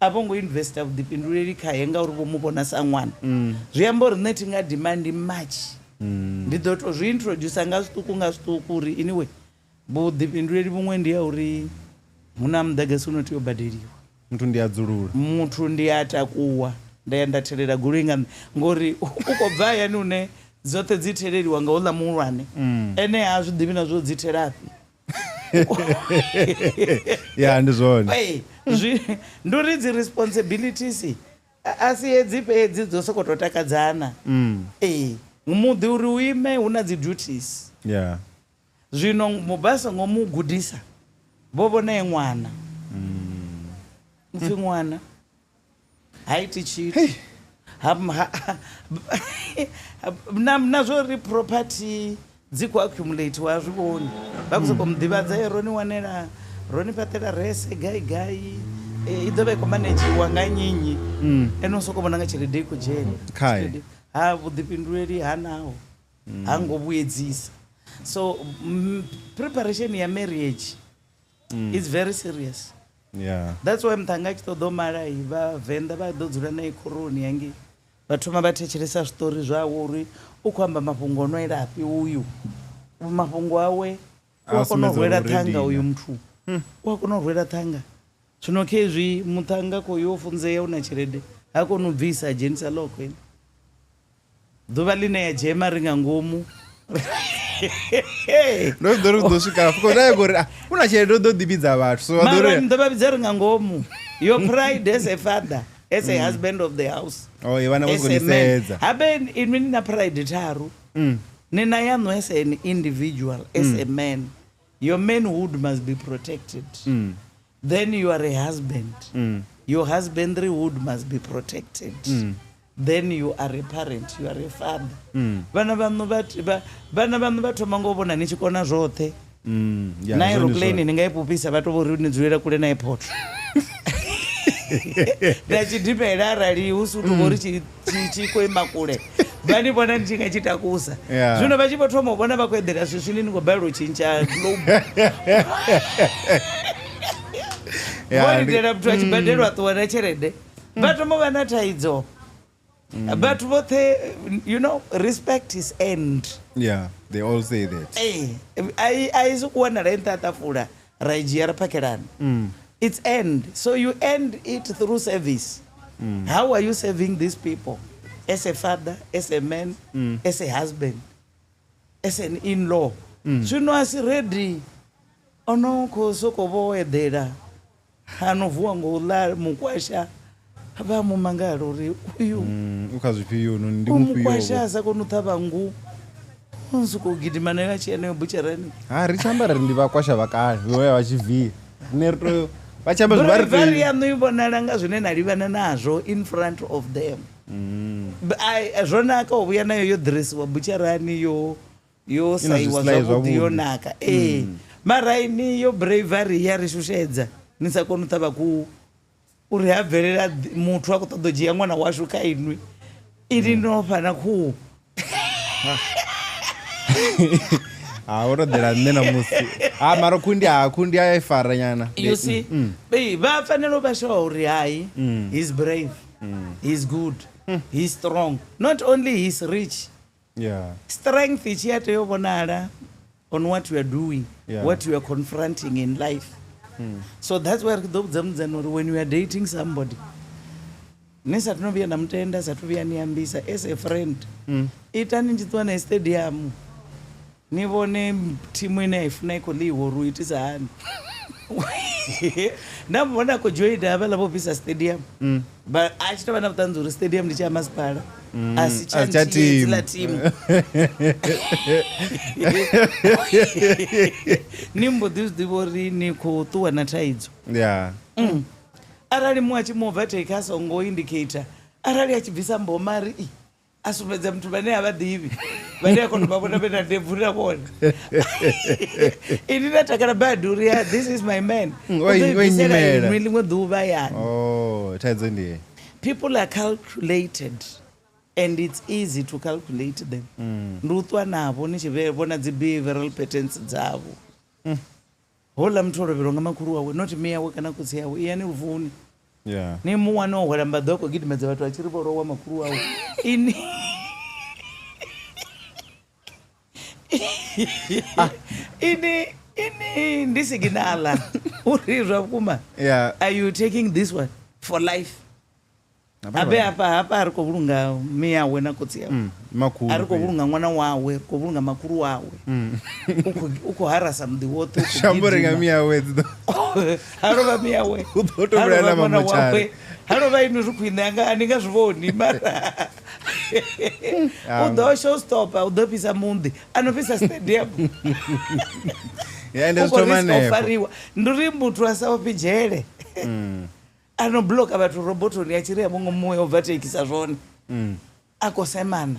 a vho ngo investa vhuḓifhinduleli khaye ngauri vho mu vhona sa ṅwana zwi amba uri nṋe thi nga demandi much ndi ḓo to zwi introducer nga zwiṱuku nga zwiṱuku uri anyway vhuḓifhinduleli vhuṅwe ndi ya uri hu na muḓagasi uno tea u badeliwa Muthu ndi a dzulula. muthu ndi a takuwa nda ya nda thelela goloi nga nṋe ngori u khou bva hayani hune dzoṱhe dzi theleliwa nga houḽa muhulwane ene ha zwi ḓivhi na zwo dzi thelafhi Ya ndi zwone. Ee, ndi uri dzi responsibilities a si hedzi fhedzi dzo sokou tou takadzana ee muḓi uri u ime hu na dzi duties Yeah. zwino vha songo mu gudisa vho vhona e ṅwana upfi ṅwana ha iti tshithu na zwo ri property dzi khou accumulate wa zwi vhoni vha khou sokou muḓivhadza e ro ni wanela ro ni fhaṱela rese gai gai i ḓo vha i khou manedzhiwa nga nnyi ene u sokou vhona nga tshelede i khou dzhena Khae. Tshelede- ha vhuḓifhinduleli ha naho ha ngo vhuedzisa so preparation ya marriage is very serious Yeah. that's why muṱhanga a tshi ṱoḓa u mala i vhavenḓa vha ḓo dzula nae khoroni hangei vha thoma vha thetshelesa zwiṱori zwawe uri u khou amba mafhungo ono elafhi uyu mafhungo awe u A a kona u sumbedza rwela uri ṱhanga dina. uyu muthu u a kona u rwela ṱhanga zwino khezwi muṱhanga khoyu o funzea u na tshelede ha koni u bvisa a dzhenisa ḽoko ene ḓuvha ḽine ya dzhema ri nga ngomu Ndo zwi ḓo ri ḓo swika afho. Khou ngori u na tshelede u ḓo ḓi vhidza vhathu. So vha ḓo mara ri ni ḓo vha vhidza ri nga ngomu your pride as a father as a husband of the house Oh, vhana vho as sokou a ni man sedza. habe inwi ni na pride tharu ni na yaṋu as an individual as a man your manhood must be protected then you are a husband your husbandryhood must be protected then you are a parent you are a father vhana vhaṋu vhana vhaṋu vha thoma ngo vhona ni tshi kona zwoṱhe Yeah, na zwone ndi aeroplane zwone. ni nga i fhufhisa vha to vho ri ni dzulela kule na airport Na tshidimela arali hu si u tou uri tshi khou ima kule vha ni vhona ni tshi nga tshi takusa. Yeah. Zwino vha tshi vho thoma u vhona vha khou eḓela swiswini ni khou balelwa u tshintsha globe. Yeah, Vho ndi- lindela muthu a tshi badelwa a ṱuwa na tshelede vha thoma u vha na thaidzo. Vhathu vhoṱhe, you know, respect is end. Yeah, they all say that. Ee, a i sokou wanala i nṱha ha ṱafula ra i dzhia ra phakhelana. It's end. So you end it through service. How are you serving these people? As a father, as a man, as a husband, as an in-law. Zwino a si ready ono khou sokou vho eḓela a no vuwa ngo u ḽa mukwasha vha mu mangala uri uyu U kha zwifhio no ndi u mufhio mukwasha a sa koni u ṱhavha nngu u sokou gidima nayo a tshi ya nayo butsherani. Ha ri tshi amba ri ndi vhakwasha vha kale vho ya vha tshi via nṋe ri to vha tshi amba zwi vha ri Bravery to yaṋu i vhonala nga zwine na livhana nazwo in front of them. Zwo naka u vhuya nayo yo ḓiresiwa butsherani yo Ina saiwa zwislai zwavhuḓi yo zwavhuḓi. naka. Ee, mara ini yo bravery ya ri shushedza ni sa koni u ṱhavha khuhu uri ha bvelela muthu a khou ṱoḓa u dzhia ṅwana washu kha inwi ini no fha na khuhu. Ha wo to ḓela nṋe na musi ha mara khundi ha khundi a i fara nyana. You see, ee, vha fanela u vha sure uri hai, he's brave, he's good, he's strong. Not only he's rich. Yeah. Strength i tshi ya tea u vhonala on what you are doing, Yeah. what you are confronting in life. So that's why ri ḓo vhudza mudzana uri when you are dating somebody, ni sathu no vhuya na mutenda, sathu vhuya ni ambisa as a friend, itani ni tshi ṱuwa naye stadium ni vhone thimu ine a i funa i khou ḽiwa uri u itisa hani. Nda mu vhona a khou joina havhaḽa vho fhisa stadium, vha a tshi tou vha na vhuṱanzi uri stadium ndi tsha masipala a si tsha A si tsha nthihi hedziḽa thimu. thimu. Ni mbo ḓi zwi ḓivha uri ni khou ṱuwa na thaidzo. Yeah. Arali muṅwe a tshi mu overtake a songo indicator, arali a tshi bvisa mboma a ri i a sumbedza muthu vhane a vha ḓivhi vhane a kona u vha vhona vhe na ndebvu na vhone, ini na takala badi uri ya this is my man. U ḓo i O i bvisela nyimela. inwi ḽiṅwe ḓuvha yani. Oh, thaidzo ndi ye. People are calculated and it's easy to calculate them. Ndi u ṱwa navho ni tshi vhona dzi behavioral patterns dzavho. Houḽa muthu o lovhelwa nga makhulu wawe, not mme yawe kana khotsi yawe, iyani lufuni. Yeah. Ni mu wane o hwala mbaḓo a khou gidimedza vhathu a tshi ri vho lowa makhulu wawe. Ini ini ndi siginala uri zwa vhukuma. Yeah. Are you taking this one for life? Abe hafha hafha a ri khou vhulunga mme yawe na khotsi yawe. Makhulu. A ri khou vhulunga ṅwana wawe, ri khou vhulunga makhulu wawe. U khou harasa muḓi woṱhe, u khou Shambo ri nga gidima. mme yawe dzi ḓo Ha lovha mme yawe, U ḓo to ha vhulaya lovha na ṅwana mamotshari. wawe, ha lovha inwi zwi khwiṋe anga a ni nga zwi vhoni mara u ḓo showstopper, u ḓo fhisa muḓi, a no fhisa stadium. Yeah, ende U zwi khou thoma risk u hanefho. fariwa. Ndi uri muthu a sa ofhi dzhele a no bloka vhathu robotoni a tshi ri a vho ngo muya overtakisa zwone, a khou semana,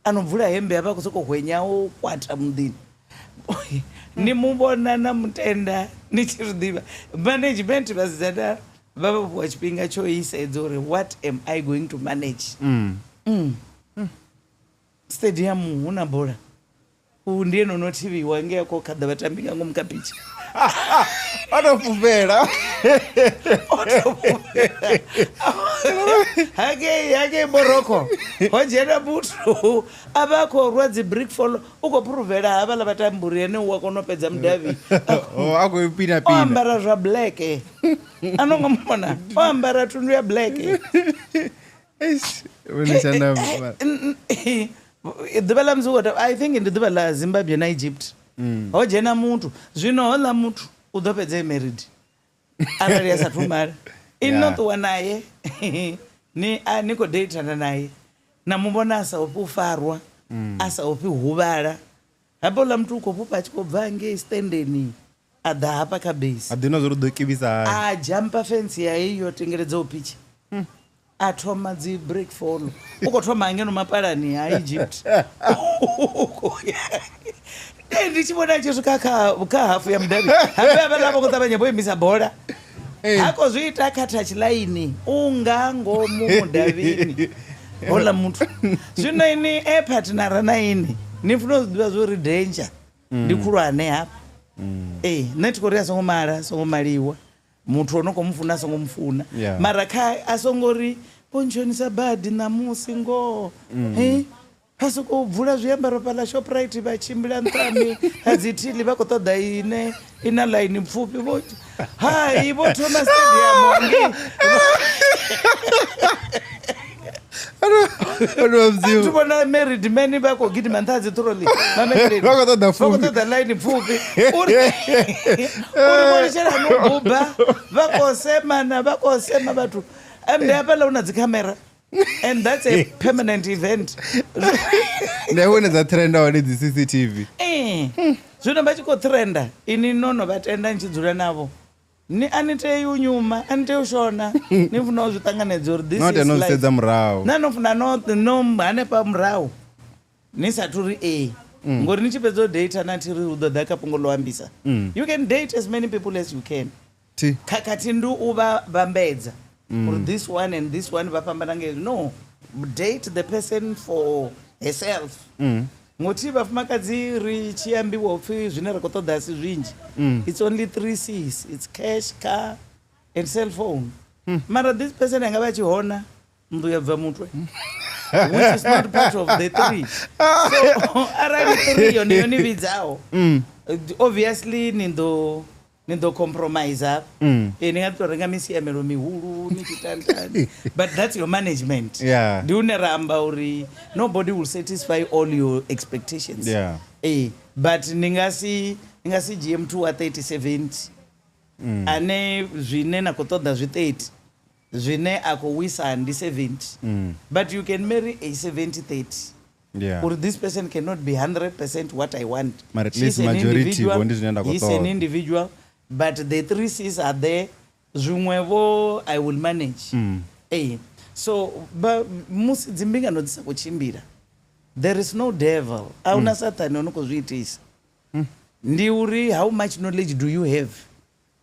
a no bvula hemmbe avha a khou sokou hwenya o kwata muḓini. Ni mu vhona na mutenda ni tshi zwi ḓivha. Management vhasidzana vha vha fhiwa tshifhinga tsho isedza uri what am I going to manage. Stadium hu na bola, u ndi ene ono thivhiwa ngei a khou khaḓa vhatambi nga ngomu kha pitch. O to fhufhela. Hangei Morocco ho dzhena muthu a vha a khou rwa dzi brick fall, u khou phuruvela havhaḽa vhatambi uri ene u a kona u fhedza mudavhi. Oh, a khou pina O pina. ambara zwa black, a no nga mona o ambara thundu ya black. Eish, vhone tshanda. Ḓuvha ḽa musi u khou tamba, I think ndi ḓuvha ḽa Zimbabwe na Egypt, ho dzhena muthu zwino houḽa muthu u ḓo fhedza e married arali a sathu mala. Ini no Yeah. ṱuwa naye ni khou datana naye na mu vhona a sa ofhi u farwa, a sa ofhi u huvhala. Hafha uḽa muthu u khou fhufha a tshi khou bva ngei standeni a ḓa hafha kha base, A ḓi na zwo ri ḓo kivhisa hani. a jumpa fence ya iyo tengeledzaho pitch, a thoma dzi break fall, u khou thoma ngeno mapalani ha Egypt. Ndi tshi vhona a tshi swika kha hafu ya mudavhi, habe havhaḽa vha khou ṱavhanya vho imisa bola. Ha khou zwi ita kha touchline u nga ngomu mudavhini houḽa muthu. Zwino ini e partnera na ini ni funa u zwi ḓivha zwa uri danger ndi khulwane hafha. Ee nṋe thi khou ri a songo mala a songo maliwa muthu o no khou mu funa a songo mu funa Yeah. mara kha a songo ri vho ntshonisa badi ṋamusi ngoho mm. Vha sokou bvula zwiambaro fhaḽa Shoprite vha tshimbila nṱhani ha dzi thili vha khou ṱoḓa ine i na ḽaini pfufhi vho hai vho thoma stadium hangei. Thi vhona married men vha khou gidima nṱha ha dzi trolley vha Vha khou ṱoḓa vha khou pfufhi. ṱoḓa ḽaini pfufhi uri uri vho litshelani u buba vha khou semana vha khou sema vhathu ende hafhaḽa hu na dzikhamera and that's a permanent event. Ndi hune dza trenda hone dzi CCTV. Eh. Zwino vha tshi khou trenda ini no no vha tenda ni tshi dzula navho ni a ni tei u nyuma a ni tei u shona ni funa u zwi ṱanganedza uri this No is tea no life. sedza murahu. Na no funa no no hanefha murahu ni sathu ri ee ngori ni tshi fhedza u data na thi ri hu ḓo ḓa kha fhungo ḽo ambisa you can date as many people as you can Thi. Khakhathi ndi u vha vhambedza uri this one and this one vha fhambana nga hezwi. No, date the person for herself. Ngothi vhafumakadzi ri tshi ambiwa upfhi zwine ra khou ṱoḓa a si zwinzhi. It's only three C's. It's cash, car and cell phone. Mara this person a nga vha a tshi hona nnḓu ya bva mutwe which is not part of the three. So arali three yone yo ni vhidzaho obviously ni ḓo ni ḓo compromise hafha mm. ee ni nga ḓi tou renga misiamelo mihulu ni tshi tantani but that's your management yeah. ndi hune ra amba uri nobody will satisfy all your expectations yeah. ee but ni nga si ni nga si dzhie muthu wa 30 70 ane zwine na khou ṱoḓa zwi 30 zwine a khou wisa ndi 70 but you can marry a 70 30 Yeah. uri this person cannot be 100% what I want. Mara at She's least an majority individual, vho ndi zwine nda khou he's an ṱoḓa. individual, but the three C's are there. Zwiṅwe vho I will manage. Ee. So ba musi dzimbingano dzi sa khou tshimbila there is no devil. A huna sathane ono khou zwi itisa. Ndi uri how much knowledge do you have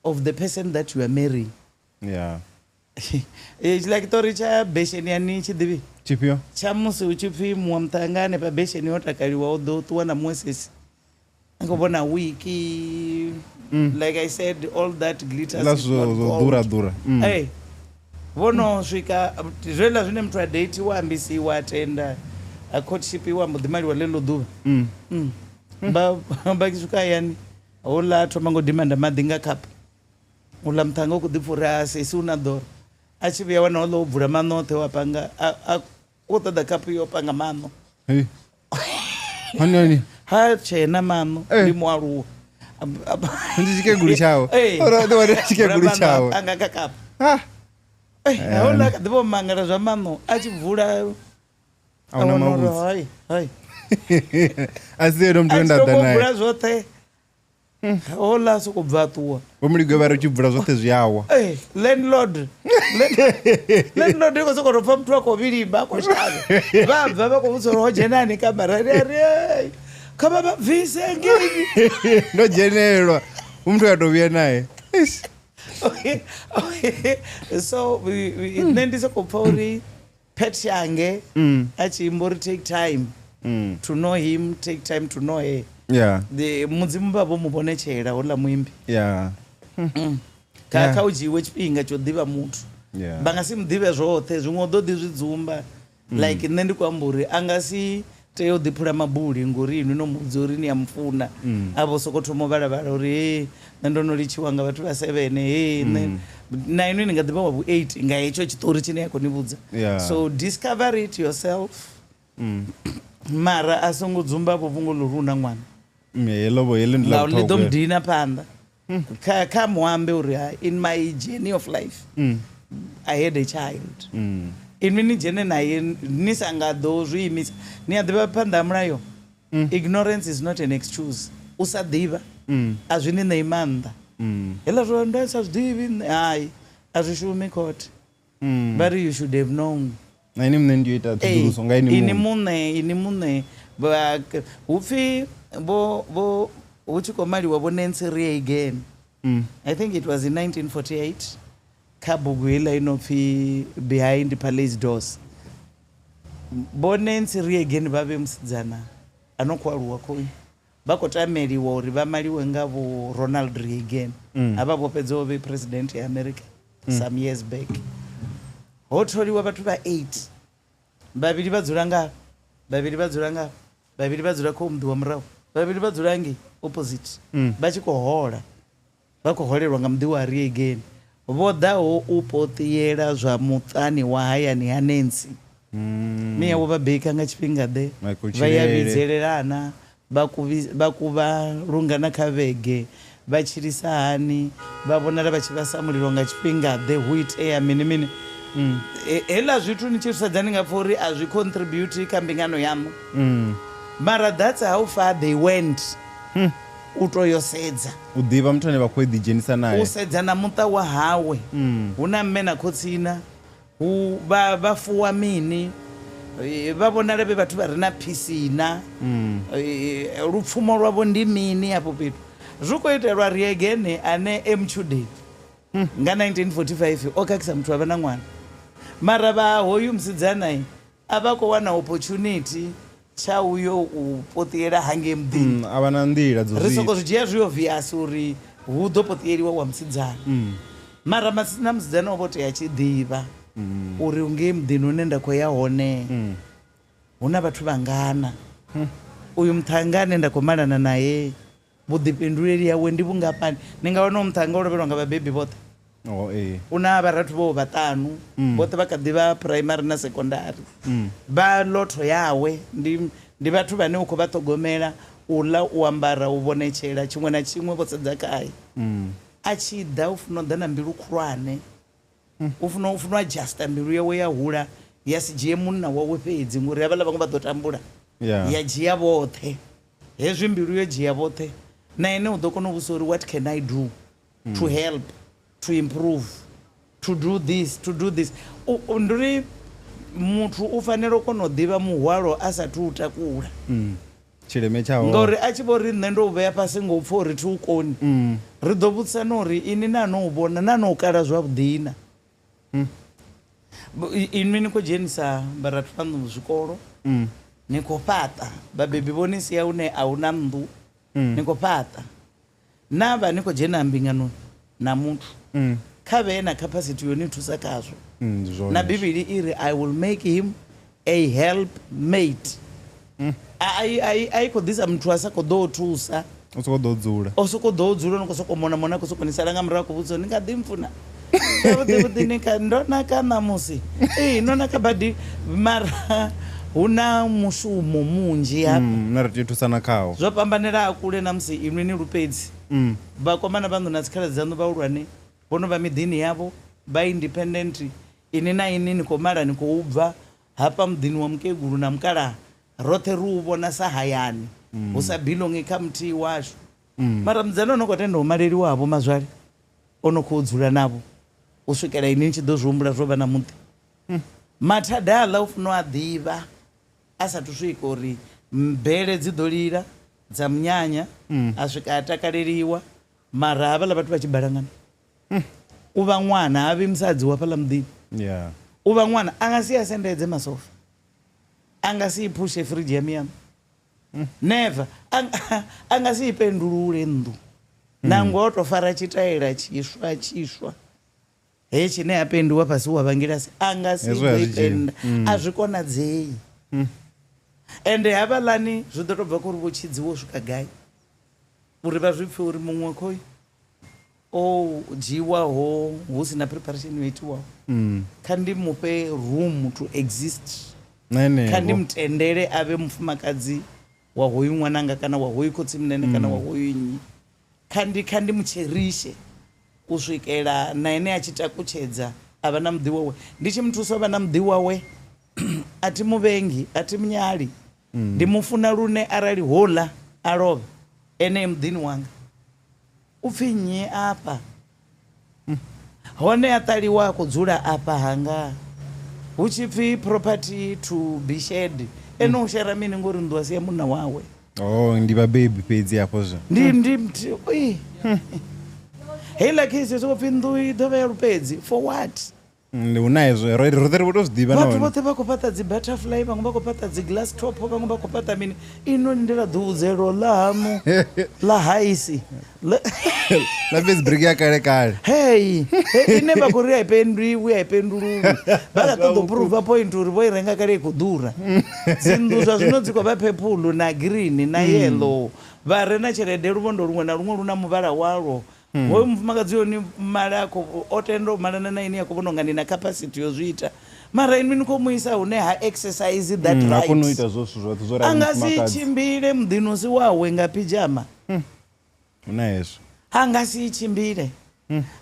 of the person that you are marrying? Yeah. Tshiḽa tshiṱori tsha besheni ya ni tshi ḓivhi? Tshifhio? Tsha musi hu tshi pfi muṅwe muṱhannga hanefha besheni ho takaliwa u ḓo ṱuwa na muṅwe sesi a khou vhona wiki like I said all that glitters Hezwiḽa is not zwo gold. ḓura ḓura. Ee, vho no swika zwezwiḽa zwine muthu a datewa ambisiwa a tenda a courtshipiwa a mbo ḓi maliwa ḽeḽo ḓuvha. Vha vha tshi swika hayani houḽa a thoma ngo dimanda maḓi nga khaphu. Uḽa muṱhannga u khou ḓi pfha uri a sesi u na ḓora a tshi vhuya wana houḽa o bvula maṋo oṱhe wa panga a u khou ṱoḓa khaphu yo panga maṋo. Hey. Hani hani. Ha tshena maṋo Eh. ndi mualuwa. Ndi tshikegulu tshawe. Ee. Ora ḓi wana tshikegulu Bvula maṋo a tshawe. panga kha khaphu. Ah. Eh, houḽa a kha ḓi vho mangala zwa maṋo a tshi bvula A huna a wana uri mavhudzi. hai hai. A si ene muthu A we tshi nda ḓa tou nae. bvula zwoṱhe houḽa a sokou bva a ṱuwa. Vho Muligwe vha ri u tshi bvula zwoṱhe zwi a wa. Hey, landlord landlord i khou sokou tou pfa muthu a khou vhilimba a khou shavha vha bva vha khou vhudzisa uri ho dzhenani kamarani a ri "Ei, kha vha vha bvise ngeini." Ndo dzhenelwa. Hu muthu a tou vhuya nae. Eish. So nṋe ndi sokou pfa uri pet yange a tshi imba uri take time to know him, take time to know her. Yeah. The mudzimu vha vho mu vhonetshela houḽa muimbi. Yeah. Kha Yeah. kha u dzhiiwe tshifhinga tsho ḓivha muthu. Yeah. Vha nga si mu ḓivhe zwoṱhe zwiṅwe u ḓo ḓi zwi dzumba. Like nṋe ndi khou amba uri a nga si tea u ḓiphula mabuli ngori inwi no muvhudza uri ni a mufuna a vho sokou thoma u vhalavhala uri he nṋe ndo no litshiwa nga vhathu vha 7 he nṋe na inwi ni nga ḓivha wa vhu 8 nga hetsho tshiṱori tshine ya khou ni vhudza. Yeah. So discover it yourself. Mara a songo dzumba vho fhungo ḽo uri u na ṅwana. Heḽo vho heḽi ndi ḽa Ngauri ḽi ḓo vhuṱhogwa. mudina phanḓa. Kha kha muambe uri ha in my journey of life I had a child. Inwi ni dzhene naye ni sa nga ḓo zwi imisa. Ni a ḓivha phanḓa ha mulayo. Ignorance is not an excuse. U sa ḓivha a zwi ni ṋei maanḓa. Heḽa zwo ndo sa zwi ḓivhi nṋe, hai a zwi shumi court. Vha ri you should have known. Na ini muṋe ndi yo ita ṱhoḓuluso nga ini ini muṋe. muṋe ini muṋe vha hupfi vho vho hu tshi khou maliwa vho Nancy Reagan. I think it was in 1948. Kha bugu heiḽa i no pfi Behind Palace Doors, Vho Nancy Reagan vha vhe musidzana a no khou aluwa khoyu vha khou tameliwa uri vha maliwe nga Vho Ronald Reagan, havha vho fhedzaho vhe president ya America some years back. Ho tholiwa vhathu vha 8, vhavhili vha dzula nga hafha, vhavhili vha dzula nga hafha, vhavhili vha dzula kha muḓi wa murahu, vhavhili vha dzula ngei opposite, vha tshi khou hola. Vha khou holelwa nga muḓi wa Reagan vho ḓaho u poṱiela zwa muṱani wa hayani ha Nancy. Mme yavho vha bika nga tshifhinga-ḓe, vha ya vhidzelelana, vha kuvhi, vha kuvha lungana kha vhege, vha tshilisa hani, vha vhonala vha tshi vhasa mulilo nga tshifhinga-ḓe, hu itea mini mini. Hezwiḽa zwithu ni tshi zwi sedza ni nga pfa uri a zwi contribute kha mbingano yaṋu. Mara that's how far they went. U tou yo sedza. U ḓivha muthu ane vha khou ḓidzhenisa nae. U sedza na muṱa wa hawe. Hu na mme na khotsi na? Hu, vha, vha fuwa mini? Vha vhonala vhe vhathu vha re na phisi na? Lupfumo lwavho ndi mini afho fhethu? Zwi khou itelwa Reagan ane e mutshudeni nga 1945 o khakhisa muthu a vha na ṅwana. Mara vha hoyu musidzana A vha khou wana opportunity tsha u yo u poṱiela hangei muḓini. A vha na nḓila dzo Ri soko zwi dzhia zwi obvious uri hu ḓo poṱieliwa wa musidzana. Mara na musidzana o vha o tea a tshi ḓivha uri ngei muḓini hune nda khou ya hone hu na vhathu vhangana. Uyu muṱhannga ane nda khou malana nae Vhuḓifhinduleli hawe ndi vhungafhani? Ni nga wana u muṱhannga o lovhelwa nga vhabebi vhoṱhe. Oh, ee. U na vharathu vhawe vhaṱanu, vhoṱhe vha kha ḓi vha phuraimari na sekondari. Vha lotho yawe ndi, ndi vhathu vhane u khou vha ṱhogomela, u ḽa, u ambara, u vhonetshela, tshiṅwe na tshiṅwe vho sedza khae. A tshi ḓa u funa u ḓa na mbilu khulwane. U funa, u funa u adjuster mbilu yawe ya hula ya si dzhie munna wawe fhedzi ngori havhaḽa vhaṅwe vha ḓo tambula. Yeah. Ya dzhia vhoṱhe. Hezwi mbilu yo dzhia vhoṱhe, na ene u ḓo kona u vhudzisa uri what can I do to help, to improve, to do this, to do this. Ndi uri muthu u fanela u kona u ḓivha muhwalo a sathu u takula. Tshileme tsha hone. Ngauri a tshi vho ri nṋe ndo u vhea fhasi ngo pfa uri thi u koni, ri ḓo vhudzisana uri inwi na no u vhona, na no u kala zwavhuḓi na? Inwi ni khou dzhenisa vharathu vhaṋu zwikolo, ni khou fhaṱa, vhabebi vho ni sia hune a hu na nnḓu, ni khou fhaṱa. Na vha ni khou dzhena mbinganoni na muthu, kha vhe na capacity yo ni thusa khazwo. Ndi zwone Na hezwo. Bivhili i ri I will make him a help mate. A i a i khou ḓisa muthu a sa khou ḓo thusa. U sokou ḓo dzula. O sokou ḓo dzula no khou sokou mona mona khou sokou ni sala nga murahu khou vhudzisa ni kha ḓi mpfuna. Zwavhuḓi vhuḓi ni kha ndo naka ṋamusi. Ee no naka badi mara hu na mushumo munzhi hafha. Na ri tea u thusana khawo. Zwo fhambanela kule na musi inwi ni lupedzi. Vhakomana vhaṋu na dzikhaladzi dzaṋu vhahulwane vho no vha miḓini yavho vha independent ini na ini ni khou mala ni khou bva hafha muḓini wa mukegulu na mukalaha Roṱhe ri u vhona sa hayani, hu sa belongi kha muthihi washu. Mara mudzana o no khou tenda u maleliwa havho mazwale, o no khou dzula navho u swikela inwi ni tshi ḓo zwi humbula zwo vha na muḓi. Mathada aḽa u funa u a ḓivha a sathu swika uri bele dzi ḓo lila dza munyanya, a swika a takaleliwa, mara havhaḽa vhathu vha tshi balangana u vha ṅwana ha vhi musadzi wa fhaḽa muḓini. Yeah. U vha ṅwana a nga si a sendedze masofa. A nga si i phushe fridge ya miyaṋu. Never. A nga si i pendulule nnḓu. Nangwe o to fara tshitaela tshiswa tshiswa he tshine ha pendiwa fhasi wa vhangilasi a nga si Hezwo a ḓo i zwi dzhii. penda. A zwi konadzei. Ende havhaḽani zwi ḓo tou bva kha uri vho tshidziwa u swika gai uri vha zwi pfhe uri muṅwe khoyu o dzhiiwaho hu si na preparation yo itiwaho kha ndi mufhe room to exist Na ene kha ndi vho. mutendele a vhe mufumakadzi wa hoyu ṅwananga kana wa hoyu khotsimunene kana wa hoyu nnyi kha ndi kha ndi mutsherishe u swikela na ene a tshi takutshedza a vha na muḓi wawe ndi tshi muthusa u vha na muḓi wawe a thi muvhengi a thi munyali ndi mufuna lune arali houḽa a lovha ene e muḓini wanga U pfi nnyi afha? Hone a ṱaliwa a khou dzula afha hanga. Hu tshi pfi property to be shared. Ene u shera mini ngori nnḓu a si ya munna wawe. Oh, ndi vhabebi fhedzi hafho zwo. Ndi ndi ndi ui. Heiḽa case yo sokou pfhi nnḓu i ḓo vha ya lupedzi for what? Ndi hu na hezwo ro roṱhe ri vho to zwi ḓivha Vhathu nahone. vhoṱhe vha khou fhaṱa dzi butterfly, vhaṅwe vha khou fhaṱa dzi glass top, vhaṅwe vha khou fhaṱa mini. Ino ndi ḽa ḓuvhudzelo ḽa haṋu ḽa haisi. Ḽa fhedzi briki ya kale kale. Hei, hei ine vha khou ri a i pendiwi a i pendululwi. Vha kha ṱoḓa u prova point uri vho i renga kale i khou ḓura. Dzi nnḓu zwa zwino dzi khou vha purple na green na yellow. Vha re na tshelede luvhondo luṅwe na luṅwe lu na muvhala walwo. Hoyu mufumakadzi hone mala a khou o tenda u malana na ini a khou vhona unga ni na capacity yo zwi ita. Mara inwi ni khou mu isa hune ha exercise that Ha koni u right. ita zwo zwithu zwoṱhe zwo A rali nga si mufumakadzi. tshimbile muḓini u si wawe nga pyjama. Hu na hezwo. A nga si tshimbile.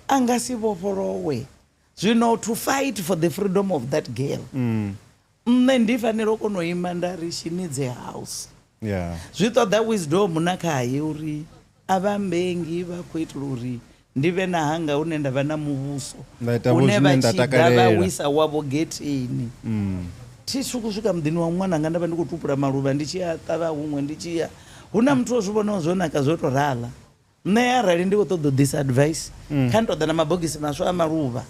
A nga si vhofholowe. Zwino to fight for the freedom of that girl. Nṋe ndi fanela u kona u ima nda ri she needs a house. Yeah. Zwi ṱoḓa wisdom na khaye uri a vha mbengi vha khou itela uri ndi vhe na hanga hune nda vha na muvhuso Nda ita vho hune zwine vha nda tshi ḓa vha takalela. wisa wavho getheni. Thi swiki swika muḓini wa ṅwananga nda vha ndi khou tupula maluvha ndi tshi a ṱavha huṅwe ndi tshi ya. Hu na muthu o zwi vhonaho zwo naka zwo to rala. Nṋe arali ndi khou ṱoḓa u ḓisa advice kha ndi ṱoḓa na mabogisi maswa a maluvha.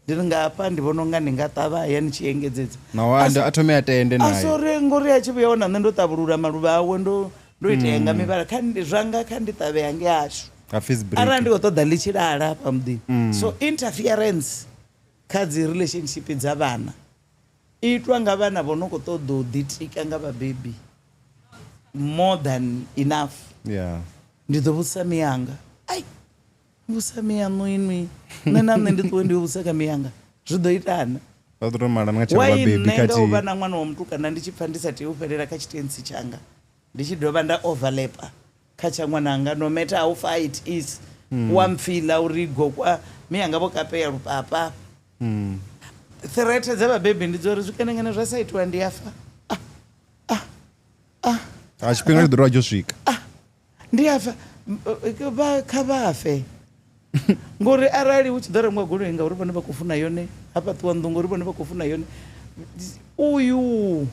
Ndi ri nga hafha ndi vhona unga ndi nga ṱavha haya ni tshi engedzedza. Naho a thome a tende A naye. sori ngori a tshi vhuya wana nṋe ndo ṱavhulula maluvha awe ndo ndo itea nga mivhala kha ndi zwanga kha ndi ṱavhe hange ashu. Nga face break. Arali ndi khou ṱoḓa ḽi tshi lala hafha muḓini. So interference kha dzi relationship dza vhana i itwa nga vhana vho no khou ṱoḓa u ḓitika nga vhabebi more than enough. Yeah. Ndi ḓo vhudzisa miyanga. Ai, vhusa miyaṋu inwi. Nṋe na nṋe ndi ṱuwe ndi yo vhudzisa kha miyanga. Zwi ḓo itana. Vha ḓo to malana nga tshavho Why vhabebi nṋe nga u vha khathihi. na ṅwana wa mutukana ndi tshi pfa ndi sa tei u fhelela kha tshitentsi tshanga. Ndi tshi dovha nda overlapa kha tsha ṅwananga no matter how far it is. Wa mpfila uri gokwa miyanga vho kapea lupapa. Threat dza vhabebi ndi dza uri zwikenengene zwa sa itiwa ndi afa. A tshifhinga tshi ḓo dovha tsho swika. Ndi afa vha kha vha fe. Ngori arali hu tshi ḓo rengiwa goloi ngauri vhone vha khou funa yone, ha fhaṱiwa nnḓu ngori vhone vha khou funa yone. Uyu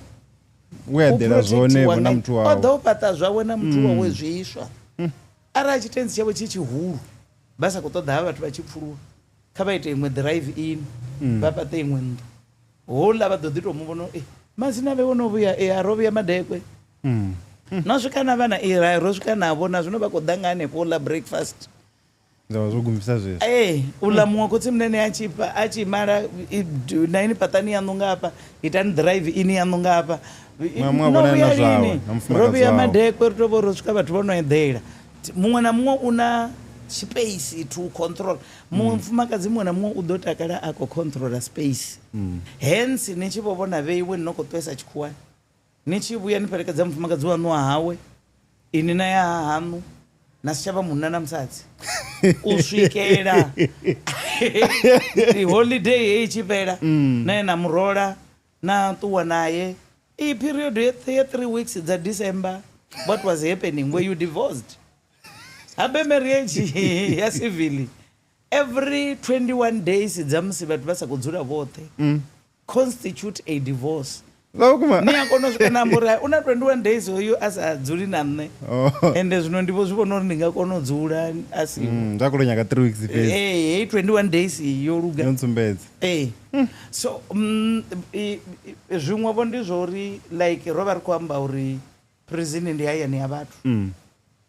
We a u ḓela zwone protectiwa vho na nga- muthu o wawe. ḓo fhaṱa zwawe na muthu wawe zwiswa. Arali tshitentsi tshavho tshi tshihulu vha sa khou ṱoḓa havha vhathu vha tshi pfuluwa, kha vha ite iṅwe drive in vha fhaṱe iṅwe nnḓu. Houḽa vha ḓo ḓi tou mu vhona uri masina vhe wono vhuya a ro vhuya madekwe. No swika na vhana ra ro swika navho na zwino vha khou ḓa nga hanefho u ḽa breakfast. Zwa vha zwo gumisa zwezwo. Ee, uḽa muṅwe khotsi munene a tshi fha a tshi mala na ini fhaṱani yaṋu nga hafha, itani drive in yaṋu nga hafha. Muṅwe na muṅwe a No vhonana vhuya zwawe, lini? na mufumakadzi Ro vhuya wawe. madekwe ri tou vha ro swika vhathu vho no eḓela. Muṅwe na muṅwe u na space to control. Mufumakadzi muṅwe na muṅwe u ḓo takala a khou controla space. Hence ni tshi vho vhona vheiwe ni no khou ṱwesa tshikhuwani. Ni tshi vhuya ni fhelekedza mufumakadzi waṋu wa hawe, ini na ya ha haṋu, na si tsha vha munna na musadzi. U swikela holiday heyi tshi fhela, na ye na murola, na ṱuwa naye. I period ya 3 weeks dza December, what was happening? Were you divorced? Habe marriage ya civil, every 21 days dza musi vhathu vha sa khou dzula vhoṱhe, constitute a divorce. Zwa vhukuma. Ni a kona u swika na amba uri u na 21 days hoyu a sa dzuli na nṋe. Oh. Ende zwino ndi vho zwi vhona uri ndi nga kona u dzula a siho. Nda khou tou nyaga 3 weeks fhedzi. Ee, heyi 21 days yo luga. Yo ntsumbedza. Ee. So zwiṅwe vho ndi zwo uri like ro vha ri khou amba uri prison ndi hayani ya vhathu.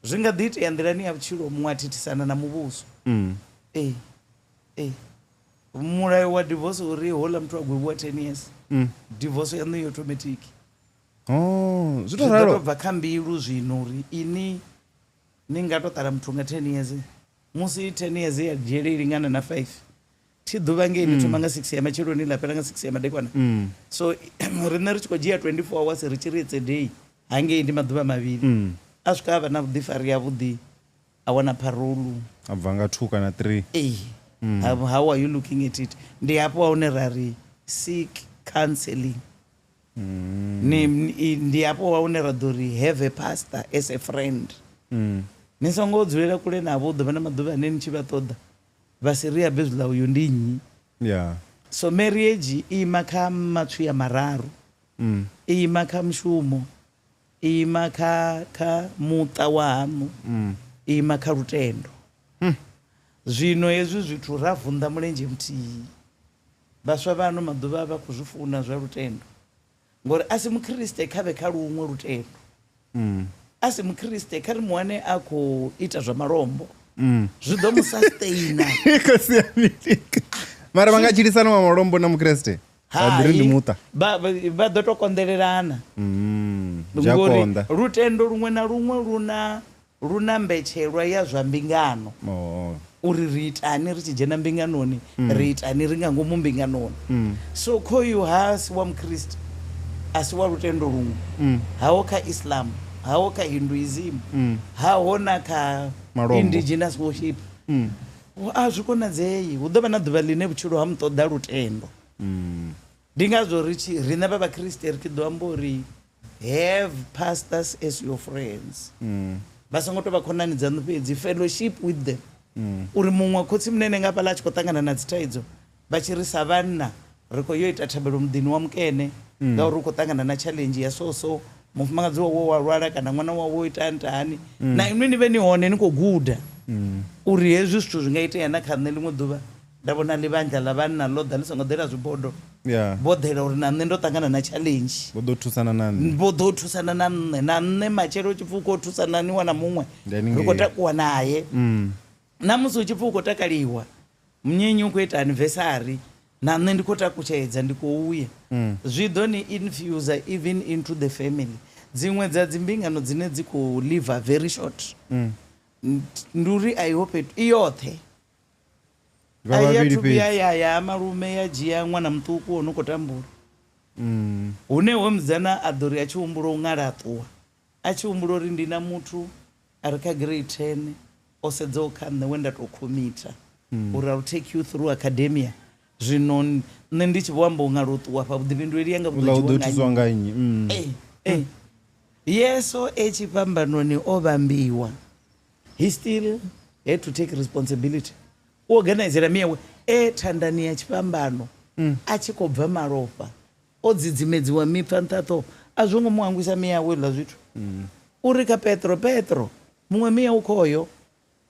Zwi nga ḓi itea nḓilani ya vhutshilo muṅwe a thithisana na muvhuso. Ee. Ee. Mulayo wa divorce uri houḽa muthu a gwevhiwa 10 years. Divorce yaṋu i automatic. Oh, zwi to Zwi ḓo ralo. tou bva kha mbilu zwino uri ini ni nga to ṱala muthu nga 10 years. Musi 10 years ya dzhele i lingana na 5. Thi ḓuvha ngei ni thoma nga 6 ya matsheloni ḽa fhela nga 6 ya madekwana. So riṋe ri tshi khou dzhia 24 hours ri tshi ri it's a day. Hangei ndi maḓuvha mavhili. A swika a vha na vhuḓifari havhuḓi, a wana parole. A bva nga 2 kana 3. Ee. How are you looking at it? Ndi hafho hune ra ri seek counseling. Ndi hafho hune ra ḓo ri have a pastor as a friend. Ni songo dzulela kule navho, u ḓo vha na maḓuvha ane ni tshi vha ṱoḓa vha si ri abe zwiḽa uyu ndi nnyi. Yeah. So marriage i ima kha matswia mararu. I ima kha mushumo, i ima kha muṱa wa haṋu, i ima kha lutendo. Zwino hezwi zwithu ra vunḓa mulenzhe muthihi. Vhaswa vha ano maḓuvha vha khou zwi funa zwa lutendo ngori a si Mukriste kha vhe kha luṅwe lutendo. A si Mukriste kha ri mu wane a khou ita zwa malombo. Zwi ḓo mu sustainer. Khou sia mini? Mara vha nga tshilisana wa malombo na Mukriste? Vha ḓi ri ndi muṱa. Vha vha ḓo to konḓelelana. Zwi a Ngori konḓa. lutendo luṅwe na luṅwe lu na lu na mbetshelwa ya zwa mbingano. Oh. Uri ri itani ri tshi dzhena mbinganoni, ri itani ri nga ngomu mbinganoni. So khoyu ha si wa Mukriste, a si wa lutendo luṅwe. Haho kha Islam, haho kha Hinduism, haho na kha Malombo. indigenous worship. A zwi konadzei, hu ḓo vha na ḓuvha ḽine vhutshilo ha mu ṱoḓa lutendo. Ndi ngazwo ri tshi riṋe vha Vhakriste ri tshi ḓo amba uri have pastors as your friends. Vha songo tou vha khonani dzaṋu fhedzi, fellowship with them. Uri muṅwe khotsi munene nga hafhaḽa a tshi khou ṱangana na dzithaidzo, vha tshi ri sa vhanna ri khou yo ita thabelo muḓini wa mukene ngauri u khou ṱangana na challenge ya so so, mufumakadzi wawe wa lwala kana ṅwana wawe o ita hani hani. Na inwi ni vhe ni hone ni khou guda uri hezwi zwithu zwi nga itea na kha nṋe ḽiṅwe ḓuvha. Nda vhona ḽivhandla ḽa vhanna ḽo ḓa ḽi songo ḓela zwibodo. Yeah. Vho ḓela uri na nṋe ndo ṱangana na challenge. Vho ḓo thusana na nṋe. Vho ḓo thusana na nṋe. Na nṋe matshelo u tshi pfi u khou thusananiwa na muṅwe, Ndi haningei. ri khou takuwa naye. Na musi hu tshi pfi u khou takaliwa, munyenyi u khou ita anniversary, na nṋe ndi khou takutshedza, ndi khou uya. Zwi ḓo ni infuser even into the family. Dziṅwe dza dzimbingano dzine dzi khou liver very short, ndi uri a iho fhethu, i yoṱhe. Vha A i vhavhili athu vhuya fhedzi. ya ya ha malume ya dzhia ṅwana muṱuku o no khou tambula. Hune hoyo musidzana a ḓo ri a tshi humbula u ṅala a ṱuwa, a tshi humbula uri ndi na muthu a re kha grade 10 o sedzaho kha nṋe we nda tou khomitha uri I will take you through academia. Zwino nṋe ndi tshi vho amba u ṅala u ṱuwa afha vhuḓifhinduleli yanga vhu ḓo Uḽa u ḓo dzhiwa nga thuswa nnyi? nga nnyi? Yesu e tshifhambanoni o vhambiwa, he still had to take responsibility. U organizela miyawe e thandani ya tshifhambano a tshi khou bva malofha, o dzidzimedziwa mipfa nṱha ṱhoho, a zwo ngo mu hangwisa miyawe hezwiḽa zwithu. Uri kha Petro, Petro, muṅwe miya u khoyo.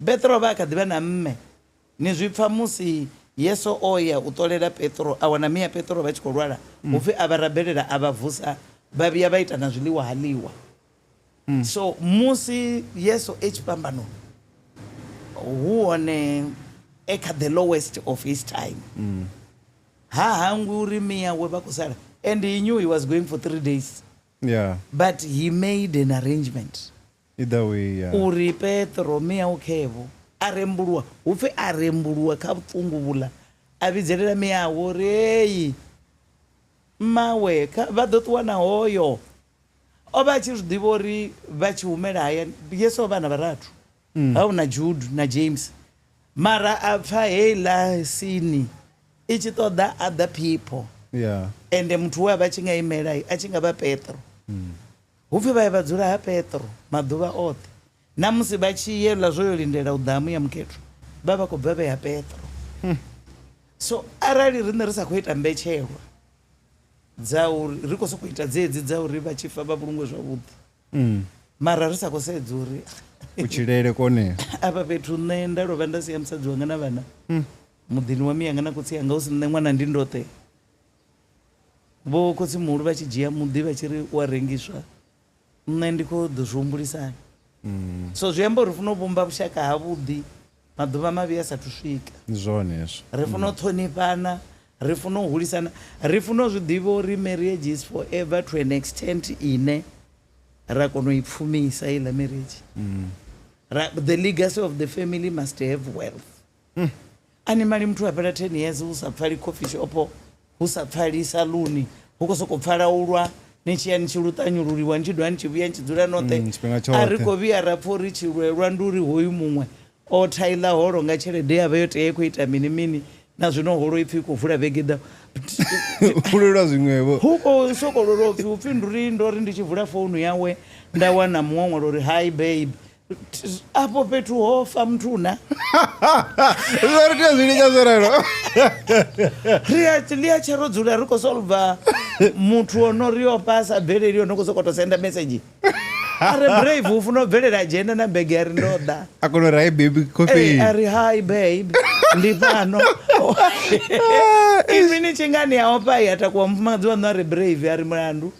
Petro vha a kha ḓi vha na mme. Ni zwi pfa musi Yesu o ya u ṱolela Petro, a wana miya Petro vha tshi khou lwala, hupfi a vha rabelela a vha vusa, vha vhuya vha ita na zwiḽiwa ha ḽiwa. So musi Yesu e tshifhambanoni, hu hone e kha the lowest of his time. Ha hangwi uri miyawe vha khou sala. And he knew he was going for 3 days. Yeah. But he made an arrangement. Either way, yeah. Uri Petro miyawe khevo a rembuluwa, hupfi a rembuluwa kha vhuṱungu vhuḽa, a vhidzelela miyawe uri hey mmawe vha ḓo ṱuwa na hoyo. O vha a tshi zwi ḓivha uri vha tshi humela hayani, Yesu o vha na vharathu, ha na Jude na James. Mara a pfa heiḽa sini i tshi ṱoḓa other people. Yeah. Ende muthu we a vha tshi nga imela a tshi nga vha Petro. Hupfi vha ya vha dzula ha Petro maḓuvha oṱhe. Na musi vha tshi yela zwo yo lindela u ḓa ha Muya Mukhethwa, vha vha khou bva vhe ha Petro. So arali riṋe ri sa khou ita mbetshelwa dza uri ri khou sokou ita dzedzi dza uri vha tshi fa vha vhulungwe zwavhuḓi, mara ri sa khou sedza uri Kutshilele kone. Afha fhethu nṋe nda lovha nda sia musadzi wanga na vhana muḓini wa miyanga na khotsi anga, hu si nṋe ṅwana ndi ndoṱhe. Vho khotsi muhulu vha tshi dzhia muḓi vha tshi ri u a rengiswa, nṋe ndi khou ḓo zwi humbulisani. So zwi amba uri ri funa u vhumba vhushaka havhuḓi maḓuvha mavhi a sathu swika. Ndi zwone hezwo. Ri funa u ṱhonifhana, ri funa u hulisana, ri funa u zwi ḓivha uri marriage is forever to an extent ine ra kona u i pfumisa heiḽa marriage. The legacy of the family must have wealth. Ani mali muthu a fhela 10 years hu sa pfali coffee shop, hu sa pfali saluni, hu khou sokou pfala u lwa, ni tshi ya ni tshi luṱanyululiwa, ni tshi dovha ni tshi vhuya ni tshi dzula noṱhe. Tshifhinga A ri tshoṱhe. khou vhuya ra pfa uri tshilwelwa ndi uri hoyu muṅwe o thaila holo nga tshelede ya vha yo tea i khou ita mini mini, na zwino holo ipfi i khou vula vhege ḓaho. U lwelwa zwiṅwevho. Hu khou sokou lwelwa upfi, upfi ndi uri ndo ri ndi tshi vula founu yawe nda wana muṅwe ṅwalo uri hi babe. Afho fhethu ho fa muthu na. Zwo ri tea zwi litsha zwo ralo. Ri a ḽi a tshe ro dzula ri khou solva muthu o no ri o fha a sa bveleli o no khou sokou tou senda message. A re brave u funa u bvelela a dzhena na bege a ri ndo ḓa. A kona uri hi baby Ee, coffee. a ri hi babe ndi fhano. Inwi ni tshi nga ni a ofha ya takuwa mufumakadzi waṋu a re brave a ri mulandu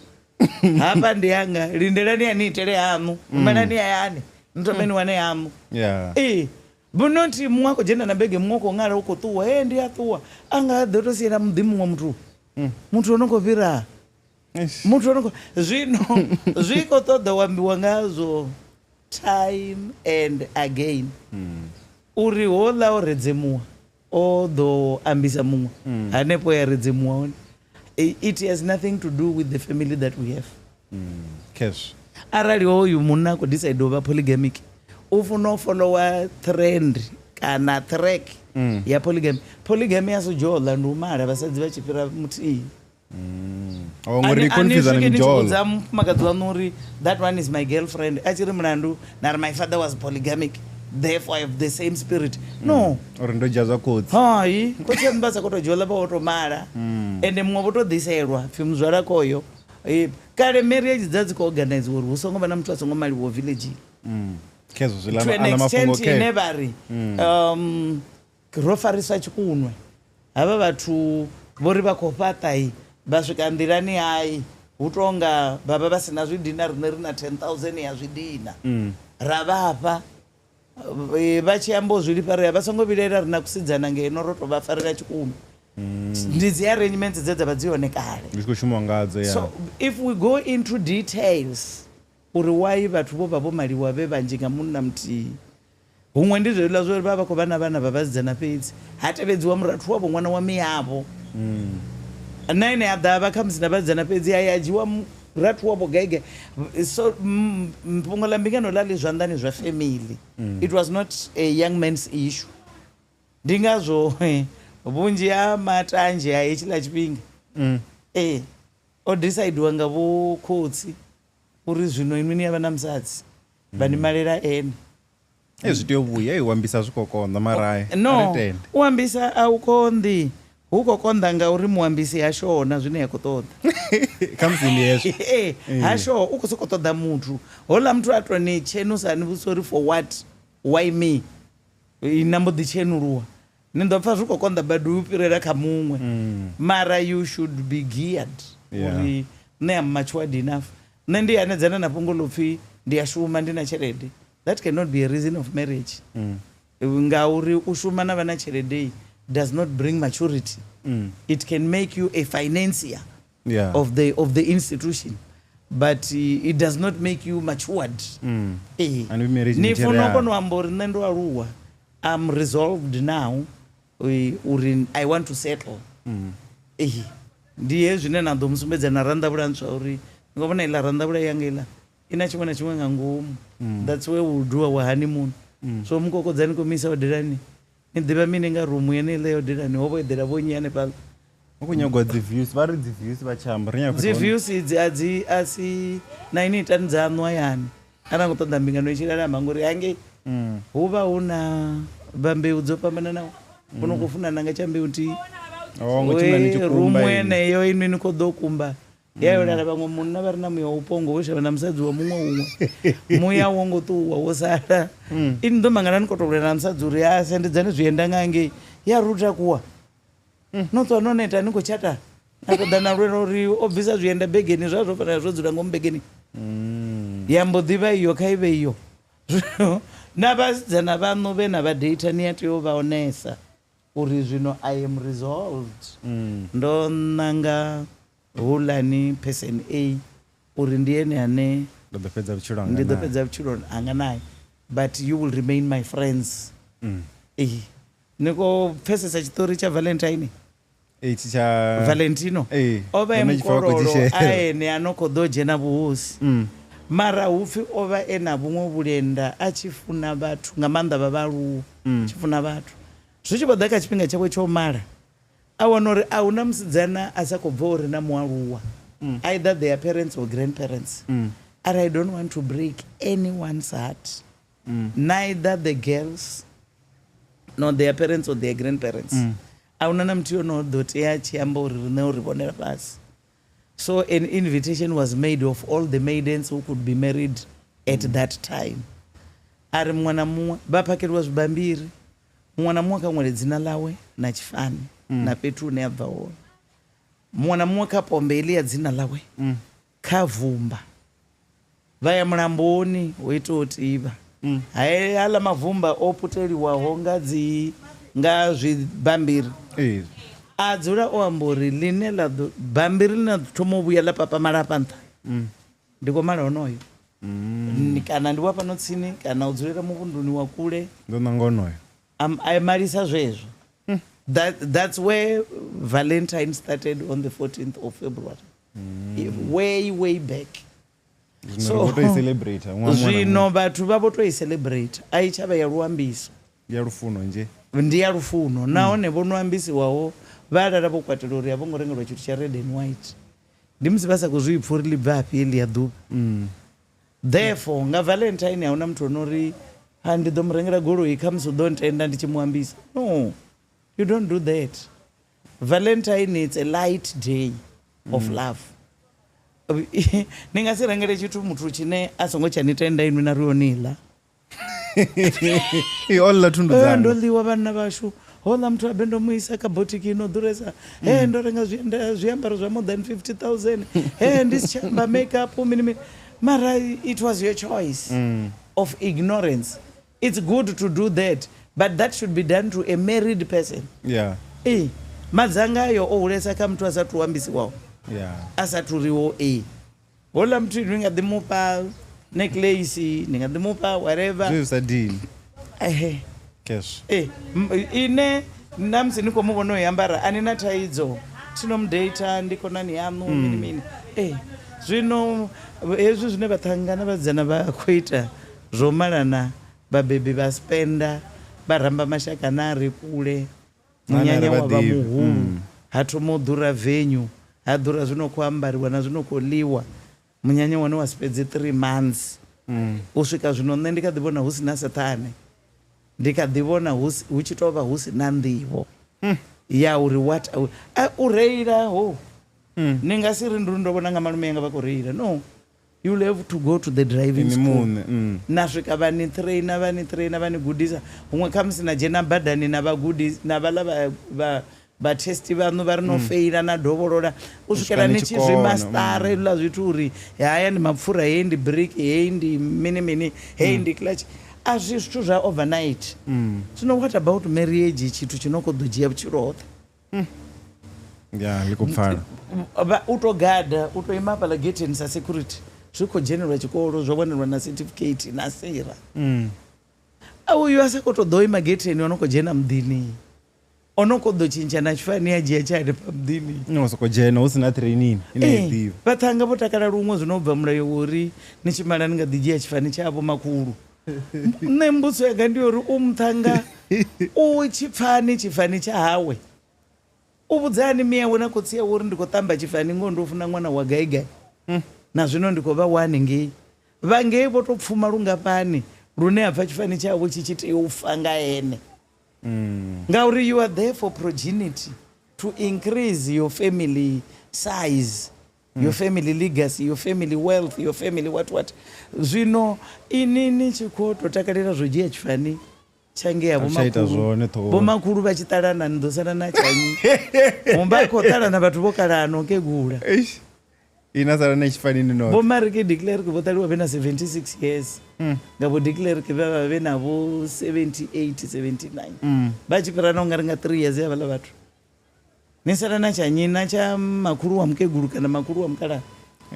hafha ndi yanga lindelani ya ni itele haṋu humelani hayani ni thome ni wane haṋu. Yeah. Ee, not muṅwe a khou dzhena na bege muṅwe u khou ṅala u khou ṱuwa he ndi a ṱuwa a nga ḓo to siela muḓi muṅwe muthu muthu o no khou fhira Eish. muthu o no khou zwino zwi khou ṱoḓa u ambiwa ngazwo time and again uri houḽa o redzemuwa o ḓo ambisa muṅwe hanefho ya redzemuwa hone. It has nothing to do with the family that we have. Cash. Arali hoyu munna a khou decide u vha polygamic u funa u followa trend kana track ya polygamy. Polygamy a si dzhola ndi u mala vhasadzi vha tshi fhira muthihi. Oh, ngori Ani- ani confuse na swiki ni tshi mijolo. vhudza mufumakadzi waṋu uri that one is my girlfriend a tshi ri mulandu na ri my father was polygamic therefore I have the same spirit. No. Uri ndo dzhia zwa khotsi. Hai, khotsi aṋu vha sa khou tou dzhola vha vho tou mala. Ende muṅwe vho tou ḓiselwa pfhi muzwala khoyo. Kale marriage dza dzi khou organize uri hu songo vha na muthu a songo maliwaho village. Khezwo zwiḽa To an aḽa mafhungo extent ine khe. vha ri ro farisa tshikunwe. Havha vhathu vho ri vha khou fhaṱa vha swika nḓilani hai hu tonga vha vha vha sina zwidina riṋe ri na 10,000 ya zwidina. Ra vhafha vha tshi amba u zwi lifha ri vha songo vhilaela ri na kusidzana ngeno ro to vha farela tshikunwe. Ndi dzi arrangements dze dza vha dzi hone kale. Ndi tshi khou shumiwa ngadzo ya. So if we go into details uri why vhathu vho vha vho maliwa vhe vhanzhi nga munna muthihi huṅwe ndi zwezwiḽa zwo uri vha vha khou vha na vhana vha vhasidzana fhedzi ha tevhedziwa murathu wavho ṅwana wa miyavho na ene a ḓa vha khamusi na vhasidzana fhedzi a ya dzhiwa murathu wavho gaigai. So fhungo ḽa mbingano ḽa ḽi zwanḓani zwa family. It was not a young man's issue. Ndi ngazwo vhunzhi ha matanzhe a hetshiḽa tshifhinga o decidiwa nga vho khotsi uri zwino inwi ni ya vha na musadzi vha ni malela ene. Zwi tea u vhuya u ambisa zwi khou konḓa mara a ri No, tende. u ambisa a u konḓi hu khou konḓa ngauri muambisi ha shona zwine ya khou ṱoḓa. Khamusi ndi hezwo. Ha sho u khou sokou ṱoḓa muthu houḽa muthu a to ni tshenusa ni vhudzisa uri for what why me na mbo ḓi tshenuluwa ni ḓo pfa zwi khou konḓa badi u fhirela kha muṅwe. Mara you should be geared uri nṋe am matured enough. Nṋe ndi hanedzana na fhungo ḽo pfhi ndi a shuma ndi na tshelede. That cannot be a reason of marriage. Ngauri u shuma na vha na tshelede does not bring maturity. It can make you a financier of the institution, but it does not make you matured. And marriage Ni funa material. kona u amba uri nṋe ndo aluwa. I'm resolved now uri I want to settle. Ndi hezwi zwine na ḓo musumbedza na ranḓavhula ntswa uri ni khou vhona iḽa ranḓavhula yanga iḽa i na tshiṅwe na tshiṅwe nga ngomu. That's where we'll do our honeymoon. So mukokodzani komisa hodelani ni ḓivha mini nga rumu yeneiḽa ya hodelani ho vho eḓela vho nnyi hanefhaḽa. U khou nyagwa dzi views vha ri dzi views vha tshi amba ri nyaga Dzi views idzi a dzi a si na ini itani dza ṋwa hayani arali khou ṱoḓa mbingano i tshi lalama ngori hangei hu vha hu na vha mbeu dzo fhambananaho hu no khou funana nga tsha mbeu nthihi. Rumu yeneyo inwi ni khou ḓo kumba ya yo lala vhaṅwe munna vha re na muya wa upongo wo shavha na musadzi wa muṅwe huṅwe muya wo ngo ṱuwa wo sala. Ini ḓo mangala ni khou tou lwela na musadzi uri a sendedzani zwienda nga ngei ya ri u takuwa no ṱuwa no neta ni khou tshata na ṱoḓa na lwela uri o bvisa zwienda begeni zwa zwo fanela zwo dzula ngomu begeni ya mbo ḓivha iyo kha ive iyo. Zwino na vhasidzana vhaṋu vhe na vha data ni a tea u vha onesa uri zwino I am resolved. Ndo nanga hulani person A uri ndi ene ane ndo ḓo fhedza vhutshilo hanga ndi ḓo nae. fhedza vhutshilo hanga nae but you will remain my friends. Ni khou pfesesa tshiṱori tsha Valentine? Itshi tsha Valentino o vha e ndo tshi pfa vha khou tshi mukololo share. a ene a no khou ḓo dzhena vhuhosi. Mara hupfi o vha e na vhuṅwe vhulenda a tshi funa vhathu nga maanḓa vha vhaaluwa tshi funa vhathu. Zwi tshi vho ḓa kha tshifhinga tshawe tsho mala a wana uri a huna musidzana a sa khou bva uri na mualuwa either their parents or grandparents. And I don't want to break anyone's heart. Neither the girls nor their parents or their grandparents. A huna na muthu yo no ḓo tea a tshi amba uri riṋe u ri vhonela fhasi. So an invitation was made of all the maidens who could be married At that time a ri muṅwe na muṅwe vha phakeliwa zwibammbiri, muṅwe na muṅwe kha ṅwale dzina ḽawe na tshifani na fhethu hune a bva hone, muṅwe na muṅwe kha pombe heḽi ya dzina ḽawe kha vumba. Vha ya mulamboni ho ita u tivha, haḽa mavumba o puteliwaho nga dzi nga zwibammbiri. Ee. A dzula o amba uri ḽine ḽa ḓo bammbiri ḽine ḽa ḓo thoma u vhuya ḽa papamala hafha nṱha ndi khou mala honoyo. Kana ndi wa fhano tsini kana u dzulela muvhunduni wa kule. Ndo nanga onoyo. A malisa zwezwo. That's where Valentine started on the 14th of February. Way, way back. Zwino ri khou tou i celebrate ṅwaha muṅwe na Zwino muṅwe. vhathu vha vho tou i celebrate. A i tsha vha ya luambiso. Ndi ya lufuno nzhe. Ndi ya lufuno. Nahone vho no ambisiwaho vha lala vho kwatela uri a vho ngo rengelwa tshithu tsha red and white. Ndi musi vha sa khou zwi pfa uri ḽi bva hafhi heḽi ya ḓuvha. Therefore nga Valentine ahuna muthu ono ri ha ndi ḓo mu rengela goloi khamusi u ḓo ntenda ndi tshi mu ambisa. No, you don't do that. Valentine it's a light day of love. Ni nga si rengele tshithu muthu tshine a songo tsha ni tenda inwi na ri o ni ḽa. I o ḽa thundu dzanga. Ndo ḽiwa vhanna vhashu. Houḽa muthu abe ndo mu isa kha botiki ino ḓuresa. He ndo renga zwiambaro zwa more than 50,000. He ndi si tsha amba makeup mini mini. Mara it was your choice of ignorance. It's good to do that, but that should be done to a married person. Ee, madzanga ayo o hulesa kha muthu a sa thu ambisiwaho. A sa thu riwo ee. Houḽa muthu inwi nga ḓi mufha necklace, ni nga ḓi mufha whatever. Zwi sa dini. Ehe. Cash. Ee, ine na musi ni khou mu vhona o i ambara a ni na thaidzo. Thi no mu data, ndi khonani yaṋu mini mini. Ee, zwino hezwi zwine vhaṱhannga na vhasidzana vha khou ita zwo malana, vhabebi vha spenda, vha ramba mashaka na a re kule, Na ane a munyanya re wa vha vhaḓivhi. muhulu, ha thoma u ḓura venue, ha ḓura zwi no khou ambariwa na zwi no khou ḽiwa. Munyanya wone wa si fhedze 3 months. U swika zwino nṋe ndi kha ḓi vhona hu si na saṱhane. Ndi kha ḓi vhona hu tshi tou vha hu si na nḓivho ya uri what u reila ho. Ni nga si ri ndo vhona nga malume yanga vha khou reila. No. You'll have to go to the driving Ini school. muṋe, Na swika vha ni trainer, vha ni trainer, vha ni gudisa. Huṅwe khamusi na dzhena badani na vhagudi, na vhaḽa vha test vhaṋu vha ri no feila na dovholola u swikela swika ni ni tshi tshi zwi kona, mastara hezwiḽa zwithu uri haya ndi mapfura, heyi ndi brake, heyi ndi mini mini, heyi ndi clutch. A zwi zwithu zwa overnight. Zwino what about marriage, tshithu tshi no khou ḓo dzhia vhutshilo hoṱhe? Ya, ḽi khou pfala. U to gada, u to ima hafhaḽa getheni sa security. Zwi khou dzhenelwa tshikolo, zwo wanelwa na certificate na sira. A uyu a sa khou tou ḓo ima getheni o no khou dzhena muḓini. O no khou ḓo tshintsha na tshifani a dzhia tsha hanefha muḓini. No soko dzhena hu si na training ine ya ḓivha. Vhaṱhannga vho takala luṅwe zwino bva mulayo wo uri ni tshi mala ni nga ḓi dzhia tshifani tsha vho makhulu. Nṋe mbudziso yanga ndi uri u muṱhannga u tshipfani tshifani tsha hawe. U vhudzani miyawe na khotsi yawe uri ndi khou ṱamba tshifani ngoho ndo funa ṅwana wa gai gai. Na zwino ndi khou vha wa hanengei. Vha ngei vho tou pfuma lungafhani lune ha pfa tshifani tshawe tshi tshi tea u fa nga ene. Ngauri you are there for progenity, to increase your family size, your family legacy, your family wealth, your family what what. Zwino ini ni tshi khou tou takalela zwo dzhia tshifani tsha ngei ha A tsha ita vhomakhulu. zwone ṱhohoni. Vhomakhulu vha tshi ṱalana ni ḓo sala na tshanyi. Mumba khou ṱalana vhathu vho kalana o kegula. Eish. Ina sala na tshifani ni noṱhe. Vho Marike de Klerk vho ṱaliwa vhe na 76 years. Nga vho de Klerk vha vha vhe na vho 78, 79. Vha tshi fhira na ungari nga 3 years ya vhaḽa vhathu. Ni sala na tsha nnyi, na tsha makhulu wa mukegulu kana makhulu wa mukalaha.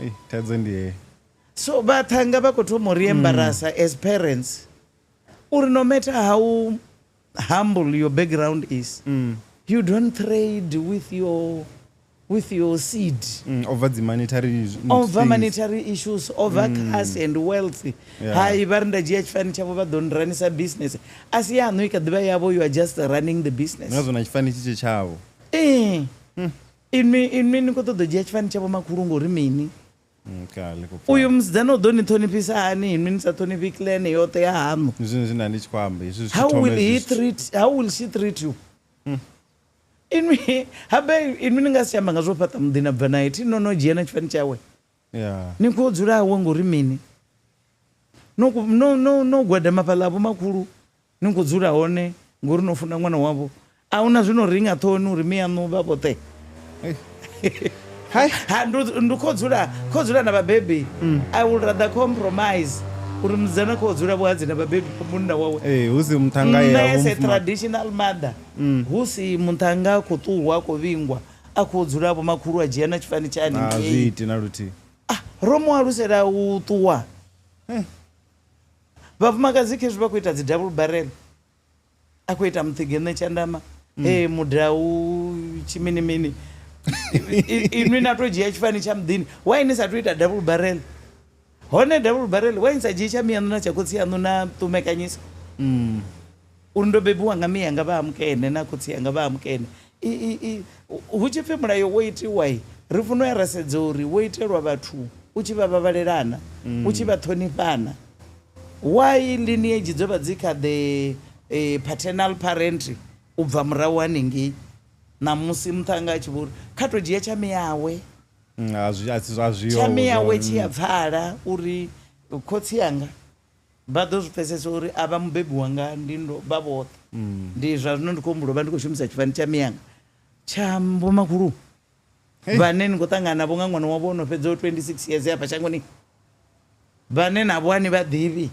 Ei, thaidzo ndi heyo. So vhaṱhannga vha khou thoma u ri embarrassa as parents. Uri no matter how humble your background is, you don't trade with your seed. Over the monetary Over things. monetary issues, over cars and wealth. Hai, vha ri nda dzhia tshifani tshavho vha ḓo nranisa business. A si yaṋu i kha ḓivha yavho, you are just running the business. Ngazwo na tshifani tshi tshe tshavho. Ee. Inwi ni khou ṱoḓa u dzhia tshifani tshavho makhulu ngori mini? Ka, ḽi khou pfala. Uyu musidzana u ḓo ni ṱhonifhisa hani inwi ni sa ṱhonifhi clan yoṱhe ya haṋu? Ndi zwine zwine ndi tshi khou amba, hezwi zwi How thoma will he hezwi zwithu. treat, how will she treat you? Inwi habe inwi ni nga si amba nga zwo fhaṱa muḓi na bva naye, thi no no dzhia na tshifani tshawe. Ni khou dzula hawe ngori mini? No no no no gwadama fhaḽa vho makhulu ni khou dzula hone ngori no funa ṅwana wavho. A huna zwino ringa ṱhohoni uri miyaṋu vha vhoṱhe. Hai. Ha ndu khou dzula khou dzula na vhabebi. I would rather compromise uri musidzana khou dzula vhuhadzi na vhabebi vha munna wawe. Ee, hu si muṱhannga ye Nṋe a as a vho mufuma- traditional mother hu si muṱhannga a khou ṱuwa a khou vhingwa a khou dzula vho makhulu a dzhia na tshifani tsha A haningei. zwi iti na luthihi. Ah, ro mu alusela u ṱuwa. Vhafumakadzi khezwi vha khou ita dzi double barrel. A khou ita muṱhige tshandama. Ee mudau tshimini mini. Inwi na to dzhia tshifani tsha muḓini. Why ni sa tou ita double barrel? Hone double barrel why ni sa dzhii tsha miyaṋu na tsha khotsi yaṋu na ṱumekanyisa? Uri ndo bebiwa nga miyanga vha amukene na khotsi yanga vha amukene. Hu tshi pfi mulayo wo itiwa ri funa u ya ra sedza uri wo itelwa vhathu u tshi vha vhavhalelana, u tshi vha ṱhonifhana. Why lineage dzo vha dzi kha the paternal parent u bva murahu haningei? Ṋamusi muṱhannga a tshi vho uri kha to dzhia tsha miyawe. A zwi a si a zwiho. Tsha miyawe tshi a pfala uri khotsi yanga vha ḓo zwi pfesesa uri a vha mubebi wanga ndi ndo vha vhoṱhe. Ndi zwa zwino ndi khou humbula u vha ndi khou shumisa tshifani tsha miyanga tsha vhomakhulu vhane ni khou ṱangana navho nga ṅwana wavho ono fhedza 26 years hafha shangoni, vhane navho ani vha ḓivhi.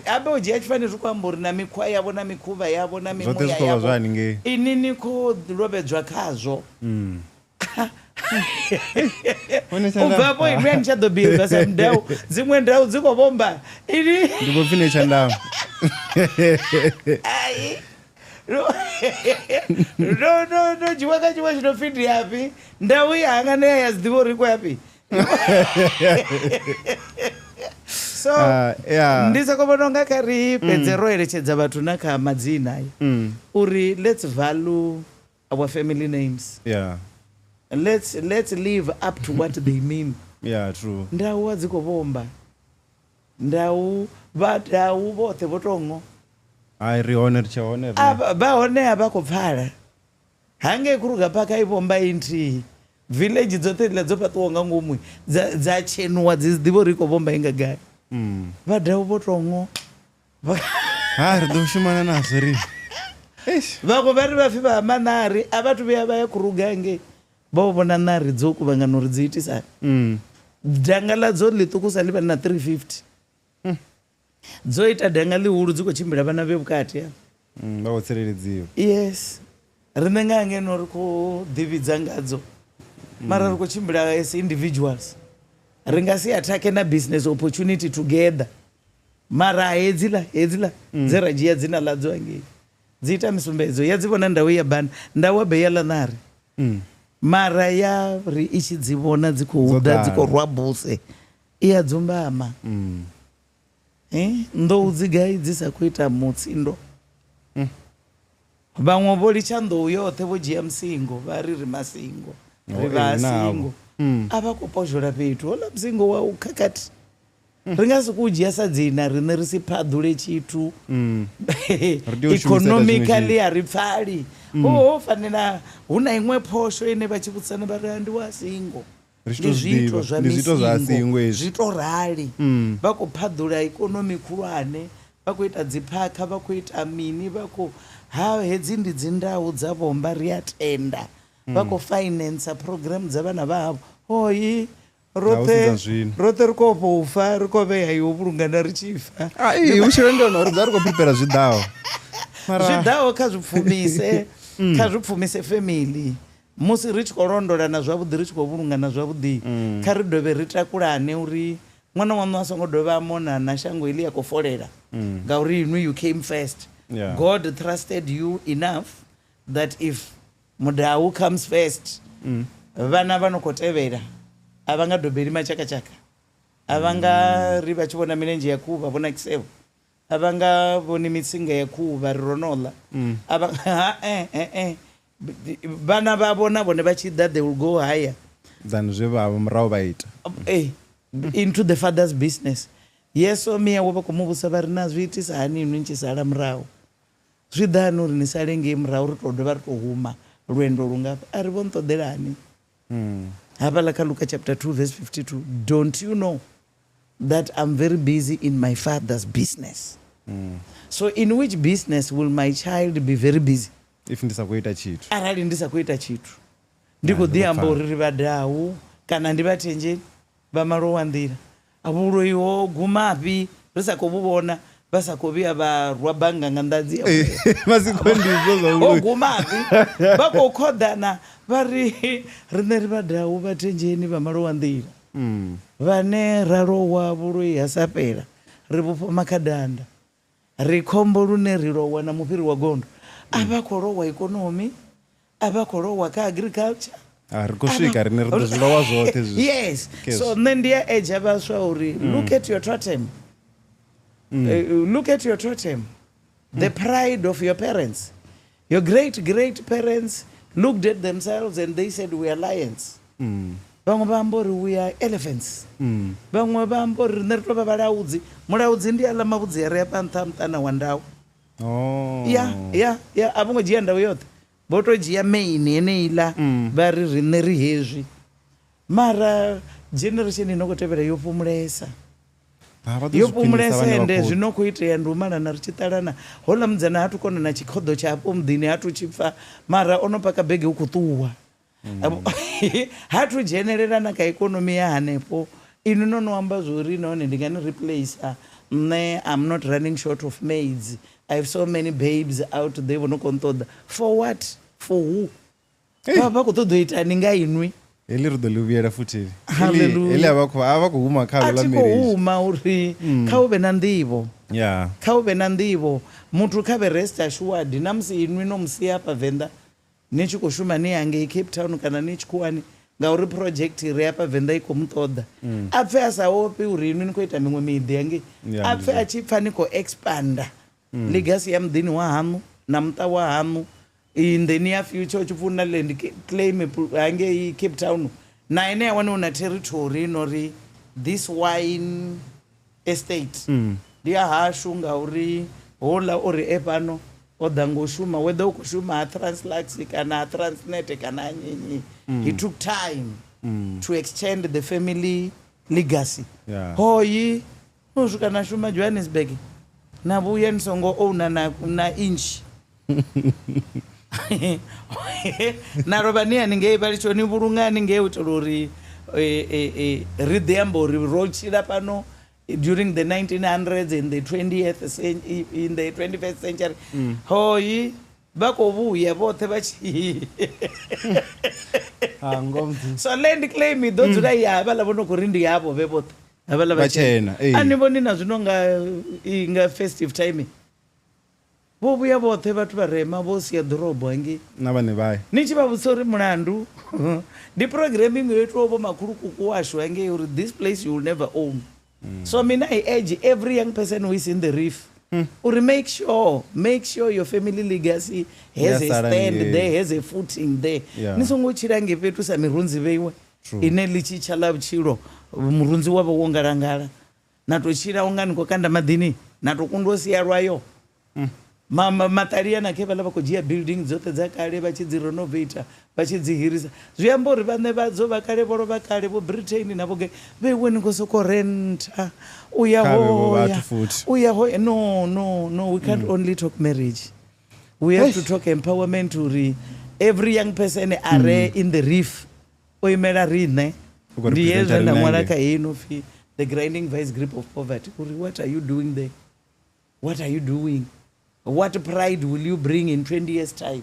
Abe u dzhia tshifani zwi khou amba uri na mikhwa yavho na mikhuvha yavho na Zwoṱhe zwi mimuya khou vha yavho zwa haningei. ini ni khou lovhedzwa khazwo. Hone U tshandama. bva afho inwi a ni tsha ḓo behave sa mudau, dziṅwe ndau dzi khou vhomba ini. Ndi vho pfi Netshandama. Ai. No no no dzhiwa kha tshiṅwe tshi no pfi ndi afhi ndau ya hanganea ya zwi ḓivha uri i khou yafhi. So Yeah. ndi soko vhona unga kha ri fhedze ro eletshedza vhathu na kha madzina aya uri let's value our family names. Yeah. Let's live up to what they mean. Yeah, true. Ndau a dzi khou vhomba. Ndau vha ndau vhoṱhe vho tou ngo. Hai ri hone ri tshe hone ri. Vha hone a vha khou pfala. Hangei Kruger Park i vhomba i nthihi. Village dzoṱhe dziḽa dzo fhaṱiwaho nga ngomu dza tshenuwa dzi ḓivha uri i khou vhomba i nga gai. Vha ndau vho tou ngo. Ha ri ḓo shumana nazwo ri. Eish. Vhaṅwe vha ri vha pfi vha Manari a vhathu vhuya vha ya Kruger hangei vha vhona ṋari dzo kuvhangana uri dzi itisani. Danga ḽa dzo ḽiṱukusa ḽi vha na 350. Dzo ita danga ḽihulu dzi khou tshimbila vhana vhe vhukati hafha. Vha khou tsireledziwa. Yes. Riṋe nga ngeno ri khou ḓivhidza ngadzo. Mara ri khou tshimbila as individuals. Ri nga si attack na business opportunity together. Mara hedziḽa hedziḽa dze ra dzhia dzina ḽadzo hangei dzi ita misumbedzo ya dzi vhona ndau ya bana ndau abe ya ḽa ṋari. Mara ya ri i tshi dzi vhona dzi khou ḓa dzi khou rwa buse i ya dzumbama. Nḓou dzi gai dzi sa khou ita mutsindo. Vhaṅwe vho litsha nḓou yoṱhe vho dzhia musingo vha ri ri masingo ri vha singo. A vha khou pozhola fhethu houḽa musingo wa u khakhathi. Ri nga sokou dzhia sa dzina riṋe ri si phaḓule tshithu. Ri tea u shumisa ita tshiṅwe Economically tshithu. a ri pfali. Ho fanela hu na iṅwe phosho ine vha tshi vhudzisana vha ri ndi wa singo. Ri tshi Ndi tou zwi zwiito ḓivha. zwa Ndi zwiito zwa misingo. singo hezwi. Zwi to rali. Vha khou phaḓula ikonomi khulwane, vha khou ita dzi phakha, vha khou ita mini, vha khou ha hedzi ndi dzi ndau dza vhomba ri a tenda. Vha khou finance program dza vhana vha havho. Hoi roṱhe roṱhe ri khou ofha u fa, ri khou vhea yo vhulungana ri tshi fa. Ai vhutshilo ndi hone uri ḓa ri khou prepare zwi ḓaho. Zwi ḓaho kha zwi pfumise, kha zwi pfumise family. Musi ri tshi khou londolana zwavhuḓi ri tshi khou vhulungana zwavhuḓi kha ri dovhe ri takulane uri ṅwana waṋu a songo dovha a mona na shango iḽi ya khou folela ngauri inwi you came first. Yeah. God trusted you enough that if mudau comes first vhana vha no khou tevhela a vha nga dobeli matshakatshaka, a vha nga ri vha tshi vhona milenzhe ya khuhu vha vhona kisevho, a vha nga vhoni mitsinga ya khuhu vha ri ronoḽa. A vha ha vhana vhavho na vhone vha tshi ḓa they will go higher Than zwe vha vha murahu vha ita. Into the father's business. Yeso miya wo vha khou mu vhusa vha ri na zwi itisa hani inwi ni tshi sala murahu. Zwi ḓa hani uri ni sale ngei murahu ri tou dovha ri tou huma lwendo lungafha. A ri vho nṱoḓelani. Hafhaḽa kha Luka chapter 2 verse 52, don't you know that I'm very busy in my father's business. So in which business will my child be very busy? If ndi sa khou ita tshithu. Arali ndi sa khou ita tshithu. Ndi khou ḓi amba uri ri vhadau kana ndi vhathenjeni vha malowa nḓila. Vhuloi ho gumafhi ri sa khou vhu vhona vha sa khou vhuya vha rwa bannga nga nḓadzi ya Vha si khou ndi zwa ho vhuloi. gumafhi vha khou khoḓana vha ri riṋe ri vhadau vhathenjeni vha malowa nḓila. Vhane ra lowa vhuloi ha sa fhela ri vhufha makhadanda ri khombo lune ri lowa na mufhiri wa gondo. A vha khou lowa ikonomi, a vha khou lowa kha agriculture. A ri khou swika rine ri ḓo zwi lowa zwoṱhe zwi. Yes. Khezwi. So nṋe ndi a edza vhaswa uri look at your totem. Look at your totem. The pride of your parents. Your great great parents looked at themselves and they said we are lions. Vhaṅwe vha amba uri we are elephants. Vhaṅwe vha amba uri riṋe ri tou vha vhalaudzi. Mulaudzi ndi aḽa mavhudzi a re afha nṱha ha muṱana wa ndau. Oh. Ya, ya, ya, a vho ngo dzhia ndau yoṱhe. Vho to dzhia main yeneiḽa vha ri riṋe ri hezwi. Mara generation ino khou tevhela yo fhumulesa. Ha, vha ḓo Yo zwi khwinisa fhumulesa vhane vha ende khou- zwino khou itea ndi u malana ri tshi ṱalana. Houḽa mudzana ha thu kona na tshikhoḓo tsha hafho muḓini ha thu tshi pfa mara o no paka bege u khou ṱuwa. Ha thu dzhenelela na kha ikonomi ya hanefho. Inwi no no amba zwori nahone ndi nga ni replacer. Nṋe I'm not running short of maids. I have so many babes out there vho no khou nṱoḓa. For what? For who? Vha vha khou ṱoḓa u itani nga inwi? Heḽi ri ḓo ḽi vhuyela futhi. Heḽi Hallelujah. heḽi a vha khou a vha khou huma A kha ḽa thi khou marriage. huma uri kha hu vhe na nḓivho. Yeah. Kha hu vhe na nḓivho. Muthu kha vhe rest assured na musi inwi no musia hafha Venḓa ni tshi khou shuma ni hangei Cape Town kana ni tshikhuwani ngauri project i re hafha Venḓa i khou mu ṱoḓa. A pfe a sa ofhi uri inwi ni khou ita miṅwe miḓi hangei. Yeah, A pfe a tshi pfa ni khou expanda legacy ya muḓini wa haṋu na muṱa wa haṋu. In the near future u tshi pfi u na land claim hangei Cape Town na ene a wane u na territory ino ri this wine estate ndi ya hashu ngauri houḽa o ri e fhano o ḓa ngo shuma whether u khou shuma ha Translux kana ha Transnet kana ha nnyi nnyi. He took time to extend the family legacy. Yeah. Hoyi no swika na shuma Johannesburg na vhuya ni songo owner na inch. Na lovha ni haningei vha litsho ni vhulunga haningei u itela uri ri ḓi amba uri ro tshila fhano during the 1900s and the 20th in the 21st century. Hoyi vha khou vhuya vhoṱhe vha tshi So land claim i ḓo dzula i havhaḽa vho no khou ri ndi havho vhe vhoṱhe havhaḽa Vhatshena, ee. A ni vhoni na zwino nga festive time vho vhuya vhoṱhe vhathu vha rema vho sia ḓorobo hangei. Na vhane vhaye. Ni tshi vha vhudzisa uri mulandu ndi program iṅwe yo itiwaho vho makhulukuku washu hangei uri this place you will never own. So mina I urge every young person who is in the reef uri make sure your family legacy has a Ya sala stand ngei. there, has a footing there. Yeah. Ni songo tshila ngei fhethu sa mirunzi vheiwe ine ḽi tshi tsha ḽa vhutshilo murunzi wavho wo ngalangala na to tshila unga ni khou kanda maḓini na to kundwa u sia lwayo. Maṱaliana khe vhaḽa vha khou dzhia building dzoṱhe dza kale vha tshi dzi renovate vha tshi dzi hirisa zwi amba uri vhaṋe vhadzo vha kale vho lovha kale vho Britain na vho gai vheiwe ni khou sokou renta u ya Kha vhe vho hoya, vhathu futhi. u ya hoya. No, no, no, we can't only talk marriage. We have to talk empowerment uri every young person a re in the reef o imela riṋe. U khou Ndi hezwo representa nda riṋe ṅwala hangei. kha heyi no pfi the grinding vice grip of poverty uri what are you doing there? What are you doing? What pride will you bring in 20 years time?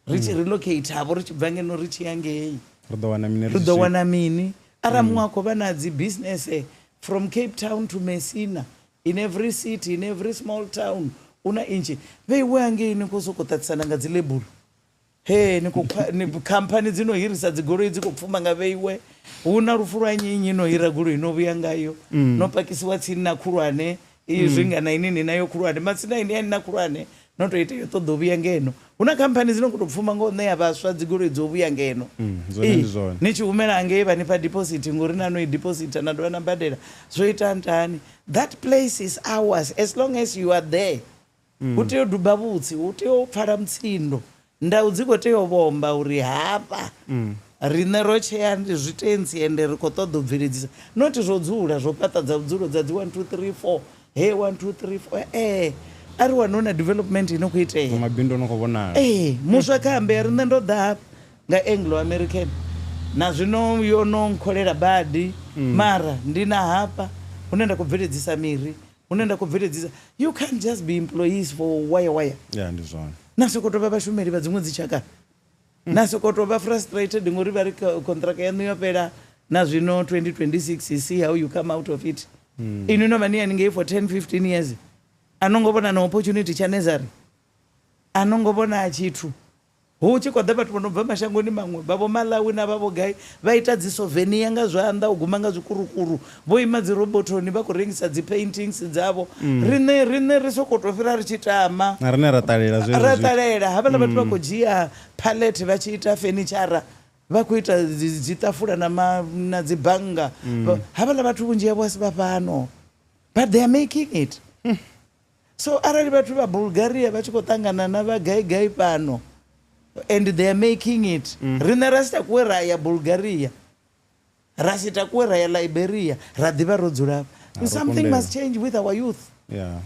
Ri tshi relocate havho ri tshi bva ngeno ri tshi ya ngei. Ri ḓo wana mini Ri ḓo wana mini? Arali muṅwe a khou vha na dzi business from Cape Town to Messina, in every city, in every small town, una inchi. Vheiwe hangei ni khou sokou ṱaṱisana nga dzi label. He, ni khou ni khamphani dzi no hirisa dzigoloi dzi khou pfuma nga vheiwe. Hu na lufu lwa nnyi nnyi no hira goloi no vhuya ngayo. No pakisiwa tsini na khulwane. Izwi nga na ini ni nayo khulwane. Matsina ini ani na khulwane. No to ita yo ṱoḓa u vhuya ngeno. Hu na khamphani dzi no khou tou pfuma ngo ṋea vhaswa dzigoloi dzo vhuya ngeno. Zwone ndi zwone. Ni tshi humela ngei vha ni fha deposit ngori na no i deposita na dovha na badela. Zwo ita ntani? That place is ours as long as you are there. Hu tea u duba vhutsi, hu tea u pfala mutsindo. Ndau dzi khou tea u vhomba uri hafha. Riṋe ro tshea zwitentsi ende ri khou ṱoḓa u bveledzisa not zwo dzula zwo fhaṱa dza vhudzulo dza dzi 1 2 3 4 he 1 2 3 4 eh a ri wane hu na development ino khou itea. Mabindu ono khou vhonala. Ee, muswa kha ambe ri nṋe ndo ḓa hafha nga Anglo American na zwino yo no nkholela badi mara ndi na hafha hune nda khou bveledzisa miri hune nda khou bveledzisa. You can't just be employees for wire wire. Ya ndi zwone. Na sokou tou vha vhashumeli vha dziṅwe dzitshaka. Na sokou tou vha frustrated ngori vha ri contract yaṋu yo fhela na zwino 2026, see how you come out of it. Inwi no vha ni haningei for 10 15 years, a no ngo vhona na opportunity tsha Nezari, a no ngo vhona tshithu. Hu tshi khou ḓa vhathu vho no bva mashangoni maṅwe, vha vho Malawi na vha vho gai, vha ita dzi souvenir nga zwanḓa u guma nga zwikurukuru, vho ima dzi robotoni vha khou rengisa dzi paintings dzavho. Riṋe ri sokou tou fhira ri tshi tama. Na riṋe ra ṱalela zwezwo Ra zwithu. ṱalela havhaḽa vhathu vha khou dzhia pallet vha tshi ita fenitshara, vha khou ita dzi ṱafula na ma, na dzi bannga. Havhaḽa vhathu vhunzhi havho a si vha fhano, but they are making it. So arali vhathu vha Bulgaria vha tshi khou ṱangana na vha gai gai fhano and they are making it, riṋe ra si takuwe ra ya Bulgaria, ra si takuwe ra ya Liberia, ra ḓivha ro dzula hafha. Ro Something kundelwa. must change with our youth. Yeah.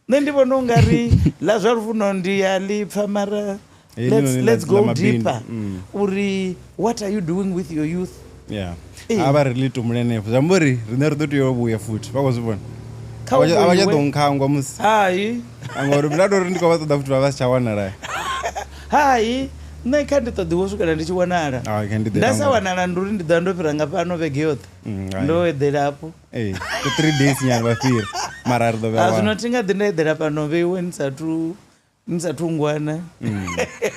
Nṋe ndi vhona ungari ḽa zwa lufuno ndi ya ḽi pfa mara Heḽi let's, ḽone let's ḽa go mabindu. deeper uri what are you doing with your youth. Yeah. Ee. A vha ri ḽi tumule henefho zwi amba uri riṋe ri ḓo tea u vhuya futhi vha khou zwi vhona. Kha A vha tsha vhuiwe. ḓo nkhangwa musi Hai. ngori nda tori ndi khou vha ṱoḓa futhi vha vha si tsha wanala. Hai, nṋe kha ndi ṱoḓiwe u swikela ndi tshi wanala. Ah, kha ndi ḓe Nda sa wanala. wanala ndi uri ndi ḓo vha ndo fhira nga fhano vhege yoṱhe. Hai. Ndo eḓela hafho. Ee, ku 3 days nyana vha fhira mara ri ḓo vhuya A zwino wana. thi nga ḓi nda eḓela fhano vheiwe ni sathu ni sathu ngwana.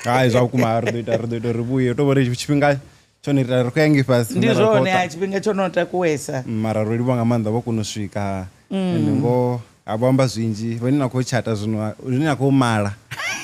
Hai zwa vhukuma ri ḓo ita ri ḓo ita uri vhuye to vhori tshifhinga tshone ri ri khou ya ngei fhasi Ndi hune ra khou zwone ta- a tshifhinga tsho no takuwesa. Mara ro livhuwa nga maanḓa vho kona u swika ende ngo a vho amba zwinzhi vhone na khou chata zwino zwine na khou mala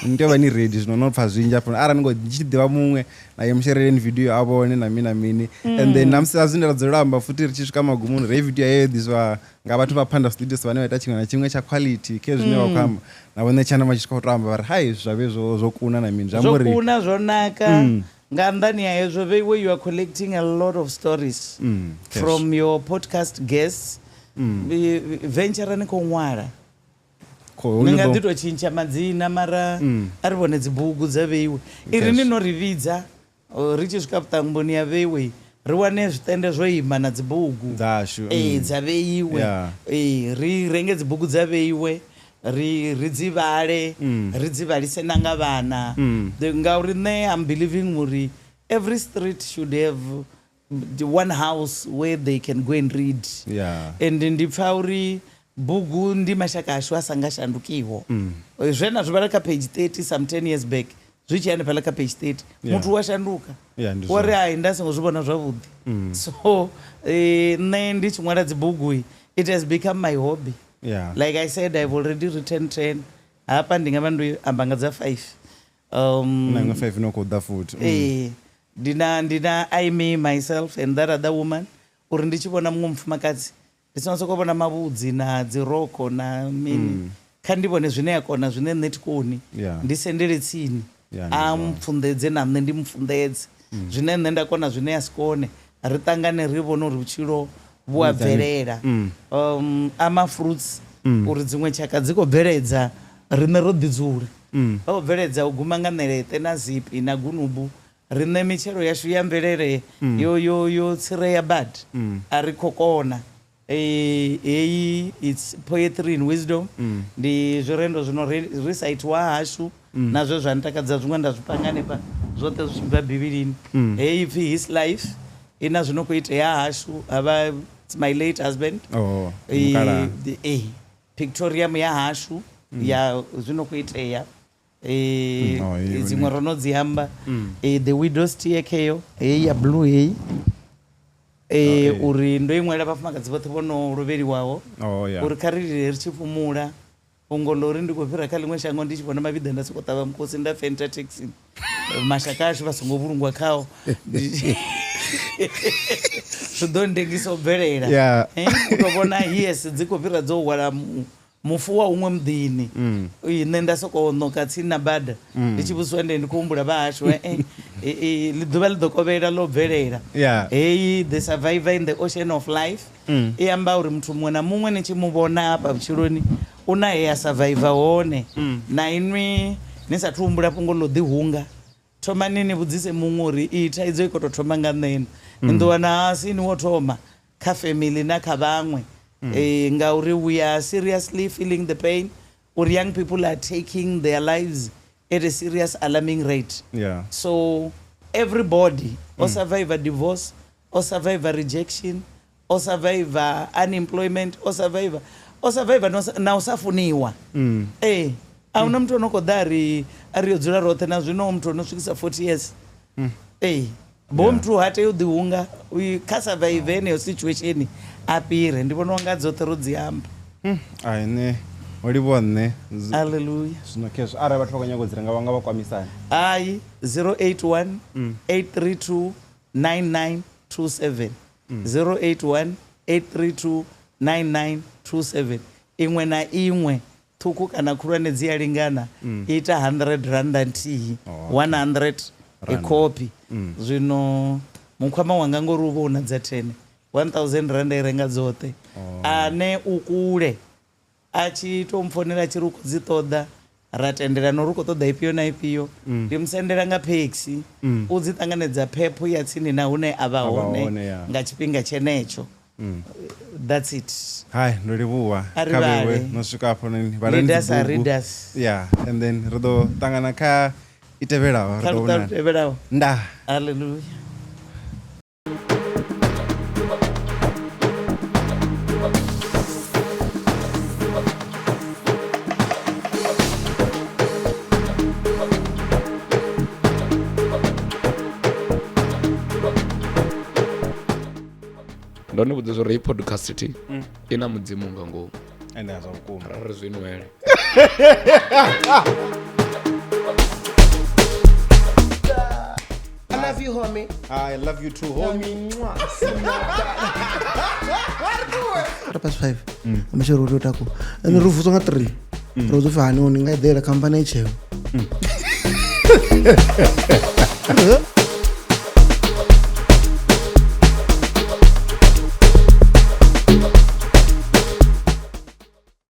ni tea u vha ni ready zwino no pfa zwinzhi hafho arali ni ngo tshi ḓivha muṅwe na ye mushereleni video a vhone na mini na mini. And then na musi zwine ra dzulela amba futhi ri tshi swika magumoni ri video yeyo ḓiswa nga vhathu vha Panda Studios vhane vha ita tshiṅwe na tshiṅwe tsha quality khe zwine vha khou amba na vhone tshana vha tshi khou to amba vha ri hai zwa vhe zwo zwo kuna na mini zwi amba Zwo uri kuna zwo naka. Nga nnḓani ha hezwo vheiwe you are collecting a lot of stories Cash. from your podcast guests. Venture ni khou ṅwala. Khou- Ni nga ḓo- ḓi to tshintsha madzina mara a ri vhone dzibugu dza vheiwe. Iri Cash. ni no ri vhidza ri tshi swika vhuṱamboni ya vheiwe ri wane zwiṱende zwo ima na dzibugu dzashu ee dza vheiwe. Yeah. Ee, ri renge dzibugu dza vheiwe ri ri dzi vhale, ri dzi vhalise na nga vhana. Ngauri nṋe I'm believing uri every street should have the one house where they can go and read. Yeah. And ndi pfa uri bugu ndi mashaka ashu a sa nga shandukiho. Zwe na zwi vhala kha page 30 some 10 years back zwi tshi hanefhaḽa kha page 30 Yeah. muthu wa shanduka. Yeah, ndi Wa ri zwone. hai nda songo zwi vhona zwavhuḓi. So nṋe ndi tshi ṅwala dzibugu it has become my hobby. Yeah. Like I said, I've already written 10. Hafha ndi nga vha ndo amba nga dza 5. Na iṅwe 5 ino khou ḓa futhi. Ndina I, me, myself and that other woman uri ndi tshi vhona muṅwe mufumakadzi ndi songo sokou vhona mavhudzi na dzirokho na mini, kha ndi vhone zwine a kona zwine nṋe thi koni. Yeah. Ndi sendele tsini Yeah, ndi a zwone. mpfunḓedze na nṋe ndi mupfunḓedze zwine nṋe nda kona zwine a si kone, ri ṱangane ri vhone uri vhutshilo vhu a bvelela. Ama fruits uri dziṅwe tshaka dzi khou bveledza riṋe ro ḓi dzula vha khou bveledza u guma nga ṋeleṱe na zipi na gunubu, riṋe mitshelo yashu ya mvelele yo yo yo tsireya badi a ri khou kona. Heyi it's poetry in wisdom, ndi zwirendo zwino recitiwa hashu na zwe zwa ntakadza zwiṅwe nda zwi panga hanefha zwoṱhe zwi tshi bva bivhilini. Heyi pfi his life ina zwino khou itea hashu havha it's my late husband. Oh, mukalaha. Pictorium ya hashu ya zwino khou itea. Oh, heyi Dziṅwe ro no dzi amba. The widow's tear kheyo heyi ya blue heyi. Uri ndo iṅwela vhafumakadzi vhoṱhe vho no lovheliwaho. Oh, yeah. Uri kha ri lile ri tshi fhumula fhungo ḽa uri ndi khou fhira kha ḽiṅwe shango ndi tshi vhona mavhiḓa nda sokou ṱavha mukosi nda fenta taxi mashaka ashu vha songo vhulungwa khao. Zwi ḓo ndengisa u bvelela. Yeah. U tou vhona yes dzi khou fhira dzo hwala mufu wa huṅwe muḓini. Nṋe nda sokou ṋoka tsini na bada ndi tshi vhudziwa nde ndi khou humbula vha hashu. Ḽi ḓuvha ḽi ḓo kovhela ḽo bvelela. Yeah. Heyi The Survivor in the Ocean of Life i amba uri muthu muṅwe na muṅwe ni tshi mu vhona hafha vhutshiloni u na he a survivor hone. Na inwi ni sathu humbula fhungo ḽo ḓihunga, thomani ni vhudzise muṅwe uri iyi thaidzo i khou tou thoma nga nṋe na. Ni ḓo wana a si inwi wo thoma kha family na kha vhaṅwe. Ngauri we are seriously feeling the pain uri young people are taking their lives at a serious alarming rate. Yeah. So everybody, o survivor divorce, o survivor rejection, o survivor unemployment, o survivor, o survivor na u sa funiwa. A huna muthu ono khou ḓa a ri yo dzula roṱhe na zwino muthu ono swikisa 40 years. Bo muthu ha tei u ḓihunga, kha survive heneyo situation a fhire. Ndi vhona unga dzoṱhe ro dzi amba. Ai, nṋe ho livhuwa nṋe. Hallelujah. Zwino khezwo arali vhathu vha khou nyaga u dzi renga vha nga vha kwamisani. Ai, 081 832 9927. 081 832 9927. Iṅwe na iṅwe ṱhukhu kana khulwane dzi a lingana, ita 100 randa nthihi, 100 a copy. Zwino mukhwama wanga ngori u vha u na dza 10, 1000 randa i renga dzoṱhe. Ane u kule a tshi to mpfonela a tshi ri u khou dzi ṱoḓa, ra tendelana uri u khou ṱoḓa ifhio na ifhio, ndi musendela nga Paxi, u dzi ṱanganedza phepho ya tsini na hune a vha A vha hone hone, yeah. nga tshifhinga tshenetsho. That's it. Hai, ndo livhuwa. A ri Kha vhale. vhewe no swika hafho noni. Vhalani Leaders are dzibugu. readers. Yeah, and then ri ḓo ṱangana kha i tevhelaho, ri Kha ḓo luṱa lu vhonana. tevhelaho. Ndaa. Hallelujah. Ndo ni vhudza uri heyi podcast i na mudzimu nga ngomu. Ende a zwa vhukuma. Ra ri zwi nwele. I love you, homie. I love you too, homie. 5:15. I'm sure uri taku. And ri vuswa nga 3. Ro ḓo pfi hani ni nga eḓela khamphani i tsheo.